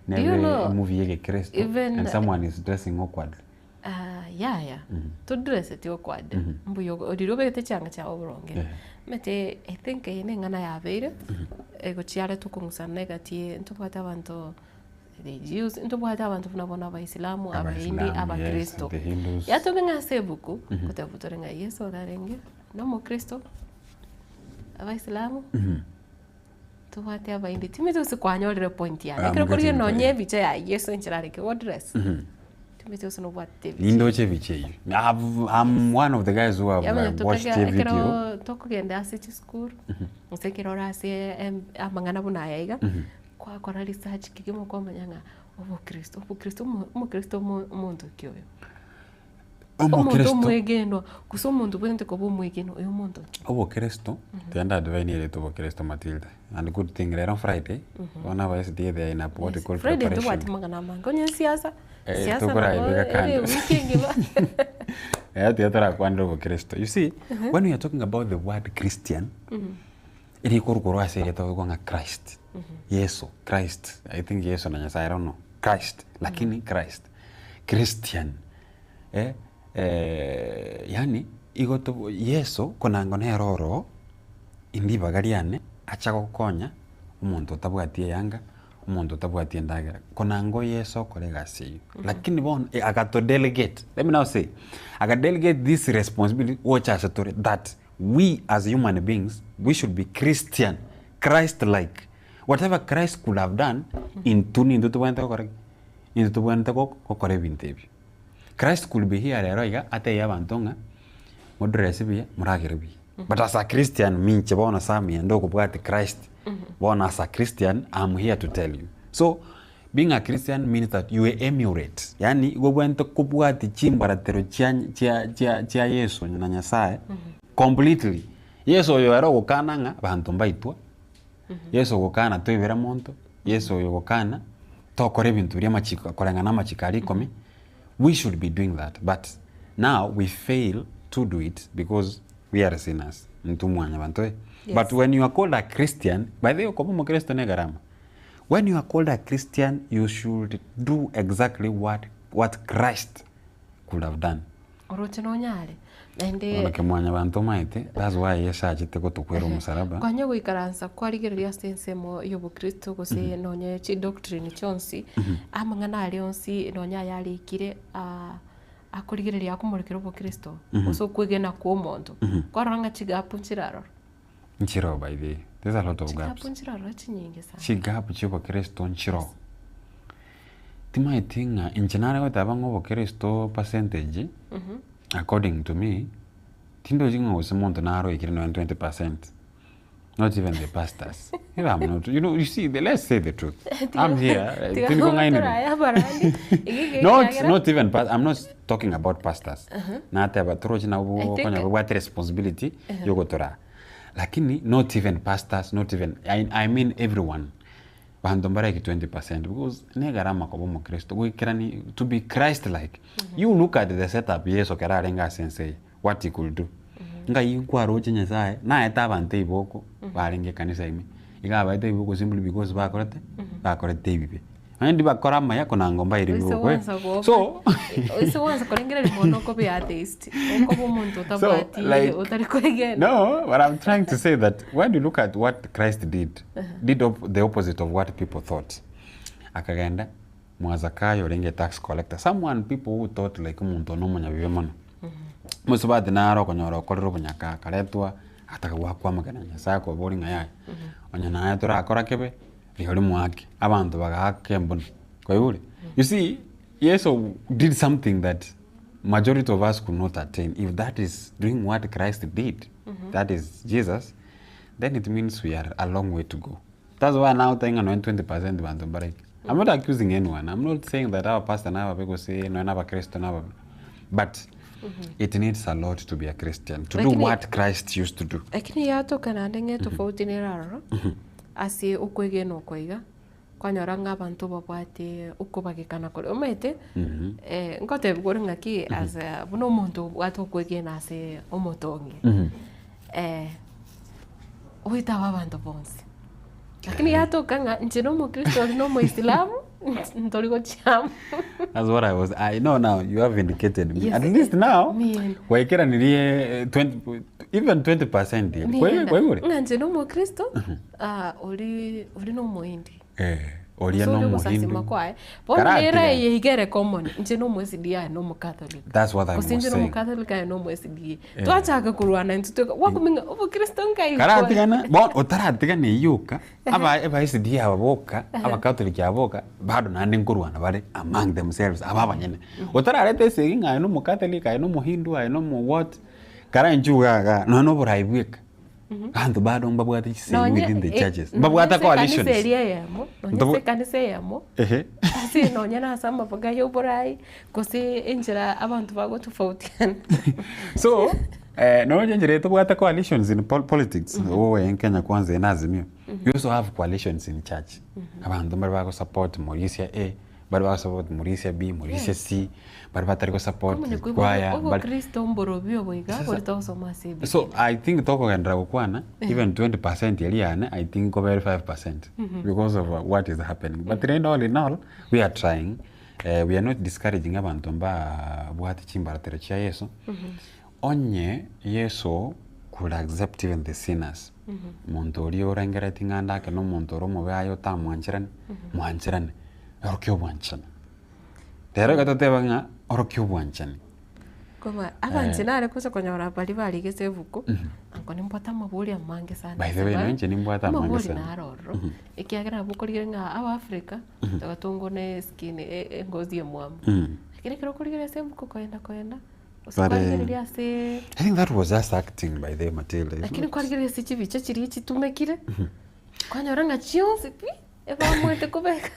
Do you nebe know, emovie ya egekristo even- and someone is dressing awkwardly. Ah, yaya todresseti awkward mbuya riria obegete chianga chiago boronge omanyete I think eye na eng'ana yabeire egochiaretwa okong'usana egati ye ntobwate abanto the Jews ntobwate abanto buna bono abaisilamu abaindi Abaisilamu, yes, abakristo the Hindus. yatobe ng'a ase ebuku goteba tore ng'a Yeso iga arenge na omokristo abaisilamu tobwate abaindi timanyeti gose kwanyorire point yane I'm ekero korigia getting nonye there. ebicha ya Yeso enchera arenge godress timanyeti gose nobwate ebicha Nindoche ebicha eyio. I'm one of the guys who have Yamanya watched tokaga a video. ekero tokogenda ase chisukuru gose ekero ore ase amang'ana buna aya iga kwakora research kegima kwamanya ng'a obokristo obokristo omokristo omonto ki oyo? Omonto Omokristo omwegenwa gose omonto obwenerete koba omwegenwa oyo omonto ki? Obokristo, tiga ndadivine erioto obokristo Matilda, and good thing rero Friday, bono aba SDA they are in a what we call Friday preparation. ntobwati mang'ana amange onye siasa, Eh, siasa nabo tokoraebeka ere kando. ewiki engima. Eh, tiga torakwanera obokristo. You see, when we are talking about the word Christian, erikorwa korwa ase erieta goikwa ng'a Christ, Yeso, Christ, I think Yeso na Nyasaye, I don't know, Christ, lakini Christ, Christian, eh, yaani igo tobo Yeso konango nere oroo, ribaga riane acha gokonya omonto otabwati eyanga, omonto otabwati endagera, konango Yeso okore egasi eywo. Lakini bono agato delegate, let me now say, aga delegate this responsibility gocha ase tore that we as human beings we should be Christian, Christ like, whatever Christ could have done, intwe nintwe tobwenerete gokora ki? Intwe tobwenerete gokora ebinto ebio. Christ could be here rero iga atebie abanto ng'a modress buya moragere buya. But as a Christian minche bono Sammy ende okobwati Christ bono as a Christian I'm here to tell you. So being a Christian means that you emulate yaani igo obwenerete kobwati chimbaratero chia chia chia chia Yeso na Nyasaye completely. Yeso oyo ere ogokana ng'a banto mbaitwa, Yeso ogokana toibera monto, Yeso oyo ogokana tokora ebinto biria amachiko koreng'ana na amachiko aria ikomi, we should be doing that but now we fail to do it because we are sinners intwe mwanyabanto eh. But when you are called a Christian, by the way okoba omokristo na egarama, when you are called a Christian you should do exactly what what Christ could have done. Oroche nonyare naende. Bono kemwanyabanto omaete, that's why Yeso achete gotokwera omosalaba. Konya goikaransa kwarigereria ase ensemo y'obokristo gose nonye chidoctrine chionsi, amang'ana aria onsi nonye aya arikire akorigereria akomorekera obokristo gose okwegena kwa omonto, kwarora ng'a chigap nchire aroro. Nchiroo by the way, there's a lot of Chigap gaps. nchire aroro chinyinge sana. Chigap chia obokristo nchiroo. Timaeti ng'a inche nare goteba ng'a obokristo percentage, according to me, tindochi ng'a gose monto nare oikire nonye 20%, not even the pastors. If I'm not, you know, you see, the, let's say the truth. I'm here, Tiga tindikong'ainire. toraya abarandi, iga Not, ekiagera- not even, I'm not talking about pastors. Nateba torochi nabo I think- konya babwate responsibility yogotoraa. Lakini not even pastors, not even, I mean everyone. Banto mbaraike 20% because negarama koba omokristo goikerani to be Christ like. You look at the setup Yeso kera arenge ase ense eye, what he could do. Ngai nkwaroche Nyasaye naete abanto eiboko barenge ekanisa ime, iga abaete eiboko simply because bakorete bakorete ebibe. Onye ndibakora amaya konango mbaire Oise ebibe okwe. gwansa goba So oise gwansa korengereria mono okobe atheist, okoba omonto so otabwati like otari kwegena. no, but I'm trying to say that when you look at what Christ did, did the opposite of what people thought. Akagenda mwazakayo orenge tax collector. Someone people who thought like omonto no omonyabibe mono. Mosubati naro okonyora okorire obonyaka akaretwa ataka gwakwamokera Nyasaye akobori ng'a yaya. Onye naye torakora kebe riori mwake abanto bagaaka embuna. Kwaigure? You see, Yeso did something that majority of us could not attain. If that is doing what Christ did, that is Jesus, then it means we are a long way to go. That's why now thinking on 20% bantu mbaraike. I'm not accusing anyone. I'm not saying that our pastor na people say no na Christ na but it needs a lot to be a Christian, to do Lakini- what Christ used to do. Lakini yatoka naende ng'e tofauti nere aroro ase okwegena oko iga. Kwanyora ng'a abanto babwate okobagekana kore omanyete ngotebiwa ore ng'aki as a buna omonto obwate okwegena ase omotongi oete abe abanto bonsi. Lakini yatoka ng'a inche na omokristo oria na omoisilamu ntori gochia amo. That's what I was I know now you have vindicated me. Yes, At least now Mien. gwaikeranirie 20 even 20% Nienda. kwaigure? Ng'a inche na omokristo ori ori na omohindi. Eh, oria Ase na oria ogosasima omohindu. kwaye. Bono Karatiga. nere eye iga ere common, inche na omo SDA aye na omocatholic. That's what I Gose was inche na saying. omocatholic aye na omo SDA. Eh. Twachaka korwana intwe tweka, gwakumenya ng'a obokristo nkai bore. Karatigana, bono otaratigana eyio yoka, aba aba SDA aba boka, abacatholic aba boka, bado naende nkorwana bare among themselves aba abanyene. Otarareta esegi ng'a aye na omocatholic, aye na omohindu, aye na omo what, kara inchuo iga igaa, nonya na oborai bweka. Abanto bado mbabwate chisemi Nonye within the eh, churches. nonye Mbabwate ase ekanisa coalitions. eria eyemo, nonye Ntobo- ase ekanisa eyemo, Ehe. ase nonye na ase amaboga ya oborai, gose enchera abanto bagotofautiana. So, eh, nonya enchera tobwate coalitions in pol politics, oye in Kenya kwanza in Azimio, we also have coalitions in church. Abanto mbare bagosupport Morisia A, Baria bagosupport Morisia B, Morisia C, baria batari gosupport Omanye koigwa choir, obo- bari- obokristo mborobio obo iga Sasa- bori togosoma ase ebibilia. So I think tokogenderera gokwana Eh. even 20% eria yane I think nkoba ere 5% because of what is happening but rende all in all we are trying eh, we are not discouraging abanto mbabwate chimbaratero chia Yeso onye Yeso could accept even the sinners Omonto oria orengereretie ng'a ndake na omonto ore omobe aye otamwancherane, mwancherane, orokia obwanchani. Rero iga toteba ng'a orokia obwanchani. Kobua abanche nare gocha konyora baria barigete ebuku, ango nimbwate amabori amange sana By the way, ase nonya inche nimbwate amange amabori sana. naro ororo, ekiagera nabo okorigereria ng'a abafrika, togatongwa na eskin engozi emwamu. Lakini ekero okorigereria ase ebuku koenda koenda. Gose But, eh, kwarigereria ase I think that was just acting by the way, Matilda. It's lakini not- kwarigereria ase chibicha chiria chitumekire, kwanyora ng'a chionsi pi, ebaamwete kobeka.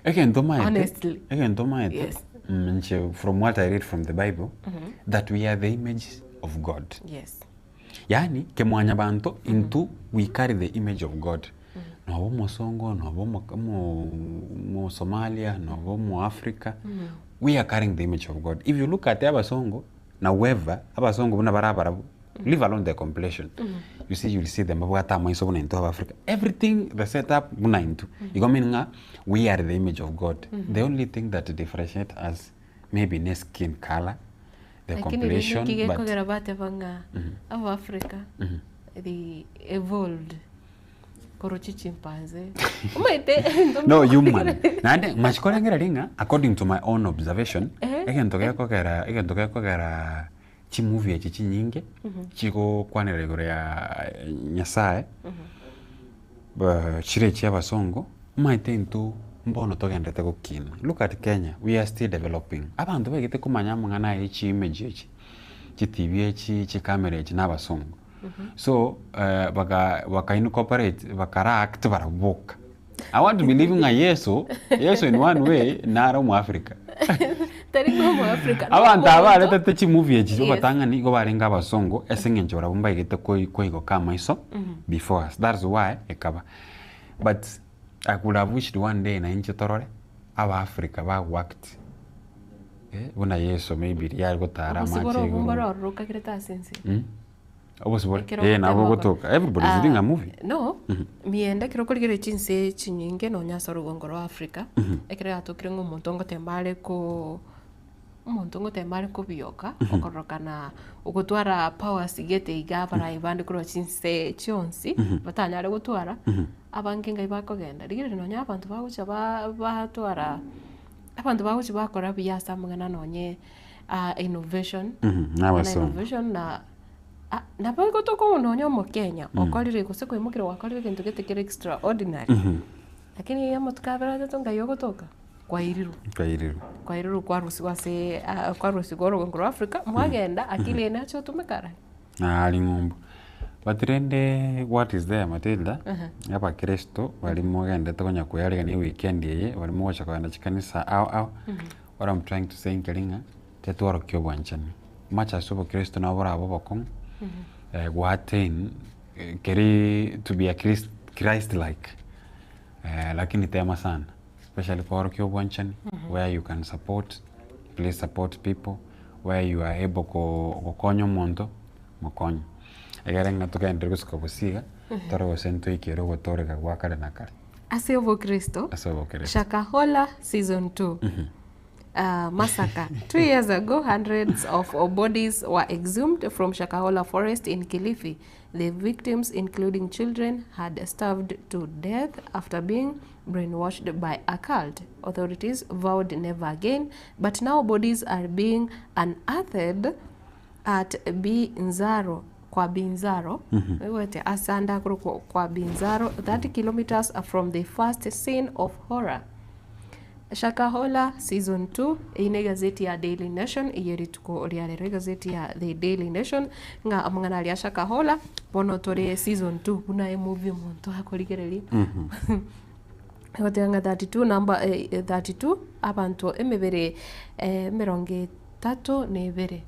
Egento maete, Honestly. egento maete, Yes. inche from what I read from the Bible, that we are the image of God. Yes. Yaani kemwanyabanto intwe we carry the image of God. Noba omosongo, noba omo- omo- omosomalia, noba omoafrica, we are carrying the image of God. If you look at abasongo, na whoever, abasongo buna bare abarabwo, leave alone the complexion, you see you'll see them babwate amaiso buna intwe abafrica. Everything the set up buna intwe. Igo meaning ng'a we are the image of God. The only thing that differentiate us maybe ne skin colour, the Lakini rende complexion, nki but gekogera bateba ng'a abafrica they evolved korwa chichimpanzee omanyete ebinto no human naende mache korengereria ng'a according to my own observation Eh. egento gekogera egento gekogera chimovie echi chinyinge chigokwanera igoro ya Nyasaye chire chia abasongo omanyete intwe mbono togenderete gokina look at Kenya we are still developing abanto baigete komanya amang'ana aya chiimage echi chitibi echi chicamera echi na abasongo So baka baka incorporate bakara act barabwo boka. I want to believe ng'a Yeso, Yeso in one way nare omoafrica. Tari ng'a omoafrica, Abanto aba nomonto. baretete chimovie echi Yes. obatang'ani igo barenge abasongo ase eng'encho barabwo mbaigete koi koigoka amaiso before us. That's why ekaba. But I could have wished one day nainche torore abaafrica bagoact eh, buna Yeso maybe riria are gotara Obosibore amache obwo igoro. mbore ororo okagerete ase ense. Obosibore Ekero eh nabo ogotema ogotoka everybody is doing a movie. No, mienda ekero okorigereria chinse chinyinge nonya ase orogongo rwa Africa, ekero yatokire ng'a omonto ngotemba are ko omonto ngotemba are kobioka, okororokana ogotwara powers gete iga abarai bande korwa chinse chionsi, batanyare gotwara, abange ngai bakogenda. Rigereria nonya abanto bagocha ba batwara abanto bagochia bakora buya ase amang'ana nonye innovation, Na abasongo. innovation na Ah, nabo igo tokoigwa nonya omokenya okorire gose koimokire gwakorire egento gete kere extraordinary, lakini amatuko abere atato ngai ogotoka, kwairirwe. Kwairirwe. Kwairirwe kwarusigwa ase ah kwarusigwa orogongo rwa Africa, mwagenda akili eye nache otumeka are. Nari ng'umbu. But rende what is there Matilda, abakristo baria mogendete konya koyarigania eweekend eye, baria mogocha kogenda chikanisa ao ao, what I'm trying to say nkeri ng'a, tetworokia obwanchani. Amache ase obokristo nabo borabe obokong'u, eh, go attain keri to be a Christ, Christ like. Lakini tema sana, especially koorokia obwanchani, where you can support, please support people, where you are able ko gokonya omonto, mokonye. Egere ng'a togenderere gosuka bosio iga, tore gose ntoikere ogotooreka gwa kare na kare. Ase obokristo, Ase obokristo. Shakahola season 2. Massacre. 2 years ago, hundreds of bodies were exhumed from Shakahola Forest in Kilifi. The victims, including children, had starved to death after being brainwashed by a cult. Authorities vowed never again, but now bodies are being unearthed at Binzaro, kwa Binzaro, Wete, asanda kwa kwa Binzaro, 30 kilometers from the first scene of horror. Shakahola season 2 eye ne egazeti ya Daily Nation eye rituko ria rero egazeti ya The Daily Nation ng'a amang'ana aria Shakahola bono tore season 2 buna emovie omonto akorigereria egoteba ng'a 32 number 32 abanto emebere emerongo etato na ebere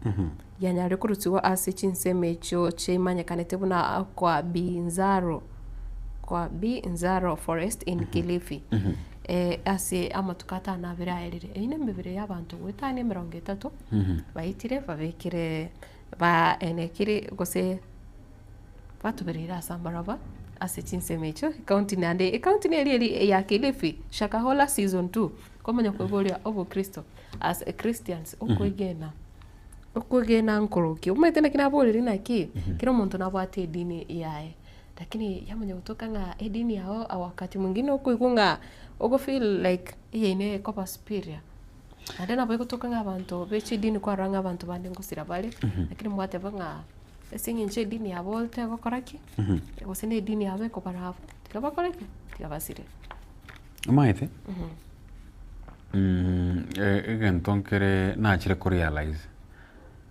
yanyarire korusigwa ase chinsemo echio chimanyekanete buna kwa Binzaro kwa Binzaro forest in Kilifi. Ase amatuko atano abere aerire. Eyio nemebere y'abanto goetania emerongo etato, baitire babekire baenekire gose batubereire ase amaroba ase chinsemo echio ecounty naende ecounty neri eri ya Kilifi, Shakahola season 2, komanya koiboria obokristo as Christians okwegena okwegena nkorokia. Omanyete naki naboreire naki, kera omonto nabwate edini yaye. Lakini yamanya gotoka ng'a edini yao wakati mwingine okoigwa ng'a ogo feel like eyaino ekoba superior. Naende nabo egotoka ng'a abanto be chidini kwarora ng'a abanto bande ngosira bare, lakini mwateba ng'a ase eng'encho edini yabo tegokora ki, gose na edini yabo ekobara abwo, tiga bakore ki? Tiga basire. Omanyete, egento nkere nachire korealize.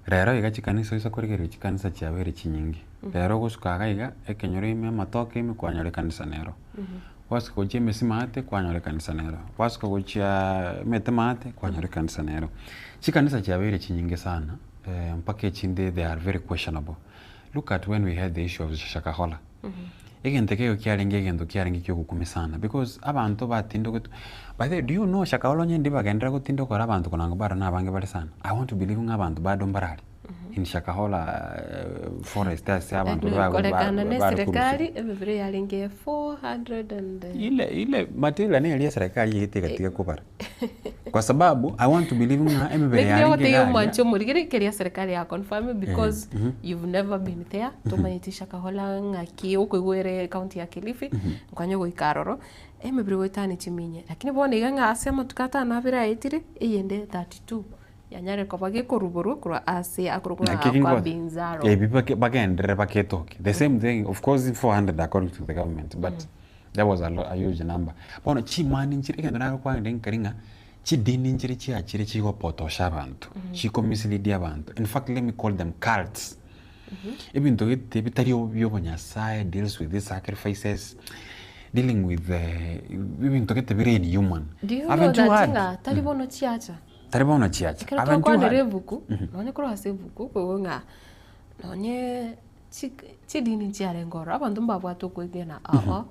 Rero iga chikanisa oise korigereria chikanisa chiabeire chinyinge. Rero ogosuka iga iga, ekenyoro ime amatoke ime kwanyora ekanisa nero. Gwasuka gochia emesi maate kwanyora ekanisa nero. Gwasuka gochiaa emete maate kwanyora ekanisa nero. Chikanisa chiabeire chinyinge sana mpaka echinde they are very questionable. Look at when we had the issue of Shakahola. Egento ekio kiarenge egento kiarenge kia ogokumia sana because abanto batindogetwe, by the way do you know Shakahola onye ndibagenderera gotindokora abanto konango baro na abange bare sana, I want to believe ng'a abanto bado mbarare in Shakahola forest ase abanto ba- ba- Korekana na bare eserekari emebere yarenge 400 and Ile ile Matilda nere eserekari yaito egatiga kobara kwa sababu I want to believe ng'a emebere Lakini yarenge ogotebia iga aria. omwanchi omorigere keria serikali ya confirm because you've never been there tomanyeti Shakahola ng'aki okoigwere county ya Kilifi nkonya goika aroro emebere goetania chiminye lakini bono iga ng'a ase amatuko atano abere aetire eyende 32 yanyarire koba gekoruborwa korwa ase akorokwa Naki ng'a kwa gingo- Binzaro. Ebi bake- bagenderere baketoke the same thing of course 400 according to the government but that was a, lo- a huge number bono chimani nchire egento nagokwanire nkari ng'a chidini nchire chiachire chigopotosha abanto chikomislead abanto in fact let me call them cults ebinto gete bitari bia obonyasaye deals with these sacrifices dealing with ebinto gete bire inhuman Do you know Haven't you that heard? ng'a tari bono chiacha tari bono chiacha Ekero Haven't you twakwanera heard? ebuku, nonye korwa ase ebuku, okoigwa ng'a nonye chi- chidini nchiarenge ororo, abanto mbabwate okoegena oo,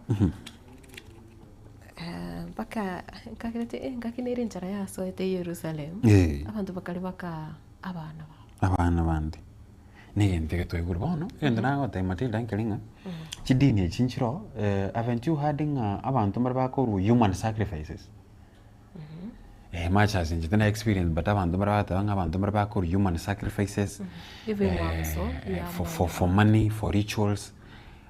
mpaka nkagerete eh ngaki nere enchara yasoete Yerusalem, abanto bakare baka abana babo. Abana bande, na egento eke twaigure bono, egento nagotebia Matilda nkeri ng'a, chidini echi nchiroo haven't you heard ng'a abanto mbare bakorwa human sacrifices? Much as inche tindi na experience but abanto mbare bagoteba ng'a abanto mbare bakorwa human sacrifices, Ebing'wanso bia for for for money, for rituals,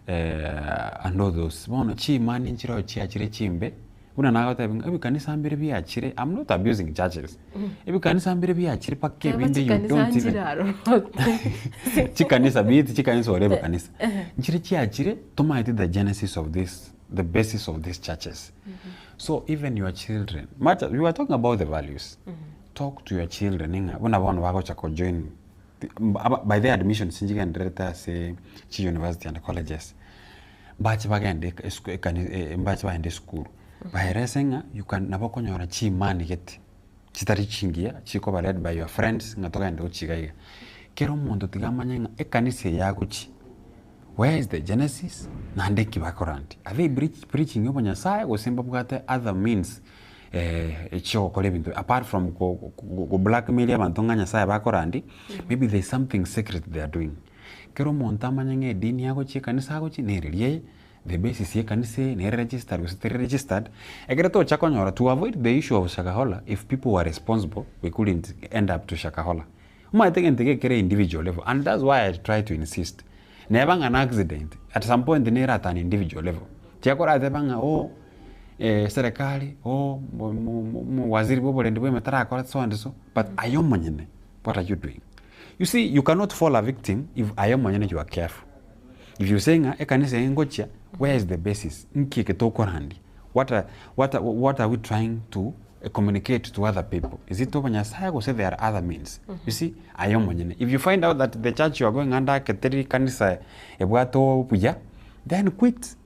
and all those. Bono chimani nchiroo chiachire chimbe, buna nagotebia ng'a ebikanisa mbire biachire, I'm not abusing churches, ebikanisa mbire biachire mpaka Teba ebinde you chikanisa don't even nchire aroro. chikanisa be it chikanisa ore ebikanisa, nchire chiachire tomaete the genesis of this, the basis of these churches. So even your children, much as we were talking about the values, talk to your children ng'a buna bono bagocha ko join by the admissions nchigendererete ase chi university and colleges, mbache bagende esuku ekani mbache bagende esukuru, baerese ng'a you can nabo okonyora chimani gete chitari chingiya chikoba led by your friends ng'a togende gochia iga iga. Kera omonto tiga amanye ng'a ekanisa eye agochia. Where is the genesis? Naende eki bakorandia? Are they preaching obonyasae gose mbabwate other means chiogokora ebinto apart from ko blackmail abanto ng'a Nyasaye bakorandia, maybe there is something secret they are doing. Kera omonto amanye ng'a edini agochia ekanisa agochia nere eye, the basis ya ekanisa eye nere registered gose teri registered, ekero tocha konyora to avoid the issue of shakahola if people were responsible we couldn't end up to shakahola. Omanyete egento eke kere individual level and that's why I try to insist. Neba ng'a na accident, at some point nere at an individual level. Tiakorateba ng'a oh serikali oh waziri bwa oborendi bwa emete tarakora so and so, but aye omonyene what are you doing? You see you cannot fall a victim if aye omonyene you are careful. If you say ng'a ekanisa eye ngochia, where is the basis? Nki eke tokorandia? What are, what are, what are we trying to communicate to other people? Is it obonyasae gose there are other means? You see, aye omonyene. If you find out that the church you are going under ake teri kanisa ebwate obuya, then quit.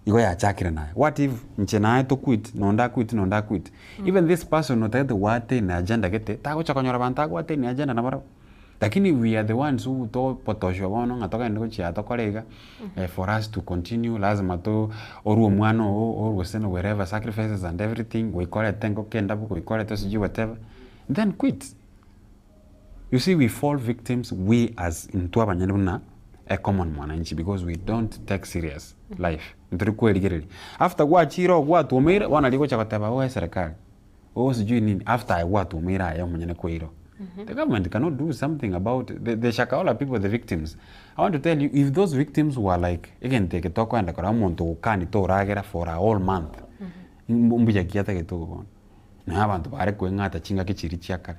Igo yachakire naye. What if inche naye to quit, na onde aquit, na onde aquit. Even this person otagete goattain agenda gete, tagocha konyora abanto agoattain agenda nabarabwo. Lakini we are the ones who topotoshwa bono ng'a togende gochia aa tokore iga, for us to continue lazima to orue omwana oo orue gose wherever sacrifices and everything goika orete engoko endabu goika orete sijui whatever, then quit. You see we fall victims we as intwe abanyene buna a common mwananchi because we don't take serious life, ntori kwerigereria. After gwachire oo gwatwomeire bono nario ogocha goteba oo eserekari. Oh sijui nini after aye gwatwomeire aye omonyene kwairwa. The government cannot do something about the, the Shakahola people, the victims. I want to tell you, if those victims were like, egento eke tokoenda korora omonto ogokani toragera for a whole month, mbuya ki atagete obo bono? Nonya abanto bare koeng'ata chingaki chiria chia kare.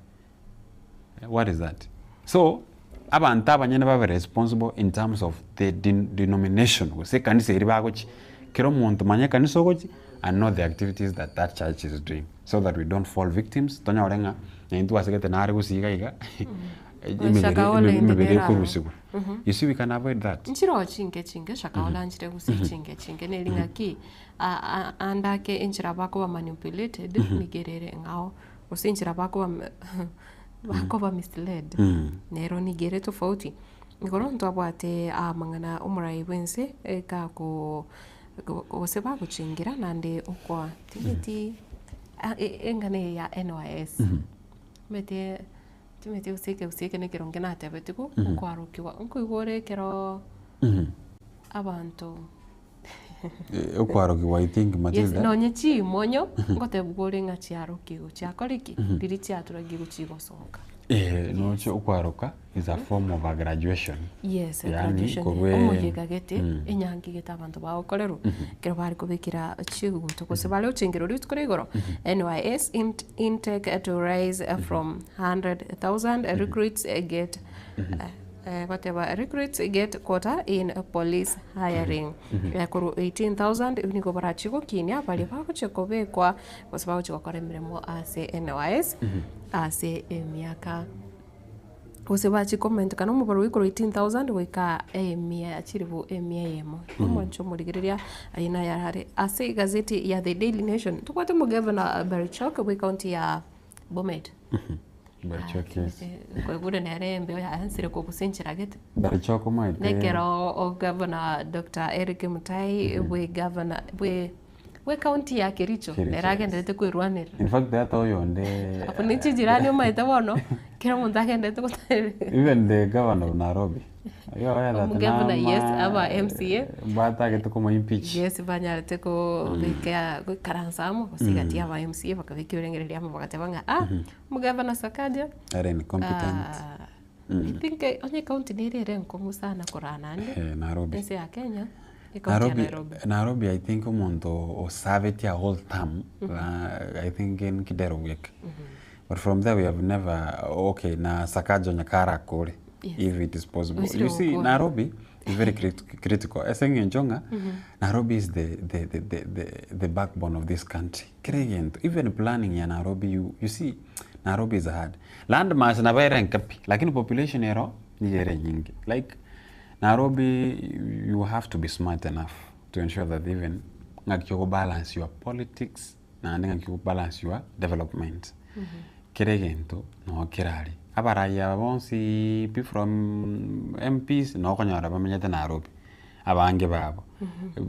What is that? So, abanto abanyene babe responsible in terms of the denomination gose ekanisa eria bagochia. Kera omonto manya ekanisa ogochia and know the activities that that church is doing so that we don't fall victims tonyore ng'a naintwe twasegete nare gose iga iga emebere emebere ekorusigwa. You see we can avoid that. Nchiroo chinke chinke Shakahola nchire gose chinke chinke neri ng'aki ande ake enchera bakoba manipulated nigo ere ere ng'ao. Gose enchera bakoba bakoba misled nero nigo ere tofauti. Igoro ntwabwate amang'ana omorai bwense ekako gose bagochengera naende okwa timeti eng'ana eye ya NYS omanyete timeti gose ekegusii eke nekeronge natebetigwe okwarokigwa nkoigwa ore ekero abanto. Okwarokigwa I think Yes, Matilda. nonye chimonyo ngotebigwa ore ng'a chiarokigwe chiakora ki? Riria chiaturagigwe chigosoka. Eh, noche okwaroka is a form of a graduation. Yes, a Yaani graduation. korwa Omoyega gete, enyangi gete abanto bagokorerwa, ekero bare kobekera chiguto gose bare gochengera rituko ria igoro. NYS intake to rise from 100,000 recruits get Goteba recruits get quota in police hiring. Korwa 18,000 nigo barachie gokinia baria bagochia kobekwa gose bagochia gokora emeremo ase NYS ase emiaka gose bachie komentekana omobaro oye korwa 18,000 goika emia chilifu emia eyemo. Omonche omorigereria ayio naye arare ase egazeti ya The Daily Nation. Tobwate omogavana Barchok bwe county ya Bomet. Barichoki ase. Nkoigure nere embeo yansire kogusa enchera gete. Barichoki omanyete. Nekero o governor Doctor Eric Mutai bwe governor bwe bwe county ya Kericho Kericho, nere yes. agenderete kwerwanerera. In fact hata oyonde Abwo ne chijirani omanyete bono, kera omonto agenderete gotarera. Even the governor of Nairobi. Omogavana yes, aba MCA. Batagete komo impeach. Yes, banyarete kobeka goikaransa amo gose egati ya aba MCA bakabeka ebirengererio amo bagateba ng'a ah, omogavana Sakaja Are incompetent. ah, I think eh, onye county nere ere enkong'u sana korana naende Eh, Nairobi. ense ya Kenya, ecounty ya Nairobi, Nairobi. Nairobi I think omonto osabetie a whole term, I think in Kidero Wek. But from there we have never, okay, na Sakaja onye karakore, Yes. if it is possible. Oisire You see, gokora. Nairobi is very critical. Ase eng'encho ng'a, Nairobi is the backbone of this country. Kera egento, even planning ya Nairobi, you see, Nairobi is hard. Land mass nabo ere enke pi, lakini population ero nigo ere enyinge. Like, Nairobi, you have to be smart enough to ensure that even ng'aki ogobalance your politics, naende ng'aki ogobalance your development. Kera egento noo kerare. Abarai aba bonsiiii pi from MPs noo okonyora bamenyete Nairobi. Abange babo.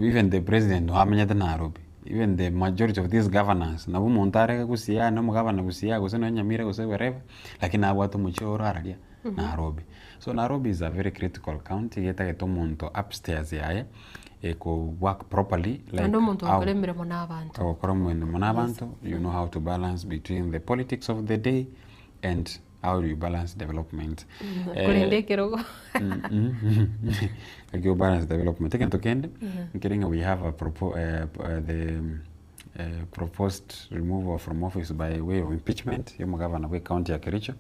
Even the president amenyete Nairobi, even the majority of these governors, nabo omonto are Gusii aye na omogavana Gusii aye gose nonye Nyamira gose wherever, lakini nabwate omochie oro araria Nairobi. So Nairobi is a very critical county getagete omonto upstairs yaye eko work properly like Naende omonto how ogokora emeremo na abanto. ogokora emeremo na abanto, you know how to balance between the politics of the day and how do you balance development. Korende ekerogo. Ekio balance development. Egento kende, nkere ng'a we have a propo the proposed removal from office by way of impeachment ya omogavana bwe county ya Kericho,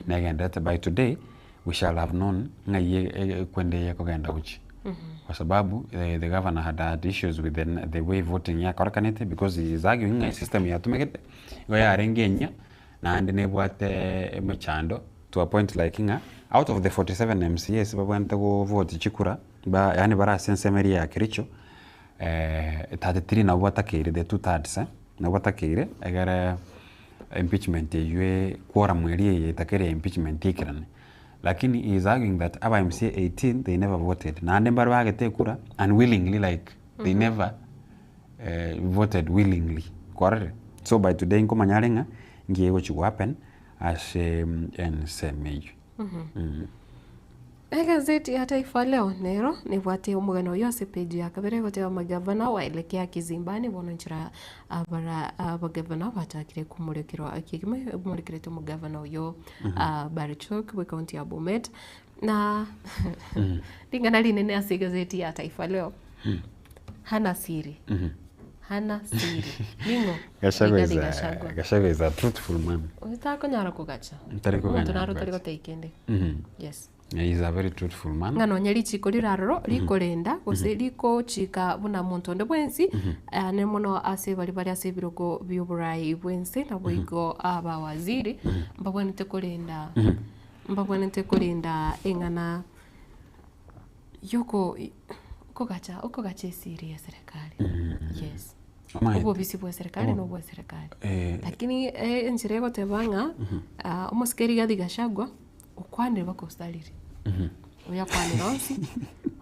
negenderete by today, we shall have known ng'ai ekwende eye ekogenda gochia. Kwa sababu the governor had had issues with the way voting yakorekanete because he is arguing ng'a esystem yatumegete, igo yarenge enyia, naende nebwate emechando to a point like ng'a out of the 47 MCAs babwenerete go vote chikura ba yaani bare ase ensemo eria ya Kericho 33 nabwo batakeire the two thirds nabwo batakeire egere impeachment eywo quorum eria eye etakeire ya impeachment eikerane. Lakini he is arguing that aba MCA 18 they never voted naende mbare bagete ekura unwillingly like they never voted willingly kwarorire? So by today nkomanya are ng'a nki egochi go happen ase ensemo eywo. Egazeti ya Taifa Leo nero nebwate omogano oyio ase epeji ya kabere egoteba amagavana waelekea kizimbani bono enchera abara abagavana bachakire komorekerwa kegima emorekerete omogavana oyo Barchok bwe county ya Bomet na ring'ana rinene ase egazeti ya Taifa Leo hana siri hana siri ning'o Gachagua is Rigathi a, Gachagua Gachagua is a truthful man. otakonyara kogacha Tari omonto koganya naro otari kogacha. gotebia kende yes He is a very truthful man. Ng'a nonya richiko rire aroro rikorenda gose rikochika buna monto onde bwensi, ne mono ase baria bare ase ebirogo bi'oborai bw'ense, naboigo abawaziri mbabwenerete korenda mbabwenerete korenda eng'ana yoko okogacha okogacha esiri ya serikali yes. Omanyete. Obobisi bwa serikali Obo- na obwa serikali. Eh. Lakini enchera egoteba ng'a omosike Rigathi Gachagua okwanire mpaka osarire. Oyo akwanire onsi,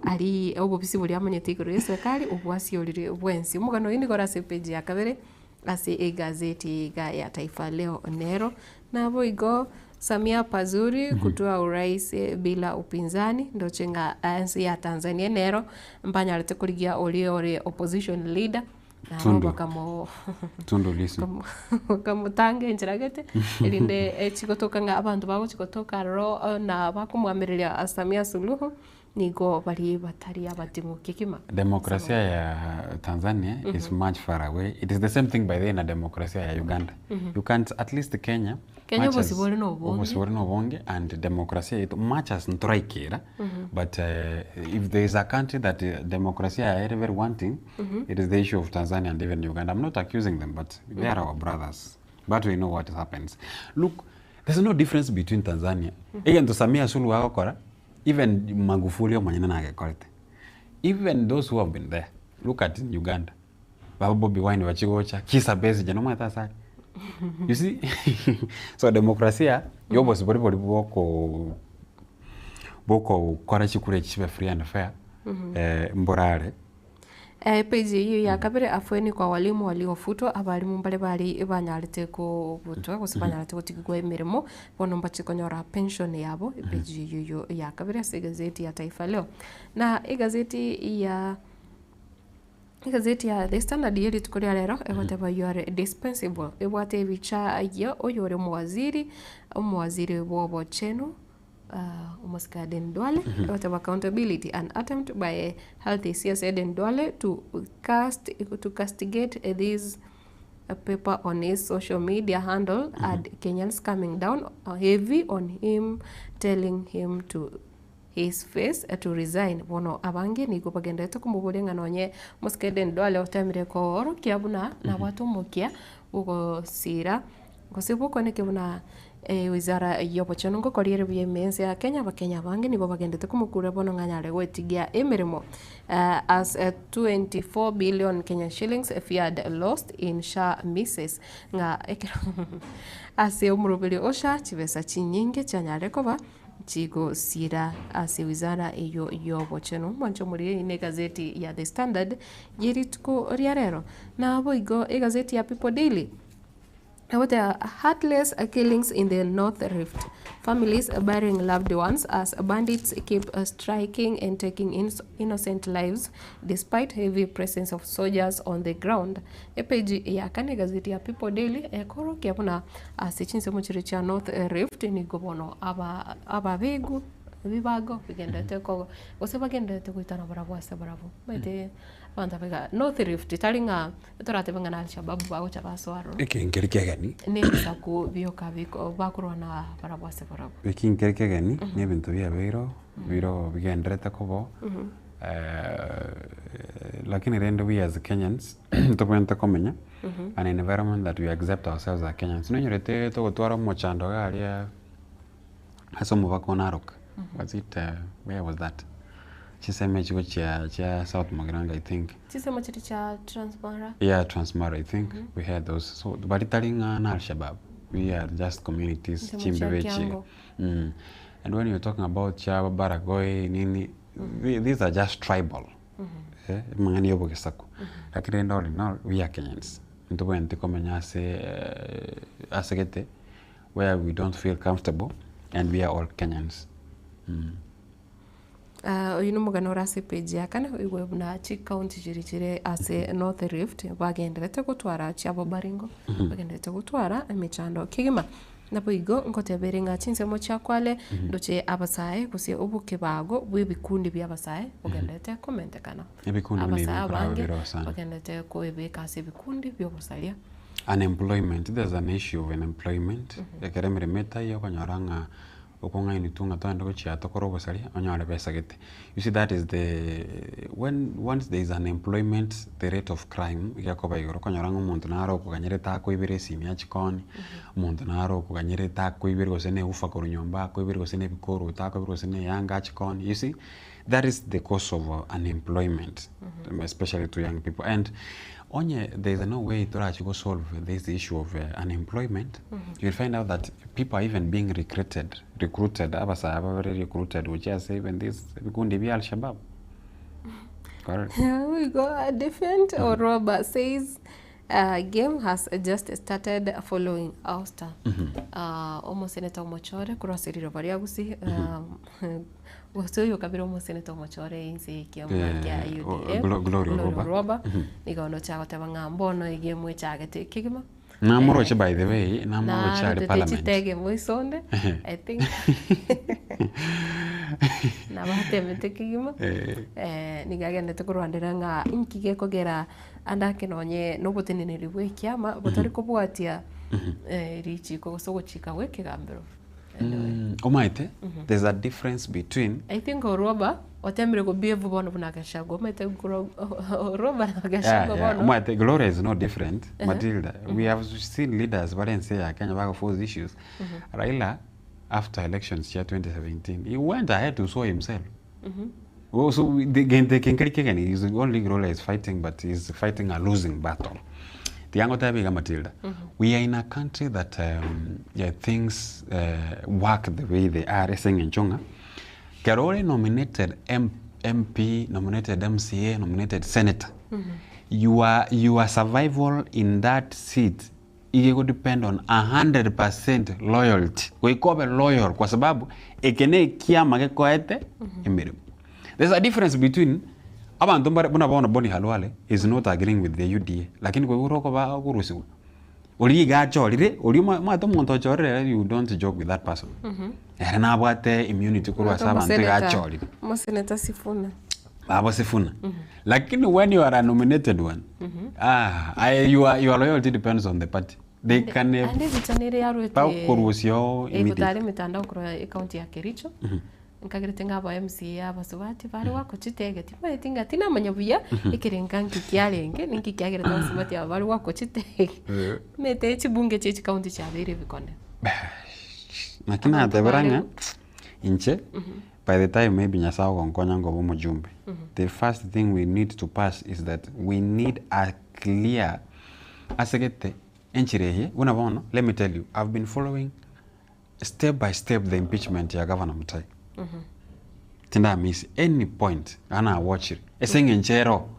aria obobisi boria amanyete igoro ya eserikali obwasiorire bwensi. Omogano oyio nigo ore ase epage ya kabere ase egazeti eye iga ya Taifa Leo nero. Naboigo Samia Pazuri kutoa urais bila upinzani, ndoche ng'a ense ya Tanzania nero mbanyarete korigia oria ore opposition leader, naro Tundu. bakamo Tundu Lissu. bakamotanga enchera gete, erinde echigotoka ng'a abanto bagochi gotoka aroro na bakomwamereria Samia Suluhu, nigo baria batari abating'u kegima. Demokrasia ya Tanzania is much far away. It is the same thing by the way na demokrasia ya Uganda. You can't, at least Kenya, Kenya much as- obosibore na obonge. obosibore na obonge and demokrasia yetu much as ntoraikera but if there is a country that demokrasia yaye ere very wanting it is the issue of Tanzania and even Uganda. I'm not accusing them but they are our brothers. But we know what happens. Look, there's no difference between Tanzania. Egento Samia Suluhu agokora, even Magufuli omonyene nagekorete. Even those who have been there, look at in Uganda. Baba Bobi Wine bachigocha, Kizza Besigye nomanyete ase are. You see? So demokrasia yobosibore bori bwoko bwokokora chikura echi chibe free and fair mborare. Epage eyio ya kabere afueni kwa walimu waliofutwa, abalimu mbare bare banyarete kobutwa gose banyarete gotigigwa emeremo, bono mbache konyora pension yabo, epage eyio ya kabere ase egazeti ya Taifa Leo. Na egazeti ya egazeti ya The Standard ye rituko ria rero egoteba you are dispensable, ebwate ebicha ya oyore omowaziri, omowaziri bwa obochenu omosike Aden Duale, egoteba accountability an attempt by health CS Aden Duale to cast to castigate this paper on his social media handle had Kenyans coming down heavy on him telling him to his face to resign. Bono abange nigo bagenderete komoboria ng'a nonye omosike Aden Duale otemire koorokia buna nabwate omokia bw'ogosira gose bw'okoenekia buna wizara y'obochenu ngokoria ere buya ime ense ya Kenya, abakenya abange nigo bagendete komokura bono ng'a anyare goetigia emeremo as 24 billion Kenyan shillings feared lost in SHA misses ng'a ekero ase omoroberi o SHA chibesa chinyinge chianyare koba. Chigosira ase wizara eyio y'obochenu. Mwanche omoriri negazeti ya The Standard ye rituko ria rero. Naboigo egazeti ya People Daily egoteba Heartless killings in the North Rift, families burying loved ones as bandits keep striking and taking innocent lives despite heavy presence of soldiers on the ground. Epeji ya kane egazeti ya People Daily ekorokia buna Ase chinsemo chiria chia North Rift nigo bono aba ababegu ebibago bigenderete kogo gose bagenderete goitana barabwo ase barabwo. Omanyete abanto aba iga North Rift tari ng'a toratebe ng'a na Alshababu bagocha basoa aroro. Eke nkeri kegeni. Na ebisaku bioka biko bakorwana barabwo ase barabwo. Eki nkeri kegeni, na ebinto biabeire oo, biro bigenderete koba oo, lakini rende we as Kenyans, ntobwenerete komenya an environment that we accept ourselves as Kenyans. Nonyorete togotwara omochando iga aria ase omobaka o Narok, was it where was that? Chinsemo echi gochia chia South Mugirango I think. Chinsemo chiria chia Transmara. Yeah, Transmara I think we had those. So baria tari ng'a na Alshabab, we are just communities Chinsemo chia chimbibe echi. Kiango. And when you're talking about chia Baragoi nini, these are just tribal. Amang'ana ya obogesaku. Lakini rende all in all, we are Kenyans. Ntobwenereti komenya ase ase gete where we don't feel comfortable and we are all Kenyans. Oyio nomogano ore ase epage ya kane oigwe buna chikaunti chiria chire ase North Rift bagenderete gotwara chiabo Baringo, bagenderete gotwara emechando kegima. Naboigo ngotebere ng'a chinsemo chia Kwale ndoche abasae gose obokebago bw'ebikundi bi'abasae bogenderete komentekana. Ebikundi buna ebi Abasae nkoraba abange bire sana. bagenderete koebeka ase ebikundi bi'obosaria. Unemployment, there's an issue of unemployment, ekero emeremo etaiyo okonyora ng'a okong'ainwa intwe ng'a togende gochia tokore obosaria onyore besa gete. You see that is the when once there is unemployment the rate of crime iga ekoba igoro okonyora ng'a omonto nare okoganyerete akoibere esimi ya chikoni, omonto nare okoganyerete akoibere gose na ewoofer korwa nyomba akoibere gose na ebikoroto akoibere gose na eyanga achikoni, you see that is the cause of unemployment especially to young people and onye there is no way torachi go solve this issue of unemployment you will find out that people are even being recruited recruited abasae aba bare recruited gochia ase even this ebikundi bia Alshabab. Correct. Here we go. A different Oroba says game has just started following ouster. Omoseneta omochore korwa ase riroba ria Gusii gose oyo okabere omoseneta omochore inse y'ekiama kia Eh, UDA Glory Orwoba. Orwoba nigo nocha goteba ng'a mbono egame echagete kegima Namoroche by the way, namoroche are Narutete parliament. chitege moisonde I think nabatemete kegima Eh. eh, nigo agendete korwanera ng'a inki gekogera ande ake nonye na oboteneneri bwa ekiama botari kobwatia eh, richiko gose ogochika gwa ekegambero. Omanyete, there's a difference between I think Orwoba otemire go behave bono buna Gachagua omanyete gro Orwoba na Yeah, Gachagua yeah. bono Omanyete Gloria is no different. Uh-huh. Matilda, we have seen leaders bare ense ya Kenya bago force issues. Raila after elections chia 2017, he went ahead to show himself. Oh, so we- the the Kenkeri Kegeni is only Gloria is fighting, but he's fighting a losing battle. Tiango Tabiga Matilda. We are in a country that yeah, things work the way they are. Eseng'encho ng'a kero ore nominated M MP, nominated MCA, nominated senator, your, your survival in that seat iga ego depend on 100% loyalty. Goika obe loyal kwa sababu eke na ekiama gekoete emeremo. There's a difference between abanto mbare buna bono Boni Khalwale is not agreeing with the UDA lakini koigure okoba okorusigwa oria iga achorire oria omanyete omonto ochorire ere you don't joke with that person. Ere nabwate immunity korwa ase abanto iga achorire. Omoseneta Sifuna. Babo Sifuna. Lakini when you are a nominated one, ah, aye your, your loyalty depends on the party. They can Ande ebicha nere yarwete bakorusia oo egotara immediately. emetandao korwa ecounty ya Kericho nkagerete ng'a aba MCA abasubati bare goaka chitege timanyeti ng'a tinamanya buya ekerenga nki kiarenge ninki kiagerete abasubati aba bare goaka chitege omanyete chibunge chia chicounty chiabeire ebikone. Naki Abanto natebera bare ng'a inche by the time maybe Nyasaye ogonkonya nkoba omojumbe, the first thing we need to pass is that we need a clear ase gete enchera eye buna bono let me tell you I've been following. step by step the impeachment ya Governor Mutai. Tinda miss any point iga nawatchire ase eng'encho ero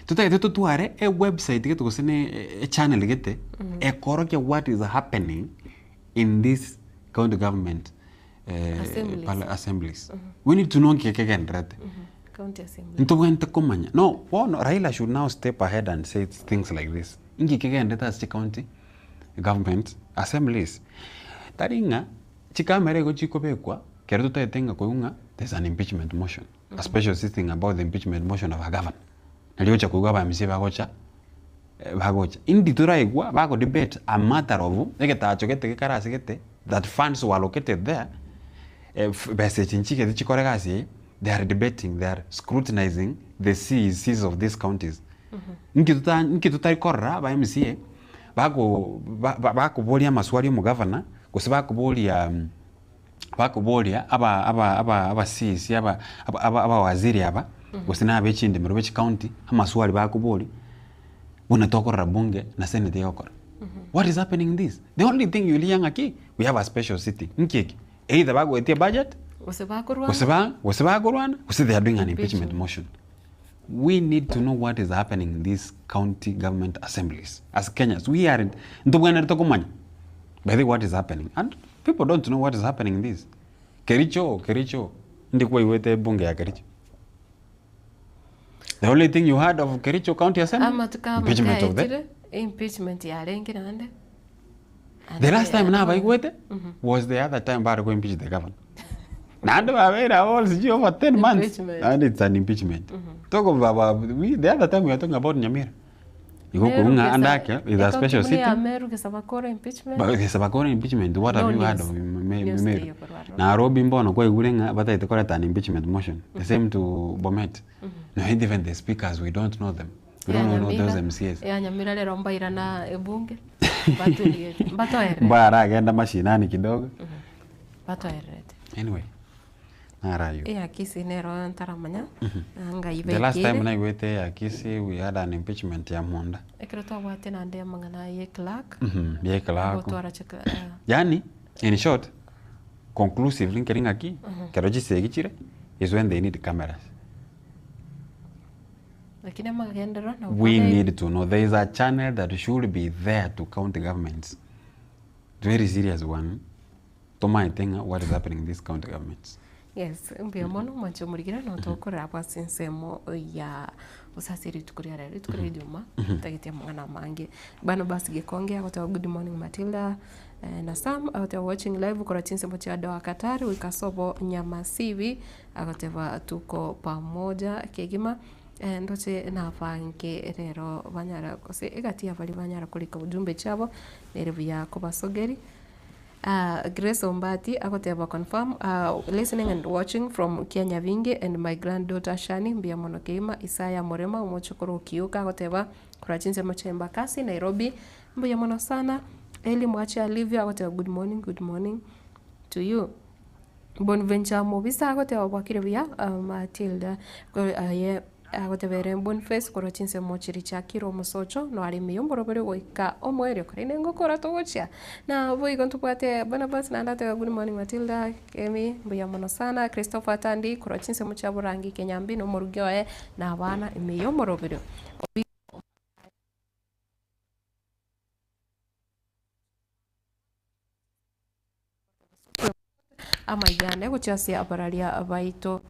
totagete totware e website gete gose ne e channel gete ekorokia what is happening in this county government Assemblies. pala assemblies. We need to know nki kegendererete. County assembly. Ntobwenerete komanya no bono Raila should now step ahead and say things like this, nki kegendererete ase chicounty government assemblies. Tari ng'a chikamera igo chikobekwa kero totaete ng'a koigwa ng'a there's an impeachment motion, a special sitting about the impeachment motion of a governor. Nario ogocha koigwa aba MCA bagocha bagocha. Indi toraigwa bago debate a matter of egetacho gete gekare ase gete that funds were allocated there, besa echi nchigete chikore egasi eye, they are debating, they are scrutinizing the CECs of these counties. Nki tota nki totari korora aba MCA bako ba- ba- bakoboria amaswali omogavana, gose bakoboria bakoboria aba aba aba aba CEC aba aba aba abawaziri aba, gose na abe chindemero be chicounty, amaswali bakoboria, buna tokorora bunge na senate egokora. What is happening in this? The only thing you'll hear ng'aki, we have a special sitting. Nki eki? Either bagoetia budget, Gose bakorwana. gose ba gose bakorwana, gose they are doing an impeachment motion. We need to know what is happening in these county government assemblies. As Kenyans, we are ntobwenerete komanya by the way what is happening. And people don't know what is happening in this. Kericho, Kericho, ndi kwaigwete ebunge ya Kericho. The only thing you heard of Kericho County Assembly? Amatuko Impeachment of the amakaetire impeachment yarenge naende. The last time nabaigwete was the other time bare go impeach the governor. Naende babeire all sijui over 10 months. Impeachment. And it's an impeachment. Talk of about, we, the other time we were talking about Nyamira. Igo Meru kurunga gesa- andake is a special ekaunti city. ya Meru gesabakora impeachment. Ba- Gesabakora impeachment what No have you heard news. of Me- News Meru? ndiyo korwaro. Nairobi mbono kwaigure ng'a bataete koreta an impeachment motion. The same to Bomet. No, even the speakers we don't know them. We Ya don't know Nyamira- those MCAs. ya Nyamira rero mbairana ebunge baturie mbatoerere Mbaragenda mashinani kidogo. batoererete Anyway, narayo. ya Kisii nero ntaramanya ngai The last time baikire naigwete ya Kisii we had an impeachment ya Munda. ekero twabwate naende amang'ana ya Clark Ya Clark. gotwara che Clark, eh, Yani, in short, conclusively nkeri ng'aki, kero chisegi chire is when they need cameras. lakini amagenderero na We need to know there is a channel that should be there to county governments. Very serious one. Tomaete ng'a what is happening in these county governments. Yes, mbuya mono mwanche omorigera no tokorera abwo ase ensemo ya gose ase rituko ria rero, rituko ria ejuma, totagete amang'ana amange. Barnabas Gekonge agoteba good morning Matilda eh, na Sam agoteba watching live korwa chinsemo chia Doha Qatar goika sobo Nyamasibi agoteba tuko pamoja kegima eh, ndoche nabange rero banyara gose egati ya baria banyara korika ujumbe chiabo nere buya kobasogeri. Uh, Grace Ombati agoteba confirm uh, listening and watching from Kenya Vingi and my granddaughter Shani mbia mono keima Isaya Morema omochokoro Kiuka agoteba korwa chinsemo chia Embakasi Nairobi mbuya mono sana Eli Mwache Alivia agoteba good morning good morning to you Bonventure Mobisa agoteba bwakire buya uh, Matilda aye agoteba ere Boniface korwa chinsemo chiria chiakire omosocho noaremia omorobere goika omoerio korende ngokora togochia na boigo ntobwate Barnabas naende ateba good morning Matilda Emi mbuya mono sana Christopher Tandi korwa chinsemo chia Borangi Kenyambi na omorugi oye na abana ime ya omorobere. Amaigane gochia ase abararia baito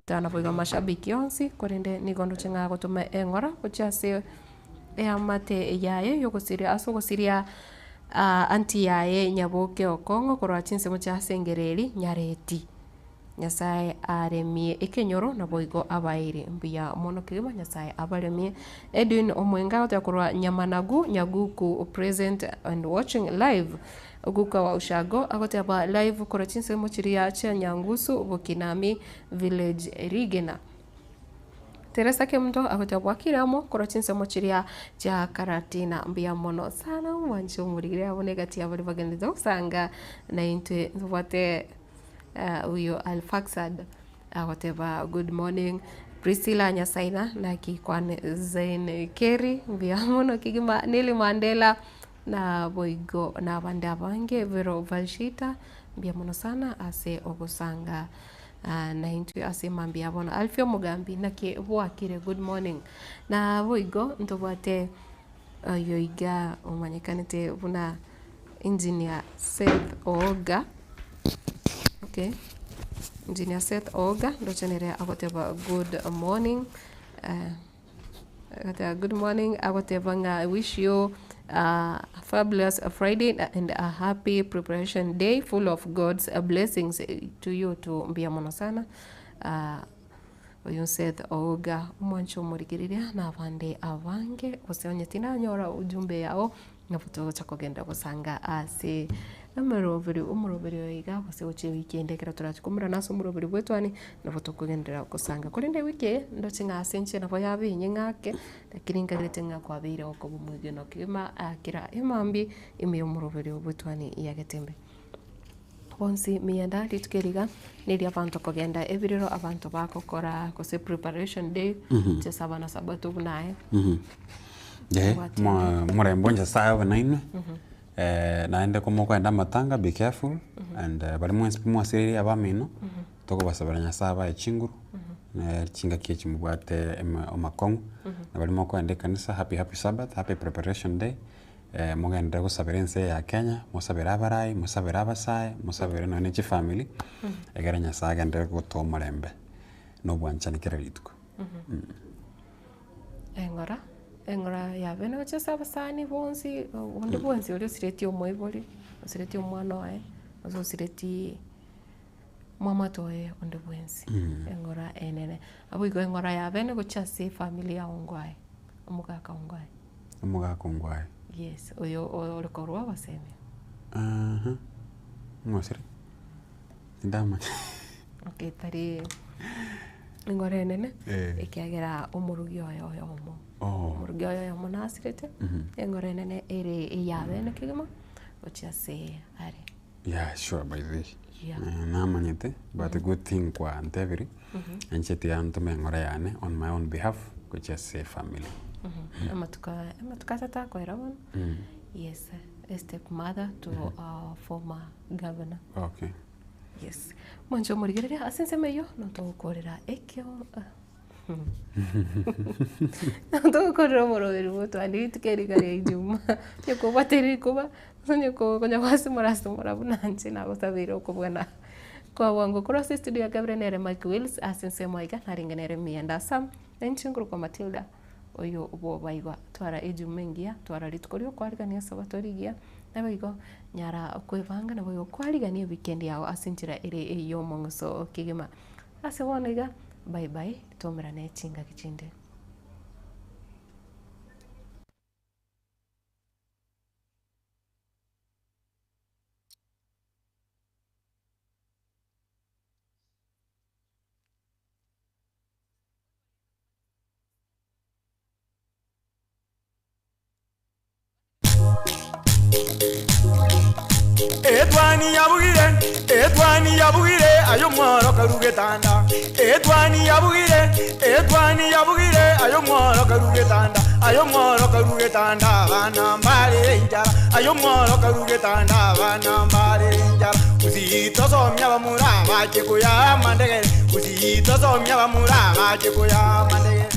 naboigo amashabiki onsi korende nigo ndoche ng'a agotoma eng'ora gochia ase eamate yaye yogosiria ase ogosiria aunty yaye Nyaboke Okong'o korwa chinsemo chia Sengereri Nyareti. Nyasaye aremie ekenyoro naboigo abaeire mbuya mono kegima Nyasaye abaremie. Edwin Omwenga agoteba korwa Nyamanagu Nyaguku present and watching live. Oguka wa Ushago agoteba live korwa chinsemo chiria chia Nyangusu Bokinami village Rigena. Teresa Kemunto agoteba bwakire amo korwa chinsemo chiria chia Karatina mbuya mono sana omwanchi omorigire abwo negati ya baria bagenderete gosanga naintwe ntobwate uh, uyo Alfaxad agoteba good morning Priscilla Nyasaina naki kwane Zain Kerry mbuya mono kegima Nelly Mandela. Na boigo nabande abange Vero Valshita mbuya mono sana ase ogosanga naintwe ase mambia ya bono. Alfie Omogambi naki bwakire good morning. Na boigo ntobwate oyo iga omanyekanete buna Engineer Seth Ooga, okay, Engineer Seth Ooga ndoche nere agoteba good morning. Agoteba good morning, agoteba ng'a I wish you a fabulous Friday and a happy preparation day full of God's blessings to you too. Mbuya mono sana oyo Seth Ouga omwanche omorigereria na abande abange gose onye tinanyora ujumbe yao Nabo togocha kogenda gosanga ase emeroberi omoroberi oyo iga gose gochia ewiki ende ekero torache komerana ase omoroberi bw'etwani, nabo tokogenderera gosanga. Korende ewiki eye, ndoche ng'a ase inche nabo yaba enyeng'e ake, lakini nkagerete ng'a kwabeire gokoba omwegenwa kegima kera emambia ime y'omoroberi oyo bw'etwani ya Getembe. Bonsi miyanda rituko eri iga, neria abanto kogenda ebirero abanto bagokora gose preparation day, chese abana sabato buna aye. Eh, murembe o Nyasaye obe nainwe, naende komokoenda amatanga be careful and baria mwensi pi mwasireire abamino, tokobasabera Nyasaye abae chinguru, chingaki echi mobwate amakong'u, na baria mokoenda ekanisa happy happy sabbath, happy preparation day, Mogenderere gosabera ense eye ya Kenya, mosabere abarai, mosabere abasae, mosabere nonya ne chifamiri, egere Nyasaye agenderere gotoa omorembe na obwanchani kera rituko. Eng'ora, eng'ora yabeene gochia ase abasani bonsi, onde bwensi oria osiretie omoibori, osiretie omwana oye, gose osiretie mwamate oye onde bwensi, eng'ora enene. Naboigo eng'ora yabeene gochia ase efamiri ya ongwae, omogaka ongwae. Omogaka ongwae. Yes, oyo ore korwa obosemia. Aha, ng'osire? Tindamanya. Okay, tari engoro enene, Eh. ekiagera omorugi oye oyomo. Oh. Omorugi oye oyomo nasirete, engoro enene ere eyabene kegima, gochia ase are. Yeah, sure by the way. Yeah. Namanyete, but a good thing kwantebiri, inche tiga ntome eng'ora yane on my own behalf gochia ase efamily. Amatuko amatuko asato akoera bono, yes, a step mother to our former governor. Okay. Yes. Mwanche omorigereria ase ensemo eyio, notogokorera ekio Togokorera omoroberi bw'otwani rituko eri riria Ijumaa, onye kobwate rikuba, onye konya gwasimora simora buna inche nagosabeire okobwana kwa bwango. Korwa ase estudio ya kabere nere Mike Wills ase ensemo iga narenge nere Miyanda Sam, na inche nkorokwa Matilda oyo bw'obaigwa. Twara Ijumaa engiya, twara rituko ria okwarigania esabato rigiya, naboigo nyara kwebanga naboigo kwarigania ewikendi yago ase enchera ere ey'omong'uso kegima. Ase bono iga, bye bye, toumerane chingaki chinde. Etwani yabugire, etwani yabugire, aye omworo karu getanda. Etwani yabugire, etwani yabugire, aye omworo karu getanda. Aye omworo karu getanda, abana mbare enchara. Aye omworo karu getanda, abana mbare enchara. Gusii tosomia abamura abache koya amandegere. Gusii tosomia abamura abache koya amandegere.